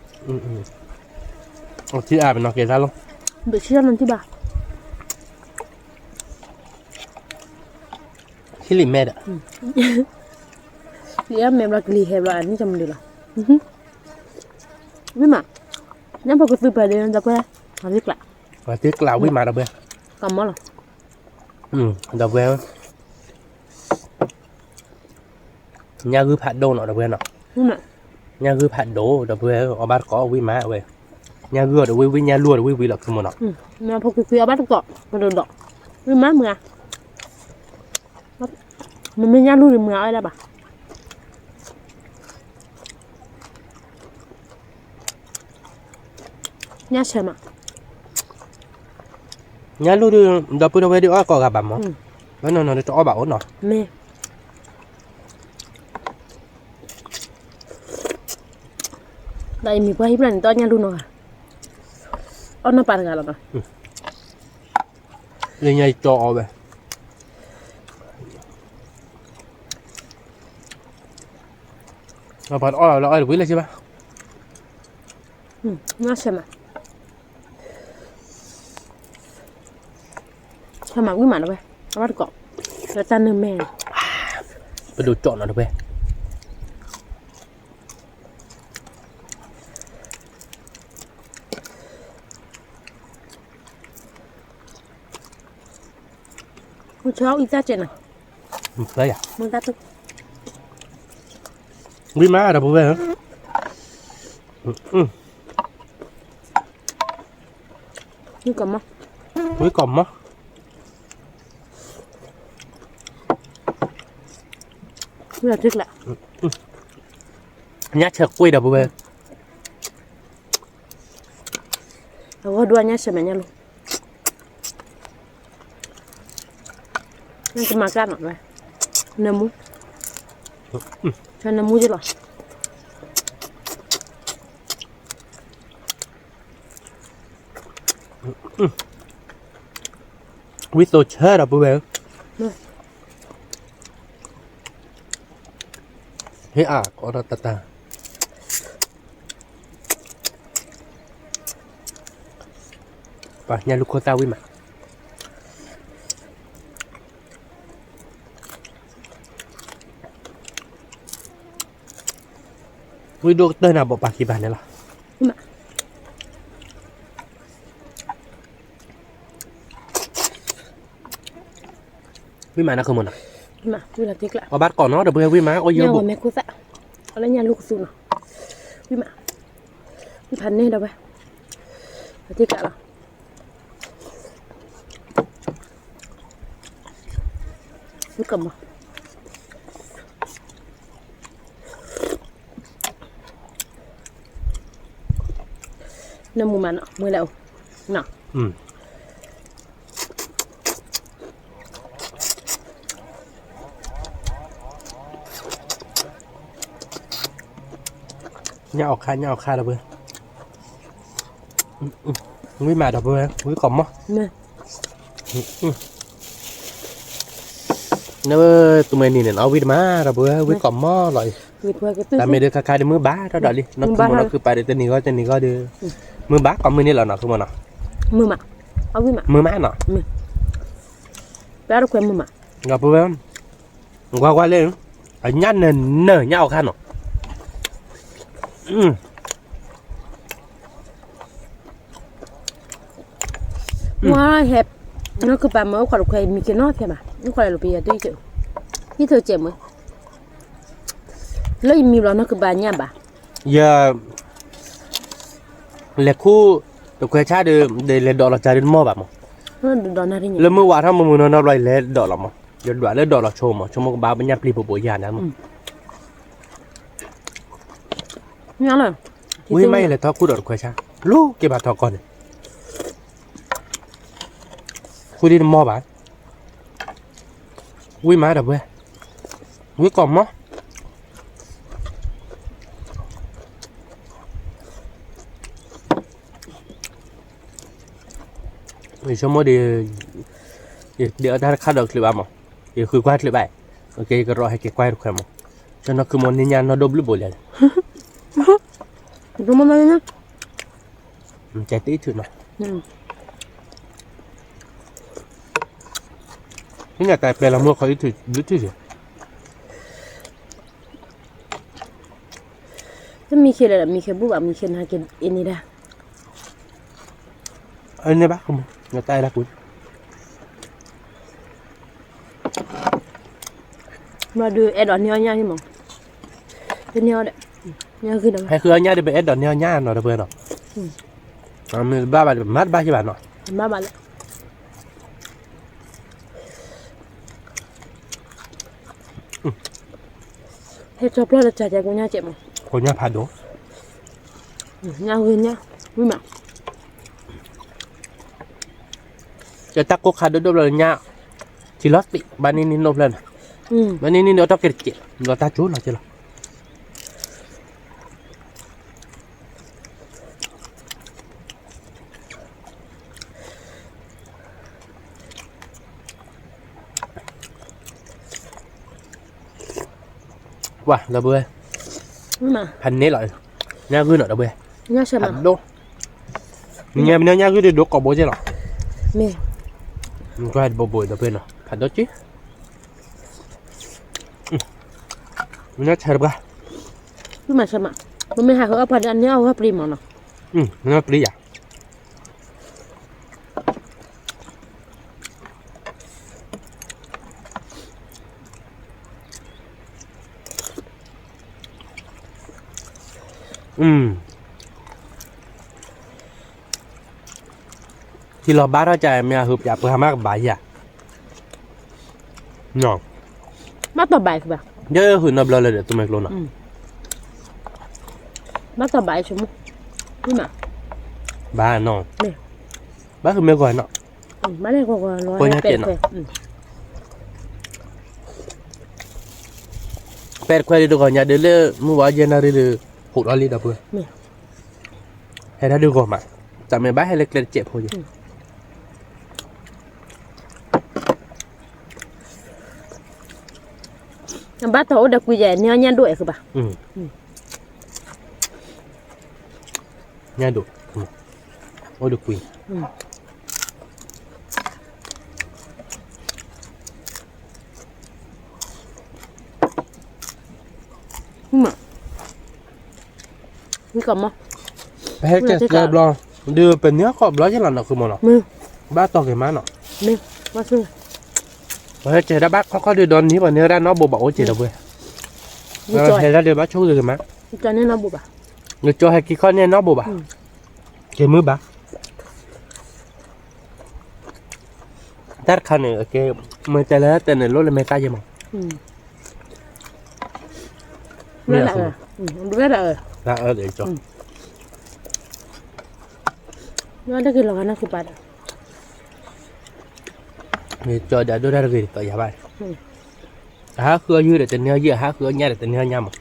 ထံအါပနီၢ်ကဲသၣ်လီၤ, ဘၣ်ဆံၣ်နီၤထံဘၣ်, ထံလံာ်မဲဒီး, လံာ်အမဲဘျီကလံၤဟဲဘျီ အနံၣ်ကမုာ်ဒံးလီၤ, ဝံၣ်မး, ညၣ်ဖိကသုပှဲၤဒံး ဒီပုၢ်ဝဲၢ်, သ့ကျးဝံၣ်မးဒီပုၢ်ဝဲၢ်, ကမီၤလီၤ, ဒီပုၢ်ဝဲၢ် ညၣ်ဂုၢ်ဖးဒိၣ်နီၤ ဒီပုၢ်ဝဲၢ်နီၤ, ညၣ်ဂုၢ်ဖးဒိၣ် ဒီပုၢ်ဝဲၢ် အီၣ်ဘၣ်တကိးဝံၣ်မးဝဲ, ညၣ်ဂုၢ်အီၤတဝံၣ်ဝံၣ် ညၣ်လူၢ်အီၤတဝံၣ်ဝံၣ်လီၤ ခုမိၢ်နီၤ, ဖိကွံာ်ကွံာ်အီၣ်ဘၣ်တကိး ပဒိၣ်ဒီး, ဝံၣ်မးမုၢ်ဧါ, မ့မ့ၢ်ညၣ်လူၢ်ဒံးမုၢ်ဧါ အီၣ်ဒၣ်ဘၣ် ညၣ်ဆဲးမး, ညၣ်လူၢ်ဒုး ဒီပုၢ်ဒီဝဲၢ်ဒုးအီၣ်ကိးဂၤဘၣ်မး, ဘၣ်နီၢ်နီၢ်ဒုးတအီၣ်ဘၣ်အိၣ်နီၤ, မ့ၢ်, ဒီးယမံၤပှၢ်ဟံၣ်ဖျၢၣ်န့ၣ် တအီၣ်ညၣ်လူၢ်နီတဂၤ, အီၣ်နီၢ်ပၤတဂၤလီၤနီၤ, လၢညါယကၠီအီၣ်ဝဲ ပှၤတအီၣ်လၢအီၣ်တဝံၤလၢၤဘၣ်, ညၣ်ဆဲးမး, ဆဲးမးဝံၣ်မးဒီပုၢ်ဝဲၢ်, အဘၣ်တကိး, လၢတၢ်နုာ်မဲာ်, ပဒိၣ်ကၠီနီၤဒီပုၢ်ဝဲၢ် ဆၢအီၣ်အံသၣ်ကဲးနီၤ, မ့ၢ်ယၤ, မ့ၢ်တၢ်တူၢ်, ဝံၣ်မးဒီပုၢ်ဝဲၢ်ဧၢ, ဝံၣ်ကီးမး, ဝံၣ်ကီးမး, ဝံၣ်လီၤထံကျး, ညၣ်ဆဲးကွ့ၢ်ဒီပုၢ်ဝဲၢ်, အဂီၢ်ဒွးညၣ်ဆဲးမဲာ်ညၣ်လူၤ, နကမၤကၢ်နီၤဝဲ, နမူ, ဆဲးနမူယလီၤ. ဝံသိးဆၢဒီပုၢ်ဝဲၢ်ဧၢ, ဟ့ၣ်အါကီးဒီးတၢ်တၢ်, ပှၤညၣ်လူၢ်ခိၣ်သၣ်ဝံၣ်မး ဝံၣ်ဒိၣ်ကတၢၢ်န့ၣ် ဘိးပာ်ခံဘၣ်န့ၣ်လီၤ. ဝံၣ်မးနီၢ်ခုမိၢ်နီၤ, အီၣ်ဘၣ်တကိးနီၤ ဒီပုၢ်ဝဲၢ် ဝံၣ်မး အိၣ်ယၢဘိး, ဝံၣ်ဖးန့ၢ်ဒီးဝဲ, တ့ၢ်ကးလီၤ. နမူမးနီၤ မ့ၢ်လဲၣ်အိၣ်နီၤ, ညၣ်အီၣ်ခါ ညၣ်အီၣ်ခါဒီပုၢ်ဝဲၢ်, ဝံၣ်မးဒီပုၢ်ဝဲၢ် ဝံၣ်ကီးမီၢ်, နဝဲသုးမဲာ်နံၤန့ၣ် အီၣ်ဝံၣ်တမးဒီပုၢ်ဝဲၢ် ဝံၣ်ကီးမီၢ်လီၤအံၤ, တၢ်မ့ၢ်ဒုးခါခါဒုးမုၢ်ဘၣ်ထီၣ်ဒီးလံ နီၢ်ခုမိၢ်နီၢ်ခုပၢ်ဒုး တနံၤဂီၢ်တနံၤဂီၢ်ဒုး, မုၢ်ဘၣ်ကီးမုၢ်န့ၣ်လီၤနီၢ်ခုမိၢ်နီၤ, မုၢ်မးနီၤ, ဒီပုၢ်ဝဲၢ် ကွၢ်ကွၢ်လၢ အညၣ်နၢၤနၢၤ ညၣ်အီၣ်ခါနီၤ, မ့ၢ်ဟဲ, နီၢ်ခုပၢ်မၢအိၣ်ခိးတခွဲး မံၤက့ၤနီၢ်ဖဲမး အိၣ်ခိးလၢပယီၤတံၢ်, ဟံၣ်ထိးစဲးမး, လၢယမံၤဘျီနီၢ်ခုပၢ်ညၣ်ဘၣ်, ယ လဲၤခူၣ်တခွဲးဆၣ်ဒီး လဲၤဒိးလီၤကၢ်ဒုးတမီၢ်ဘၣ်မး, လၢမုၢ်ဝးထီၣ်မုၢ်မုၢ်နီၢ်နီၢ်ဘျီ လဲၤဒိးလီၤမး, ယဒွးလၢဒိးလီၤဆိမး ဆိကမိၣ်ကဘၣ်ပညၣ်ပျံၤပိာ်ပိာ်ယၤန့ၣ်မး, ဝံၣ်မးယလဲၤထီၣ်ခူၣ်ဒီးတခွဲးဆၣ် လူၤက့ၤဘၣ်ထီၣ်ကီၢ်န့ၣ်, ခူၣ်ဒ်တမီၢ်ဘၣ်, ဝံၣ်မးဒီပုၢ်ဝဲၢ်, ဝံၣ်ကီးမီၢ် ယဆိကမိၣ်ဒီး ယဒုးအီၣ်တၢ်တခါဒီးချုးဘၣ်မး, ယဃုကွၢ်ချုးဘၣ်, ကဲယကရီဟဲက့ၤကွၢ်တခွဲးမး, ကနီၢ်ခုမိၢ်န့ၢ်ညၣ်နီၢ်ဒိၣ်ဘျုးဘိလဲၣ်, ကမၤမၤန့ၣ်, ကဲတအံၣ်ထုးနီၤ, ဟံၣ်နၤတၢ်ပဲလီၤမူခီအံၣ်ထုး ဘျုးထုးယၤ, တမံၤခဲလၢာ်ဒီး မံၤခဲဘူၣ်ဘၣ် မံၤခဲနၤက့ၤအံၤန့ၣ်ဒၣ်, အန့ၣ်ဘၣ် နတၢ်အဲၣ်ဒၣ်ကွံာ် မၤဒုးအဲၣ်ဒိးန့ၢ်အီၣ်ညၣ်န့ၣ်မး, တန့ၢ်အီၣ်ဒီး, ညၣ်ဂ့ၤဒီး ဟဲဃုအီၣ်ညၣ်ဒီး ပအဲၣ်ဒိးန့ၢ်အီၣ်ညၣ်နီၤ တပှဲၤနီၤ, မ့ၢ်ဘၣ်ဘၣ် မၤတဘၣ်က့ၤဘၣ်နီၤ, မၤဘၣ်လၢ ဟဲထီၣ်ပျီၢ်လၢတၢ်ကဲကိညၣ်ကဲမး, ကိညၣ်ဖးဒိၣ်, ညၣ်ဂ့ၤညၣ်, ဝံၤမး, တၢ်ကိၢ်ခါဒိၣ်ဒိၣ်ဘျီညၣ်, ထံလီၤသံး ဘၣ်န့ၢ်န့ၢ်နိၣ်ဖျၢၣ်န့ၣ်, ဘၣ်န့ၢ်န့ၢ်န့ၣ်အတီၢ်ကဲတကဲး, လီၤတၢ်ကၠိလီၤကဲလီၤ ပှၤဒီပုၢ်ဝဲၢ်, ဖးန့ၢ်လီၤ, ညၣ်ဂုၢ်နီၤဒီပုၢ်ဝဲၢ်, ညၣ်ဆၢမး, ဖးဒိၣ်, ညၣ်ဂုၢ်ဒုးဒိကိးဘိက့လီၤ, မ့ၢ်, ကွၢ်တဘိဘိဒီပုၢ်ဝဲၢ်နီၤ ဖးဒိၣ်က့, ညၣ်ဆၢတပှၢ်, မ့ၢ်ဆၢမး, ပမ့ၢ်ဟးဃုအီၣ်ပှၤဒီးန့ၢ်အီၣ်ဝဲပျံၤမးနီၤ, န့ၢ်ပျံၤယၤ ထံလီၤဘါထီၣ်ကၢ်မ့ၢ်အဟုးပၠးပှၤမးကဘၣ်ယၤ, ဘၣ်တီၢ်ဘၣ်ဘၣ်, ယဲဃုာ်နီတဘျီလၢဒီးသူမွဲကျိနီၤ, ဘၣ်တီၢ်ဘၣ်ဆိမူ, ဘၣ်နီၤ, ဘၣ်ဃုာ်မ့ၢ်ဂီၤနီၤ, ကိညၣ်တဲနီၤ, ပဲတခွဲးဒုးတဂီၤညါဒုးလၢ မုၢ်ဝါယဲၢ်နၣ်ရံၣ်ဒုး ဟိးထီၣ်လံဒီပုၢ်ဝဲၢ်, ဟဲဒၣ်ဒုးဂီၤမး, တၢ်မ့ၢ်ဘၣ်ဟဲလၢကျဲတစဲးဖိယဲၢ် ဘၣ်တီၢ်အိၣ်ဒီးကွံာ်ယဲၢ် န့ၢ်အီၣ်ညၣ်ဒိၣ်အဲၣ်ဃုာ်ဘၣ်, ညၣ်ဒိၣ်, အိၣ်ဒီးကွံာ် ပဟဲကဲးသၢဘျီ, ဒုးပန့ၢ်အီၣ်ကိးဘျီယဲၢ်လီၤနီၤ ဃုာ်မးနီၤ, ဘၣ်တီၢ်က့ၤမးနီၤ, ပဟဲကဲးဒၣ်ဘၣ်ခီခီဒုးဒီးန့ၢ်ပှၤန့ၢ်ဝဲဒၣ်နီတဘိဘၣ်အိၣ်က့ၤဒီပုၢ်ဝဲၢ်, ဟဲဒၣ်ဒုးဘၣ်ဆိၣ်ဂ့ၤက့ၤမး, နကၠီဟဲက့ၤခီန့ၢ်နီတဘိဘၣ်, က့ၤမုၢ်ဘၣ် တၢ်တခါန့ၣ် မ့ၢ်တဲလၢတဲန့ၣ်လိၣ်လၢမဲာ်တၢ်ယဲၢ်မး, မ့ၢ်လၢ, လၢအၢ, ကၠီဒၣ်ဒိၣ်တၢ်တဂ့ၤတတီၤယၤဘၣ်, အဟးဃုအီၣ်ယုၢ်ဒီးတန့ၢ်အီၣ်ယုၢ် အဟးဃုအီၣ်ညၣ်ဒီးတန့ၢ်အီၣ်ညၣ်မး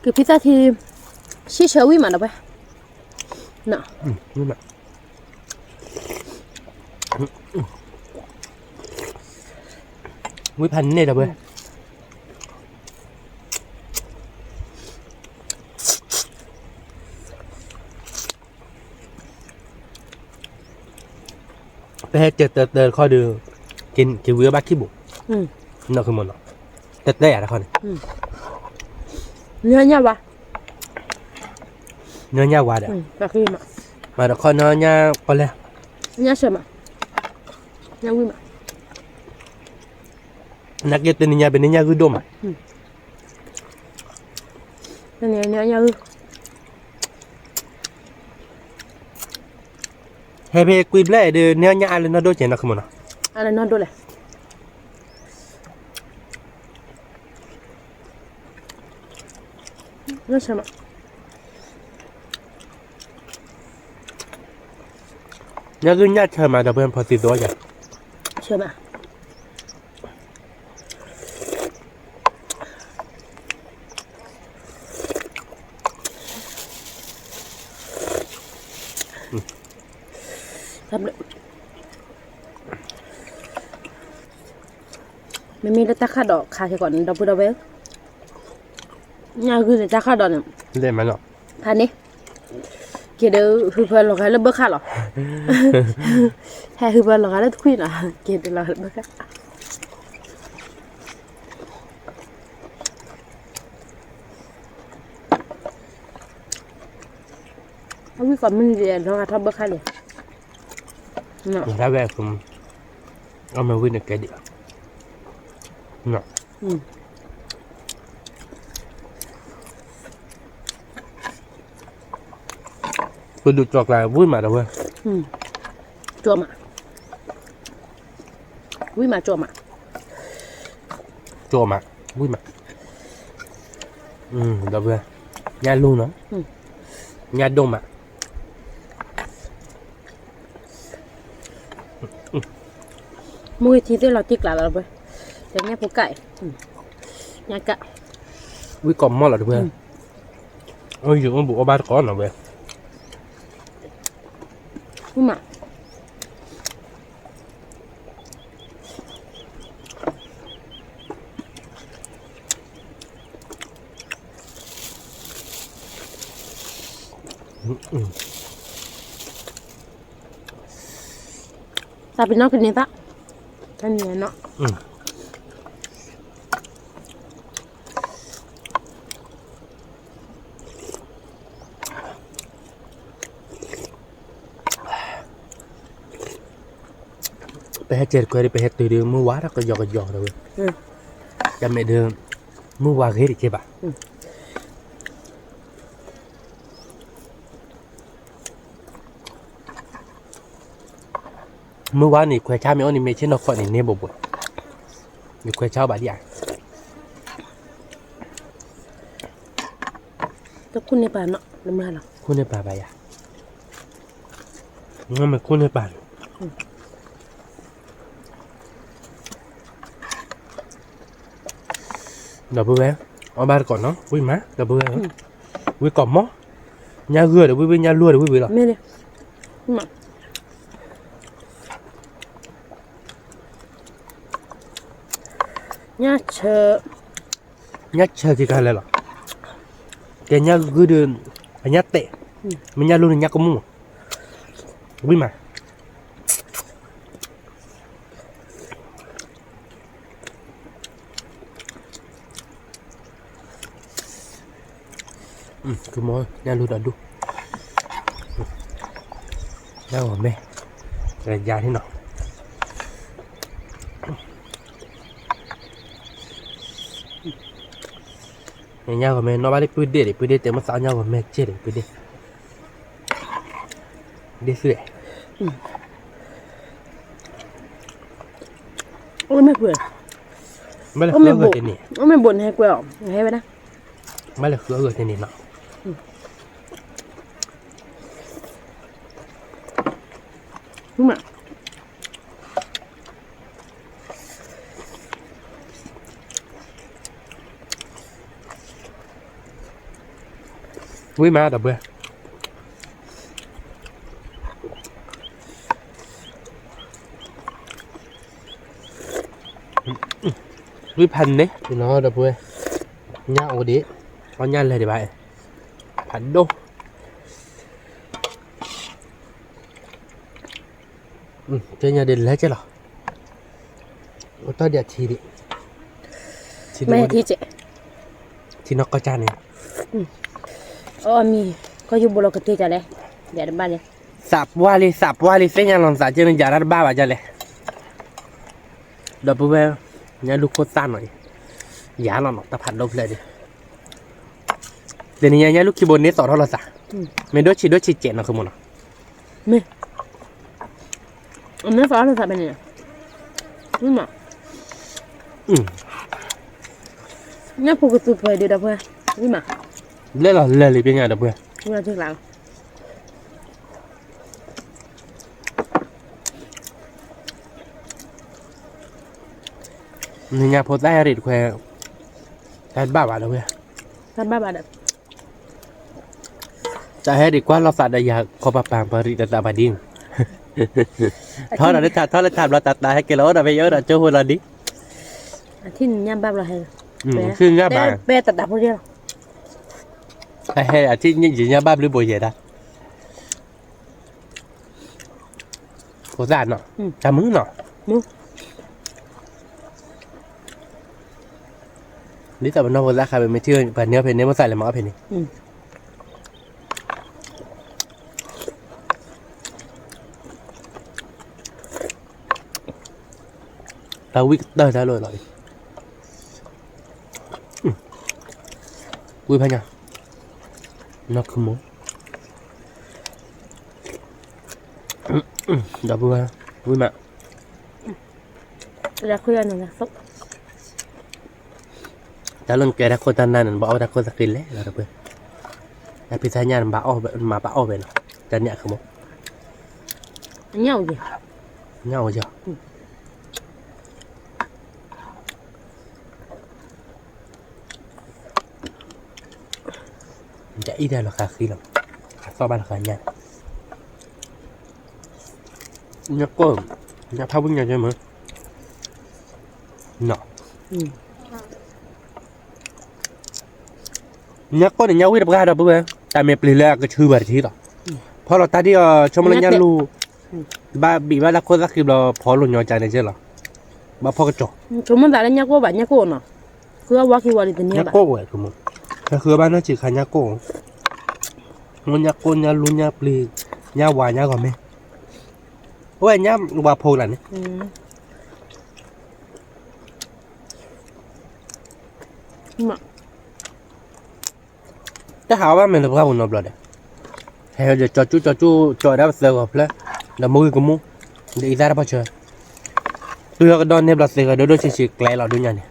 ကဖံသၣ်ထံ ဆံၣ်ဆၢဝံၣ်မးဒီးဝဲ, ဝံၣ်ဖးန့ၢ်ဒီးဝဲ ပဟဲကဲတၢတၢတခီဒီး က့ၤဝံၤအဘၣ်ခံဘိး, နီၢ်ခိမ့ၢ်နီၤ, တၢတၢယၤတခီန့ၣ်, နညၣ်ဝါ, နညၣ်ဝါဒီး, မၤတခီနညၣ်ကီလဲၣ်, နာ်က့တနံၤညါပန့ၢ်ညၣ်ဂုၢ်ဒိၣ်မး, ဟဲဖဲကွံဘျဲၣ်ဒီး န့ၢ်အီၣ်ညၣ်အါလၢနီၢ်ဒိၣ်ကဲနီၢ်ခိမ့ၢ်နီၤ, အါလၢနီၢ်ဒိၣ်လဲၣ်, ညၣ်ဂုၢ်ညၣ်ဆၢမးဒီး ပှၤဖီသံသိယၤ, ဆၢမး မ့ၢ် မ့မ့ၢ်လၢတၢ်ခၣ်ဒိးခါက့ၤကီးန့ၣ် ဒီပုၢ်ဒီဝဲၢ်, ညၣ်ဂုၢ်န့ၣ်တၢ်ခၣ်ဒိးန့ၣ်, ဖးန့ၣ်, က့ၤဒီး ဟုဖၢလီၤဂာ်လၢဘၢၣ်ခၣ်လီၤ, ဟဲဟုဖၢလီၤဂာ်လၢတခွံၣ်လီၤ, က့ၤဒီးလီၤဂာ်လၢဘၢၣ်ခၣ် အဝံၣ်ကီးမုၢ်နံၤဒဲး လီၤဂာ်ထီၣ်ဘၢၣ်ခၣ်လံ, လီၤဂာ်ဝဲ, အမ့ၢ်ဝံၣ်န့ၣ်ကဲဒံး, ပဒုးကၠီၤကျါ ဝံၣ်မးဒီးဝဲ, ကၠီၤမး, ဝံၣ်မးကၠီၤမး, ကၠီၤမး, ဝံၣ်မး, ဒီးဝဲ, ညၣ်လူၢ်နီၤ, ညၣ်ဒိၣ်မး မုၢ်ဂ့ၤထံသ့ၣ်လီၤတံၢ်ကျးလီၤဝဲ, တညၣ်ဖိကၣ်အံၤ, ညၣ်ကၣ်, ဝံၣ်ကီးမီၢ်လီၤတဝဲ, အယုၢ်အိၣ်ဘူးအီၣ်ဘၣ်တကိးနီၤဝဲ, မး သးပ့ၤနီၣ်ကန့ၢ်သး, တၢ်နံၤနီၤ, ပဟဲကဲတခွဲဒီး ပဟဲတုၤဒီး မုၢ်ဝါထီၣ်ကယီကယီဒီးဝဲ, တမ့ၢ်ဒီး မုၢ်ဝါဂ့ၤတက့ၢ်ဘၣ်. မုၢ်ဝါန့ၣ် ခွဲးဆါမ့ၢ်အိၣ်န့ၣ် မ့ၢ်ဆ့ၣ်နီၤခီၣ်န့ၣ် န့ၢ်ဘိဘိ, ယခွဲးဆါဘၣ်ဒံးဧါ, တခူၣ်န့ၢ်ပာ်နီၤ, ခူၣ်န့ၢ်ပာ်ဘၣ်ယၤ, မ့ၢ်ခူၣ်န့ၢ်ပာ်န့ၣ် ဒီပုၢ်ဝဲၢ်, အီၣ်ဘၣ်တကိးနီၤ, ဝံၣ်မး ဒီပုၢ်ဝဲၢ်, ဝံၣ်ကီးမီၢ်, ညၣ်ဂုၢ်ဒီးဝံၣ်ဝံၣ် ညၣ်လူၢ်ဒီးဝံၣ်ဝံၣ်လီၤ, ညၣ်ဆၢ, ညၣ်ဆၢက့ၤခါလဲၣ်လီၤ, ကဲညၣ်ဂုၢ်ဒီး, အညၣ်တဲာ်, မ့ၢ်ညၣ်လူၢ်န့ၣ်ညၣ်ကမူၣ်, ဝံၣ်မး ကမီၤ ညၣ်လူၢ်ဒီးဒူၣ်, ညၣ်ဂီၤမဲ, ယၤန့ၣ်နီၤ, ညၣ်ဂီၤမဲ နီၢ်ဘၣ်လၢပုၢ်ဒ့ၣ်ဒီး ပုၢ်ဒ့ၣ်တဲမ့ၢ်သးညၣ်ဂီၤမဲကဲဒီး ပုၢ်ဒ့ၣ် ဒ်သိး, အိၣ်မ့ၢ်ကွဲး, ဘၣ်လဲၣ်ဃုအဂီၢ်တန့ၣ်, အိၣ်မ့ၢ်ဘိးန့ၣ်ဟဲကွဲးအီၤ, ဟဲဝဲဒၣ်, ဘၣ်လဲၣ်ဃုအဂီၢ်တန့ၣ်နီၤ, မး ဝံၣ်မးဒီပုၢ်ဝဲၢ်, ဝံၣ်ဖးန့ၣ်, ဒီပုၢ်ဝဲၢ်, ညၣ်အိၣ်ဒံး, အီၣ်ညၣ်လဲၤဒံးဘၣ်, ဖးဒိၣ်, ကဲညါဒ်လဲၣ်ကဲလီၤ, အိၣ်တ့ၢ်ဒံးထံဒံး, ထံ, ထံနီၢ်ကီၢ်ကၢ်န့ၣ်, အီၣ်မံၤ, ကီၢ်ယူၢ်ဘိလီၤကတ့ၢ်ကလဲၣ်, ယၤတဘၣ်လဲၣ်, သးပှၢ်လံ သးပှၢ်လံ သ့ၣ်ညါလီၤသးကဲန့ၣ် ယၤတၢ်တဘၣ်ဘၣ်ကလဲၣ်, ဒီပုၢ်ဝဲၢ်, ညၣ်လူၢ်ခိၣ်သၣ်နီၤအံၤ, ယၤလီၤနီၤ တၢ်ဖးဒိၣ်ဖျဲးဒံး, တနံၤညါညၣ်လူၢ်ခံဘိန့ၣ်သီၣ်ထီၣ်လီၤသး, မ့ၢ်ဒိၣ်ဆံးဒိၣ်ဆံးကဲးနီၤ ဃုမ့ၢ်နီၤ, မ့ၢ်, အမ့ၢ်သီၣ်ထီၣ်လီၤသးဖဲန့ၣ်, မ့ၢ်မး, ညၣ်ဖိကသူဖဲဒံးဒီပုၢ်ဝဲၢ်, မ့ၢ်မး, လဲၤလီၤလဲၤလံပညါဒီပုၢ်ဝဲၢ်, နံၤညါဖိသၣ်ဟဲရံၣ်တခွဲ, တၢ်တဘၣ်ဘၣ်ဒီပုၢ်ဝဲၢ်, တၢ်တဘၣ်ဘၣ်ဒီး တၢ်ဟဲဒံးကွၢ်လိာ်သးဒီးယၤခီပၤပၤ ပှၤရံးတၢ်သးဘၣ်ဒ်န့ၣ်, ထီဒီးလၢထး ထီလၢထးဘျီ တၢ်သးဟဲက့ၤလီၤ အိၣ်ဒီးဖဲယအိၣ်ဒီးကၠိဖိလီၤဒ်, အထံၣ်ညၣ်ဘၣ်ဘျီဟဲ, ဖဲတၢ်တၢ်ဖိလီၤ, ဟဲအထံၣ်ယညၣ်ဘၣ်ဘျုးဘိယဲဒၣ် ဖိသၣ်နီၤ, တၢ်မုာ်နီၤ, ဒ်သိးပနီၢ်ဖိသၣ်ခါ ပမ့ၢ်ထံၣ်ပှၤန့ၢ်အီၣ်ဖဲန့ၣ် ဖိသၣ်လဲၤမၤအီၣ်ဖဲန့ၣ်, တၢ်ဝံၣ်ကတၢၢ်တၢ်လီၤလီၤ, ဝံၣ်ဖဲညါ, နီၢ်ခုမိၣ်, ဒီပုၢ်ဝဲၢ်, ဝံၣ်မး တၢ်လၢနကဲတၢ်ခိၣ်တၢ်နၢ်န့ၣ် နဘၣ်အီၣ်တၢ်ခိၣ်သၣ်ဃံလဲၣ်လီၤ ဒီပုၢ်ဝဲၢ်, တၢ်ဖံးတၢ်ညၣ်နဘၣ်အီၣ် နမၤဘၣ်အီၣ်ဝဲလီၤ, တၢ်န့ၣ်အခိမိၣ်, ညၣ်အိၣ်ယီၤ, တၢ်အံၤတၢ်လီၤဃာ်ဃံလီၤ, အသီၣ်ဘၣ်လီၤဃာ်ညၣ်, ညၣ်ကိၢ်, ညၣ်ဖးဝံၣ်ညါကဲမး, နီၤ ညၣ်ကိၢ်န့ၣ် ညၣ်ဝံၣ်တပှၢ်ဒီပုၢ်ဝဲၢ်, တၢ်မ့ၢ်ပျံၤလၢအကဆူဘၣ်တထံၣ်လီၤ, ဖီလီၤတၢ်ဒ်အီၤ ဆိကမိၣ်လၢညၣ်လူၢ်, ဘၣ်ဘံၣ်ဘၣ်လၢခိၣ်သၣ်ဃံဘျီ ဖီလိာ်ညီကန့ၣ်ကဲလီၤ, ဘၣ်ဖီကစီၤ, ဆိကမိၣ်သးလၢညၣ်ကိၢ်ဘၣ် ညၣ်ကိၢ်နီၤ, ဃုအဝါခံဝါဒ်တန့ၢ်ဘၣ်, ညၣ်ကိၢ်ဝဲ ဟဲဃုဘၣ်နီၢ်ဆံးခါညၣ်ကိၢ်, မ့ၢ်ညၣ်ကိၢ် ညၣ်လူၢ် ညၣ်ပျံၤ, ညၣ်ဝါ ညၣ်ဂီၤမ့ၢ်, အဝဲညၣ်ဝါဖိကလၢ်န့ၣ် တၢ်ဟးအီၣ်ဘၣ်မဲာ်တပှၢ်ပူၤနီတဘျီဒီး, ဟဲဒီးကၠီကၠူၣ်ကၠီကၠူၣ် ကၠီဒၣ်ပသၢဂီၤဖျၢၣ်, ဒီးမူဂံၢ်ကမူၣ်, ဒီးအံသၣ်တပၢၢ်ဆၢ, တုၤဟဲကဒီးန့ၢ်ဘျီသ့ဂၤဒိၣ်ဒိၣ်ဆံးဆံးကျဲလီၤဒိၣ်ညါန့ၣ်,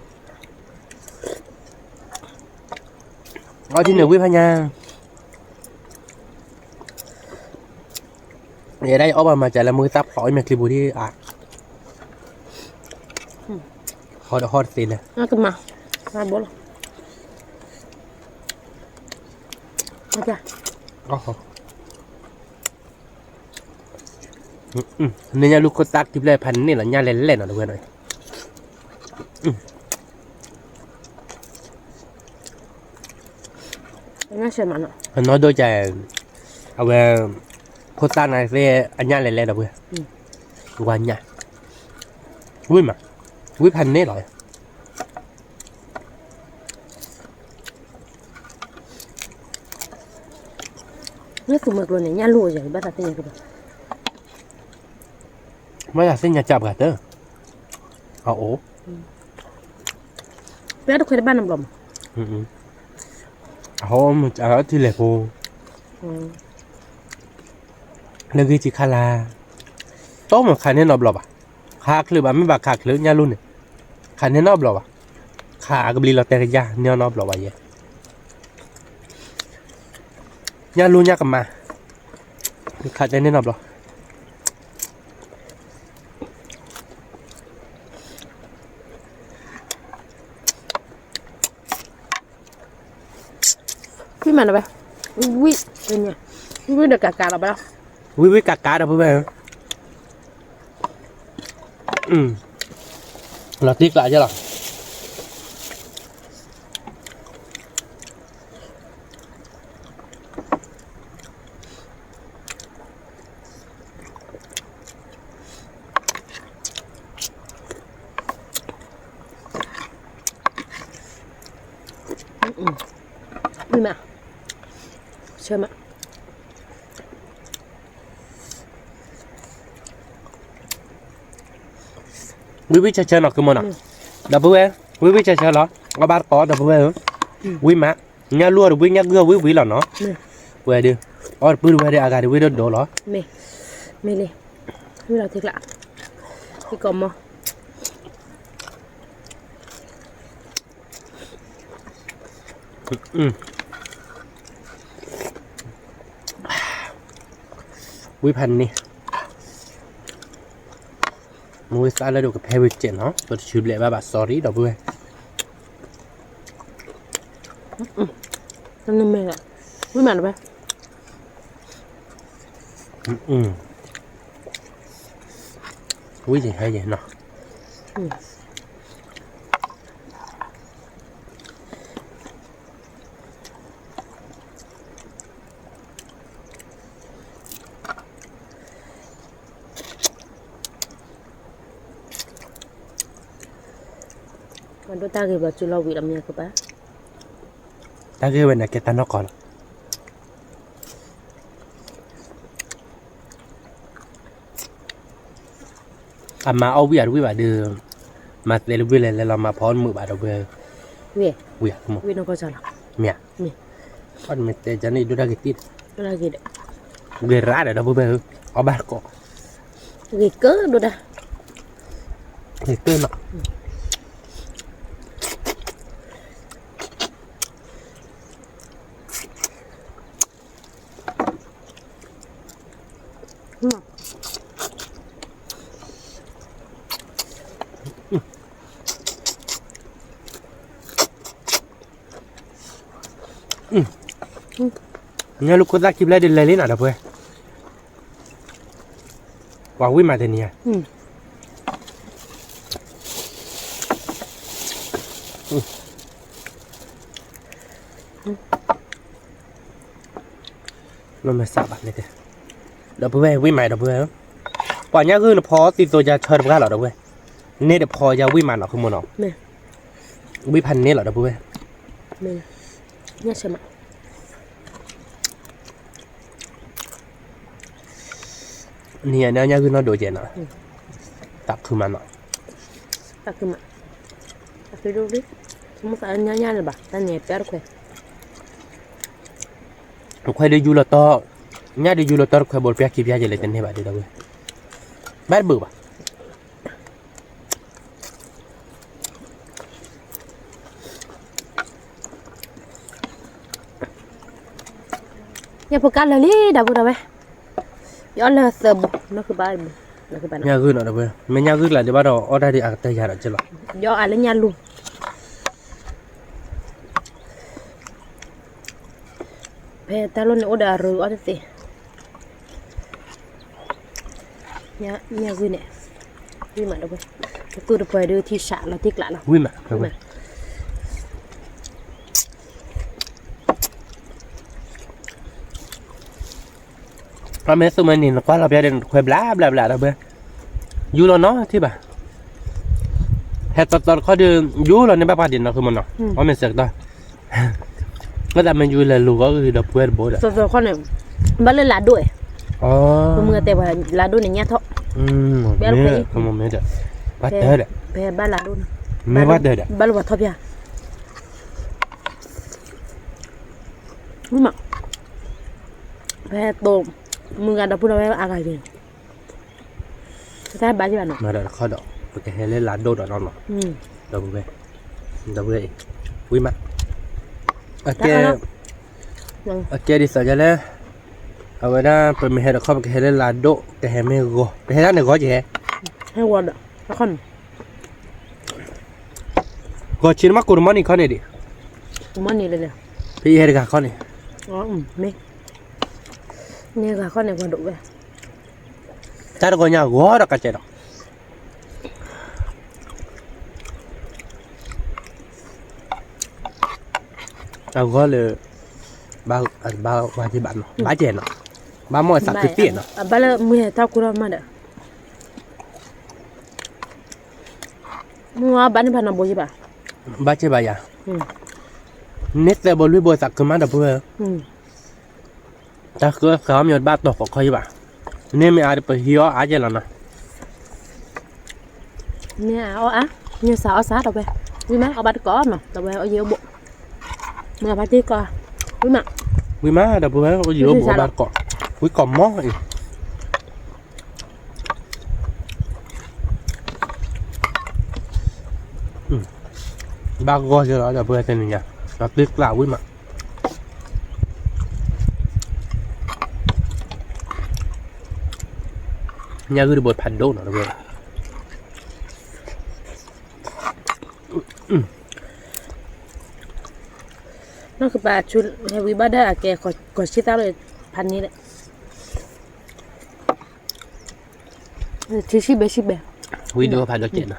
အီထံန့ၣ်ဝံၣ်ဖးညါ ယဲဒၣ်ယအီၣ်ဘၣ်မၤစၢၤလၢမူဂံၢ်သၣ်ဖျိးအီၣ်မဲာ်ချံပူၤဒ်အါ, ဟီဒီးဟီတသ့လဲၣ်, န့ၢ်ညၣ်လူၢ်ခိၣ်သၣ်ခံဖျၢၣ်ဖးန့ၣ်လီၤ ညၣ်လဲၤလဲၣ်နီၤတဝဲနီၤ, အနီၢ်ဒိၣ်ကဲ, အဝဲ, ခိၣ်သၣ်န့ၣ်သ့ၣ်အညၣ်လဲၤလဲၣ်ဒီးပှဲၤ, ဝါညၣ်, ဝံၣ်မး, ဝံၣ်ဖးန့ၣ်လီၤ. လၢသူမွဲကျိန့ၣ် ညၣ်လူၢ်ယဘၣ်သးသ့ၣ်ညါကဘၣ်, ဘၣ်သးသ့ၣ်ညါကဘၣ်တၢ်, အအိၣ်, ပတခွဲးတဘၣ်နီတဘျီမး, အဟီမုၢ်အထံလဲၣ်ဖိ, လၢဂ့ၢ်ထံခါလာ်, တိၢ်မုၢ်ခးန့ၢ်နီတဘျီဘၣ်, ခးချုးဘၣ်မ့ၢ်ဘၣ်ခးချုးညၣ်လူၢ်န့ၣ်, ခးန့ၢ်နီတဘျီဘၣ်, ခးအကဘျံးလီၤတဲာ်ကယၢ်န့ၢ်နီတဘျီဘၣ်ယဲ, ညၣ်လူၢ်ညၣ်ကမါ, ခးတဲန့ၢ်နီတဘျီ ဝံၣ်မးနီၤဘဲ, ဝံၣ်, ဝံၣ်ဒီးကးကးလီၤဘဲ, ဝံၣ်ဝံၣ်ကးကးဒီးဖုဘဲ, လီၤတံၢ်ကျးယဲလီၤ. မး, ဆၢမး, ဝံၣ်ဝံၣ်ဆၢဆၢနီၤ ကုမီၤနီၤ, ဒီပုၢ်ဝဲၢ်, ဝံၣ်ဝံၣ်ဆၢဆၢလီၤ, အီၣ်ဘၣ်တကိး ဒီပုၢ်ဝဲၢ်ဧၢ, ဝံၣ်မး, ညၣ်လူၢ်ဒီးဝံၣ် ညၣ်ဂုၢ်ဝံၣ်ဝံၣ်လီၤနီၤ, ဝဲဒုး, အီၣ်တပုၢ်တဝဲၢ်ဒီး အဂၤဒုးဝံၣ်ဒိၣ်ဒိၣ်လီၤ, မ့ၢ်, မ့ၢ်လံ, ဝံၣ်လီၤထံကျး, ထံကိးမီၤ ဝံၣ်ဖးန့ၣ်, မူဝဲသးလၢဒိၣ်ကဖဲဝံၤကဲနီၤ ပတဆူဘျဲးဘၣ်ဘၣ် sorry ဒီပုၢ်ဝဲၢ်, တနမ့ၢ်လၢ, ဝံၣ်မးလၢၤဘၣ်, ဝံၣ်ယဲၢ်ဟဲယဲၢ်နီၤ. အဒိၣ်တၢ်ဂ့ၤဘျီ စုလီၤဝံၤလီၤမ့ၢ်ကပၤ, တၢ်ဂ့ၤဝဲန့ၣ်ကဲတၢ်နီၢ်ကီၢ်လီၤ. အမၤအီၣ်ဝံၣ်အတဝံၣ်ဘၣ်ဒီး, မၤသဲလၢဝံၣ်လဲၤလဲၤလီၤ မၤဖီအီၣ်မုာ်ဘၣ်ဒီးဝဲ, ဝံၣ်, ဝံၣ်, မ့ၢ်ဧါ, မ့ၢ်တဲကန့ၣ် ဒိၣ်တၢ်ဂ့ၤတံၢ်, ဂ့ၤရၣ်ဒီးဒီပုၢ်ဝဲၢ်ဧၢ, အီၣ်ဘၣ်တကိး, ဂ့ၤကၢဒိၣ်တၢ်, ဂ့ၤကၢနီၤ. ညၣ်လူၢ်ခိၣ်သၣ်ခံဖျၢၣ်ဒ်လဲၣ်လံနီၤဒီပုၢ်ဝဲၢ်, ပှၤဝံၣ်မးတနံၤဧါ. လီၤမ့ၢ်စးဘၣ်န့ၣ်, ဒီပုၢ်ဝဲၢ်ဝံၣ်မးဒီပုၢ်ဝဲၢ်, ပှၤညၣ်ဂုၢ်နဖီသံသိယါဆၢတပှၢ်လီၤဒီပုၢ်ဝဲၢ်, န့ၢ်တဖီယါဝံၣ်မးနီၤ ဃုမိၢ်နီၤ, ဝံၣ်ဖးန့ၢ်လီၤဒီပုၢ်ဝဲၢ်, ညၣ်ဆဲးမး နံၤညါညၣ်ဂုၢ်နီၢ်ဒိၣ်ကဲနီၤ, သးခုမးနီၤ, သးခုမး, သးခုဒိၣ်ဒိၣ်, မ့ၢ်သးညါညါလၢၤဘၣ် တၢ်န့ၣ်ပျၢ်တခွဲး, တခွဲးဒုးယူလီၤတီ, ညၣ်ဒုးယူလီၤတီတခွဲးဘိတပျၢ်ခံပျၢ်ကဲလဲၣ်တန့ၢ်ဘၣ်ဒ်ဒီပုၢ်ဝဲၢ်, ဘၣ်တဘၣ်ဘၣ် ညၣ်ဖိကါလၢာ်လံဒီပုၢ်ဒီဝဲၢ်, ယအီၣ်လၢသၢဘူး နီၢ်ခုဘၣ်, ညၣ်ဂုၢ်နီၤဒီပုၢ်ဝဲၢ်, မ့ၢ်ညၣ်ဂုၢ်ကျါဒံးဘၣ်ဒီးအီၣ်တၢ်ဒံးအကတၢၢ်ယၤဒီးကလီၤ, ယအီၣ်အါလၢညၣ်လူၤ ဖဲတၢ်လီၢ်န့ၣ်အိၣ်ဒီးအရူအီၣ်တသ့, ညၣ်ဂုၢ်န့ၣ်, ဝံၣ်မးဒီပုၢ်ဝဲၢ်, တသူၣ်တပှဲၤဒုးထံၣ်စးလီၤတံၢ်ကျးလီၤ, ဝံၣ်မး, အမ့ၢ်သူၣ်မ့ၢ်န့ၣ် နကွၢ်လီၤပျၢ်ဒီး နတခွဲဘျါဘျါဘျါဒီပုၢ်ဝဲၢ်, ယူလီၤနီတထံၣ်ဘၣ်, ဟဲသီသီတခီဒီး ယူလီၤန့ၢ်ဘၣ်ပှၤဒံးနီၤ ဃုမနီၤ, အီၣ်မ့ၢ်စဲးကတီၢ်, မ့ၢ်သးမ့ၢ်ယူလဲၤလူၤဂီၢ်ဂ့ၤဒီပုၢ်ဝဲၢ်တဘိဒီး, သီသီတခီန့ၣ်, ဘၣ်လၢလၤဒိၣ်, မုၢ်ဂၤတဲပှၤလၤဒိၣ်န့ၣ်ညၣ်ထီၣ်, မ့ၢ်, ဘၣ်တၢ်ဒီး, ဖဲဘၣ်လၤဒိၣ်န့ၣ်, မ့ၢ်ဘၣ်တၢ်ဒီး, ဘၣ်လၢပှၤထီၣ်ဖၠၣ် မ့ၢ်မး, ဖဲတိၤ, မုၢ်ဂၤဒီပုၢ်ဒီဝဲၢ်အါဂၤက့ၤ, တၢ်ဘၣ်က့ၤဘၣ်နီၤ, မၤဒီးတခီဒီး ပကဟဲလၢလၤဒိၣ်ဒီးနီၤနီၤ, ဒီပုၢ်ဝဲၢ်, ဒီပုၢ်ဝဲၢ်အံၤ, ဝံၣ်မး, အကဲ, အကဲဒ်သိးယလဲၣ်, အဝဲဒၣ် ပမ့ၢ်ဟဲဒီးခီ ပကဟဲလၢလၤဒိၣ် ကဟဲမ့ၢ်ဂီၤ ပဟဲဒၣ်န့ၣ်ဂီၤကဟဲ, ဟဲဂီၤဒီး, ဂီၤဆံနမ့ၢ်ကိးတမီၢ်နံၤခီန့ၣ်ဒံး, တမီၢ်နံၤလဲၣ်လဲၣ်, ဖဲယဟဲတဂၤခီန့ၣ်, မ့ၢ်, န့ၢ်ဂၤခီန့ၣ်ဂီၤဒိၣ်ဝဲ, တၢ်တဂီၤညါဂီၤဒီးကစဲးဒီး အဂီၢ်လၢ, ဘၣ်, ဘၣ်ဝဲက့ၤဘၣ်နီၤ, ဘၣ်ကဲနီၤ, ဘၣ်မ့ၢ်အသးခုသ့ၣ်နီၤ, ဘၣ်လၢမုၢ်ဟဲထီၣ်ခိၣ်ထီၣ်မးဒီး, မုၢ်ဝါဘၣ်န့ၣ်ဘၣ်နီၤဘိယဘၣ်, ဘၣ်ကဲဘၣ်ယၤ, န့ၢ်သၢဘိလွံၢ်ဘိသးခုမးဒီပုၢ်ဝဲၢ် တၢ်ဃၢဃၢအီၣ်မ့ၢ်တဘၣ်တီၢ်ဃီခီယဘၣ်, န့ၢ်မ့ၢ်အါဒီးပဟံးအီၣ်အါကဲလီၤနီၤ, မ့ၢ်အါအီၣ်အါ, မ့ၢ်စးအီၣ်စးဒီပုၢ်ဝဲၢ်, ဝံၣ်မးအီၣ်ဘၣ်တကိးနီၤ ဒီပုၢ်ဝဲၢ် အိၣ်ယံၤအိၣ်ဘူး, မ့ၢ်အဖါတံၢ်ကီ, ဝံၣ်မး, ဝံၣ်မးဒီပုၢ်ဝဲၢ် အိၣ်ယံၤအိၣ်ဘူးအီၣ်ဘၣ်တကိး, ဝံၣ်ကီးမီၢ်အံၤ ဘၣ်ဂီၢ်ကဲလီၤဒီပုၢ်ဝဲၢ်တနံၤညါ, ဒီးတ့ကျးဝံၣ်မး, ညၣ်ဂုၢ်တဘိဖးဒိၣ်နီၤဒီပုၢ်ဝဲၢ်, နီၢ်ကပၤဆူဟဲဝံၤဘၣ်ဒၣ်အကဲ ကီၢ်ဆံသၣ်လၢဖးန့ၣ်လဲၣ်, ထံဆံၣ်ဘဲဆံၣ်ဘဲ, ဝံၤဒိၣ်ဖးဒိၣ်ကဲးနီၤ.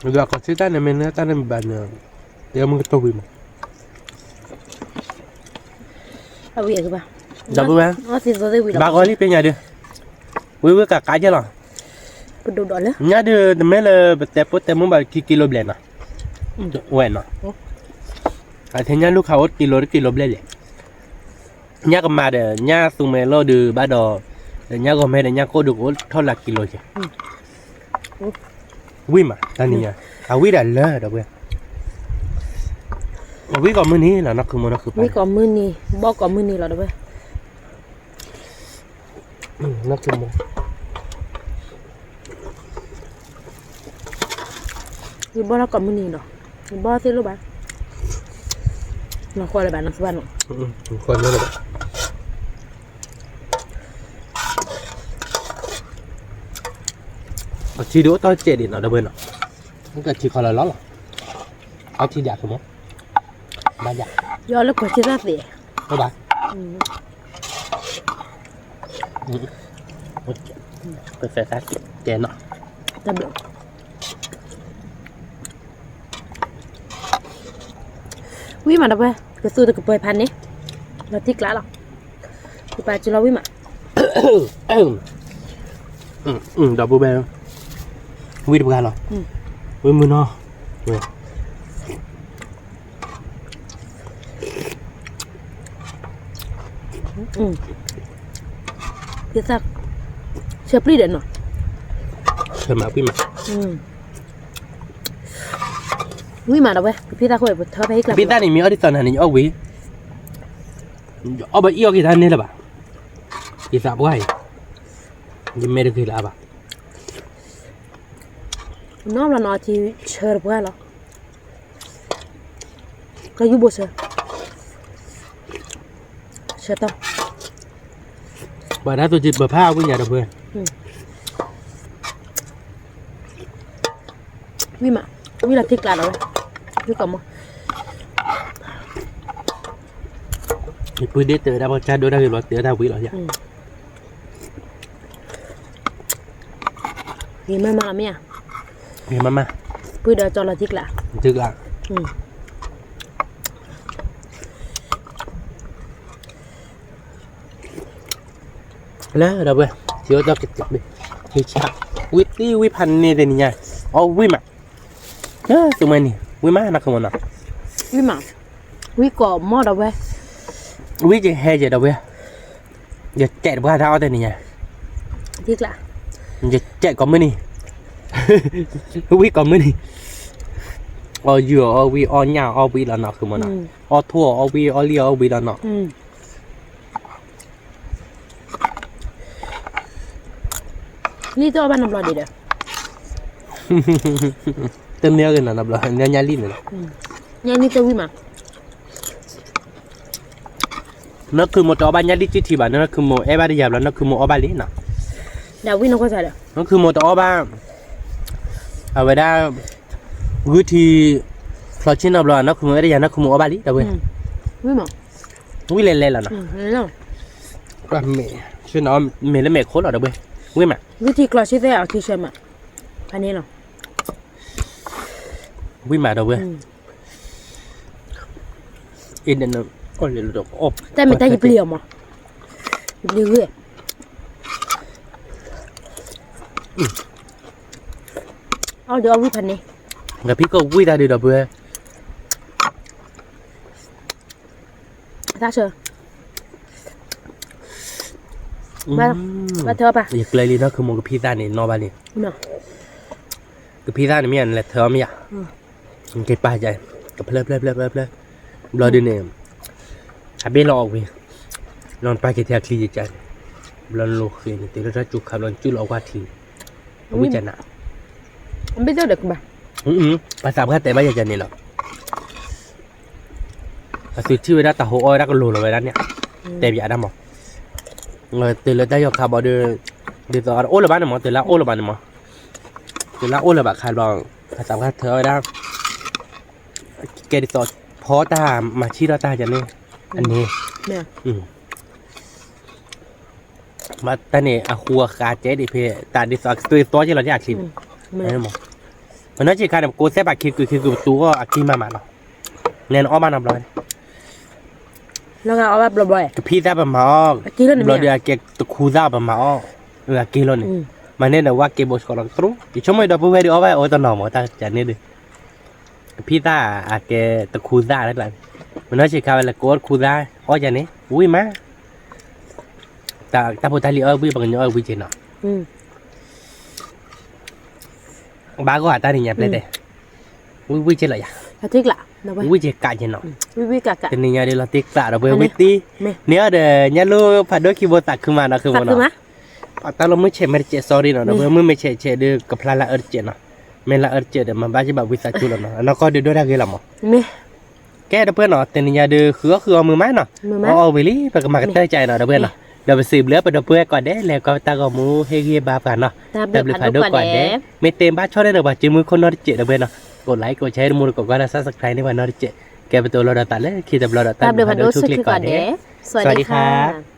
ဒီးကီၢ်ဆံတၢ်န့ၣ်မ့ၢ်န့ၣ် တၢ်န့ၣ်မ့ၢ်ဘၣ်န့ၣ် တမုၢ်ကတိၢ်ဝံၤမး, ဒီပုၢ်ဝဲၢ်, ဘၣ်ဂီၤလံပညါဒုး, ဝံၤဝံၤကးကးယဲၢ်လီၤ. ညါဒုး တမ့ၢ်လၢပတဲပိၢ်တဲမိၢ်ဘၣ်ခံကံလိဘျဲၣ်နီၤ, ဝဲနီၤ, အထဲညါလူၤခးအိၣ်ကံလိတကံလိဘျဲၣ်လဲၣ်. ညါကမၤဒီး ညါသူမဲာ်လိၣ်ဒုးဘၣ်ဒီး, ဒီးညါဂီၤမဲဒီးညါကိၣ်ဒုးကအိၣ်ထီၣ်လၢကံလိက့ၤ, ဝံၤမး တၢ်နံၤညါ, အဝံၤဒၣ်လၢဒီပုၢ်ဝဲၢ်, အဝံၤကိးမုၢ်နံၤလီၤ နီၢ်ခုမိၢ်နီၢ်ခုပၢ်, ဝံၤကိးမုၢ်နံၤ ဘီၣ်ကိးမုၢ်နံၤလီၤဒီပုၢ်ဝဲၢ်, နီၢ်ခုမိၢ် ယဘီၣ်လၢကိးမုၢ်နံၤဒီး, ယဘီၣ်သ့ၣ်လိၣ်ဘၣ်, နဃီလၢၤဘၣ် နဃီဘၣ်နီၤ, ဃီလၢၤဘၣ်, အထံဒိၣ်အတီၢ်စဲးဒံးနီၤ ဒီပုၢ်ဝဲၢ်နီၤ, ကထံခီလၢလီၤလီၤ, အထံဒၣ်ကမီၤ, ဘၣ်ယၤ, ယီၤလၢကွဲးစ့သၣ်သ့, ဘၣ် ကသဲးသၣ်ကဲးနီၤ, တဘျီ ဝံၤမးဒီပုၢ်ဝဲၢ် ကသူတကပၤဖးန့ၣ်, လီၤတံၢ်ကျးလီၤ, ကပၤစလီၤဝံၤမး, ဒီပုၢ်ဝဲၢ်, ဝံၤတပှၤလီၤ, ဝံၤမုၢ်နီၤ, ကသး, ဆၢပျံၢ်ဒီးနီၤ, ဆၢမးပျံၢ်မး, ဝံၤမးဒီပုၢ်ဝဲၢ် ကဖံသၣ်ခိၣ်ပထၢဖဲဟံၣ်ကျါ, ကဖံသၣ်န့ၣ်မ့ၢ်အီၣ်ဒ်သိးနၤန့ၣ် ယအီၣ်ဝံၤ, ယအီၣ်ဘၣ်အီၣ်က့ၤတၢ်န့ၣ်လၢၤဘၣ်, ယသးပှၢ်အံၤ, ယမဲာ်တဂ့ၤလၢၤဘၣ်, နီၢ်ဘျီနီၤ ထံဆၢတပှၢ်လီၤ ကယူၢ်ဘိဆၢ, ဆၢတီၢ်, ပှၤဒၣ်သိးက့ၤပဖးဝံၣ်ညါဒီပုၢ်ဝဲၢ်, ဝံၣ်မး, ဝံၣ်လီၤထံကျါလီၤဝဲ, ဝံၣ်ကီးမီၤ, ယပုၢ်ဒ့တၢၤဝဲဒၣ်ပှၤကၢ်ဒိတၢ်ဂ့ၤဘျီတၢၤတၢ်ဝံၣ်လီၤယၤ, ဂ့ၤမးမးလီၤမ့ၢ်ဧါ, ဂ့ၤမးမး, ပုၢ်ဒီးကၠီလီၤထံကျါ, ထံကျါ, လၢဒီပုၢ်ဝဲၢ်, ထံအိၣ်တီၢ်က့ၤ, ဝံၣ်သံဝံၣ်ဖးန့ၢ်တနံၤညါ, အီၣ်ဝံၣ်မး, သုမ့ၢ်န့ၣ် ဝံၣ်မးနီၢ်ခုမိၢ်နီၤ, ဝံၣ်မး, ဝံၣ်ကီးမီၤဒီပုၢ်ဝဲၢ်, ဝံၣ်ကဟဲယဲဒီပုၢ်ဝဲၢ်, ယတဲာ်တပှၢ်တၢ်အီၣ်တနံၤညါ, ယတဲာ်ကိးမုၢ်နံၤ, ဝံၣ်ကိးမုၢ်နံၤ, အီၣ်ယုၢ်အီၣ်ဝံၣ် အီၣ်ညၣ်အီၣ်ဝံၣ်လီၤနီၢ်ခုမိၢ်နီၤ, အီၣ်ထိၣ်အီၣ်ဝံၣ် အီၣ်လံၣ်အီၣ်ဝံၣ်လီၤနီၤ လံၣ်တအီၣ်ဘၣ်နီတဘျီဒံးဒီး, တမ့ၢ်အီၣ်က့ၤနီတဘျီ ညၣ်လံၣ်န့ၣ်လီၤ, ညၣ်လံၣ်တဝံၣ်မး, နီၢ်ခုမိၢ်တအီၣ်ဘၣ်ညၣ်လံၣ်တထံၣ်ဘၣ် နီၢ်ခုမိၢ်အဲၣ်ဘၣ်တယၤဘျီ နီၢ်ခုမိၢ်အီၣ်ဘၣ်လံနီၤ, နီၢ်ခုမိၢ်တအီၣ်ဘၣ်, အဝဲဒၣ်, ဂုၢ်ထံ, ဖျီဆ့ၣ်နီတဘျီ နီၢ်ခုမိၢ်အဲၣ်တယၤ နီၢ်ခုမိၢ်အီၣ်ဘၣ်လံ ဒီပုၢ်ဝဲၢ်, ဝံၣ်လဲၤလဲၤလီၤနီၤ, မ့ၢ်လၢမဲာ်ခိၣ်လီၤ ဒီပုၢ်ဝဲၢ်, ဝံၣ်မး, ဂုၢ်ထံကျီဆ့သဲအီၤထံဆၢမး, ဖဲန့ၣ်လီၤ, ဝံၣ်မး ဒီပုၢ်ဝဲၢ်, တၢ်မ့ၢ်တၢ်ယပျံၤအီၤမး, ယပျံၤဂုၢ်, အီၣ်ဒီးအီၣ်ဝံၣ်ဖးန့ၣ်, ကဖံကီၢ်ဝံၣ်တၢ်ဒုး ဒီပုၢ်ဝဲၢ်, သးဆၢ, ဘၣ်, ဘၣ်ထၢအီၣ်ပၢ်, ယကျဲလံ နီၢ်ခုမိၢ်ကဖံသၣ်န့ၣ် နီၢ်ဘၣ်လံ, ကဖံသၣ်န့ၣ်မ့ၢ်ယၤ နလဲၤထၢအီၣ်မ့ၢ်ယၤ, က့ၤပာ်ယၤ, ကဖျၢဖျၢဖျၢဖျၢဖျၢ, ဘျီဒုးန့ၣ်, အဘ့ၣ်လီၤအီၣ်ဝံၤ, လီၤနပာ်က့ၤထဲအချံယကၢ်န့ၣ်, ဘျီနလိၤဃ့န့ၣ် တုၤလၢတၢ်စူၤခါဘျီ နစူၢ်လီၤအဝဲထံန့ၣ်, အဝံၣ်ကနၣ်, အဘ့ၣ်သ့ၣ်ဒီးကဘၣ်, ပှၤသးပှၢ်တဲဘၣ်ယၤန့ၣ်လီၤ အသုထံၣ်ဝဲဒၣ်တၢ်ဟိအီၣ်ဝဲဒၣ်ကလိၤလီၤဝဲဒၣ်န့ၣ်, တဲပၠးဒၣ်မး, တုၤလၢတၢ်ယီၤခါဘီဒီး, ဒ်သိးအိၣ်လၢၤဘၣ်န့ၣ်မး တုၤလၢအိၣ်လၢၤဘၣ်န့ၣ်မး, လၢအိၣ်လၢၤဘၣ်ခါဘျီ, အသးပှၢ်ထၢဝဲဒၣ်, ကဲဒ်သိးဖီတၢ်မၤဆံၣ်ထီၣ်တၢ်ယၤန့ၣ်, အန့ၣ်, တၢ်န့ၣ်အဃူအဃာ်ကဲဒ်ဖဲ, တၢ်ဒ်သိးအကသွံသီကဲလီၤဒ်အချံန့ၣ်, မနီၢ်ဆံးခါန့ၣ် ပကိးသဲဘၣ်ခံကုာ်ခံကုာ်ပတူၢ်အီၣ်အကံမးမးနီၤ, နဲနအီၣ်ဘၣ်နီတဘျီ, ကဖံသၣ်ပမၤအီၣ်, ဘျီဒီးအကဲတခူသၣ်ပမၤအီၣ်, အက့လီၤန့ၣ်, မၤန့ၢ်ဒီးဝဲကဲဘိးဆှီလီၤကတြူ, ယဆိကမိၣ်ဒီပုၢ်ဝဲၢ်ဒုးအီၣ်ဘၣ်အိၣ်တနီၤမး တၢ်ကန့ၣ်ဒုး, ကဖံသၣ်အကဲတခူသၣ်လၢကျါ, မနီၢ်ဆံးခါဝဲလဲၤကိးအီၣ်တခူသၣ်အီၣ်ယၤန့ၣ် ဝံၣ်မး တၢ်ဖိတၢ်လံၤအီၣ်ဝံၣ် ပှၤကညီအီၣ်ဝံၣ်က့ၤနီၤ, ဘၣ်ဂီၢ်အတၢ်နံၤညါပျဲၢ်တဲ, ဝံၣ်ဝံၣ်က့ၤလီၤယၤ, ဝံၣ်က့ၤကးက့ၤနီၤ, တနံၤညါဒုးလီၤတံၢ်ကျးဒီးပဝဲဝံၣ်တံၢ်, န့ၢ်အီၤဒီးညၣ်လိၣ်ဖးဒိၣ်ခံဘိသးခုမးနီၤ ဃ့ဘိနီၤ, တၢ်လီၤမုၢ်ဆဲးမ့ၢ်တစဲး sorry နီၤ ဒီးပဝဲမုၢ်မ့ၢ်ဆဲးဆဲးဒုး ကဖျါလၢအအၢတစဲးနီၤ, မ့ၢ်လၢအအၢတစဲးဒီး မၤဘၣ်က့ၤဘၣ်ဝံသးစူၤလီၤနီၤ အနီၢ်ကီၢ်ဒုးဒိၣ်တၢ်ဂ့ၤလီၤမး ကဲဒီပုၢ်ဝဲၢ်နီၤ တနံၤညါဒုး ဃုအီၣ်ဃုအီမုာ်မးနီၤ, အီၣ်အီဝံၤလံ ပကမၤကတၢၢ်ကၢအံၤနီၤ ဒီပုၢ်ဝဲၢ်နီၤ, ဒီးပစံးဘျုးပဒီပုၢ်ဝဲၢ်ကိးဂၤဒဲး လဲၤကွၢ်တၢ်ဂီၤမူ ဟ့ၣ်ဂံၢ်ဘါပှၤနီၤ, တၢ်ဘျုးဖးဒိၣ်ကိးဂၤဒဲး, မ့ၢ်တဲဘၣ်ဆီၣ်န့ၢ်ဒီးပှၤစုမုၢ်ခိၣ်နီတစဲး ဒီပုၢ်ဝဲၢ်နီၤ, ကိး like ကိး share တမူတကိးကွၢ်လၢ subscribe န့ၢ်ပှၤနီတစဲး, ကဲပတိၤလီၤဒီးသးလၢခံတဘျီဒီး တၢ်ဘျုးဖးဒိၣ်ဆိၣ်ဂ့ၤကိးဂၤဒဲး, စဝၤဒံခါ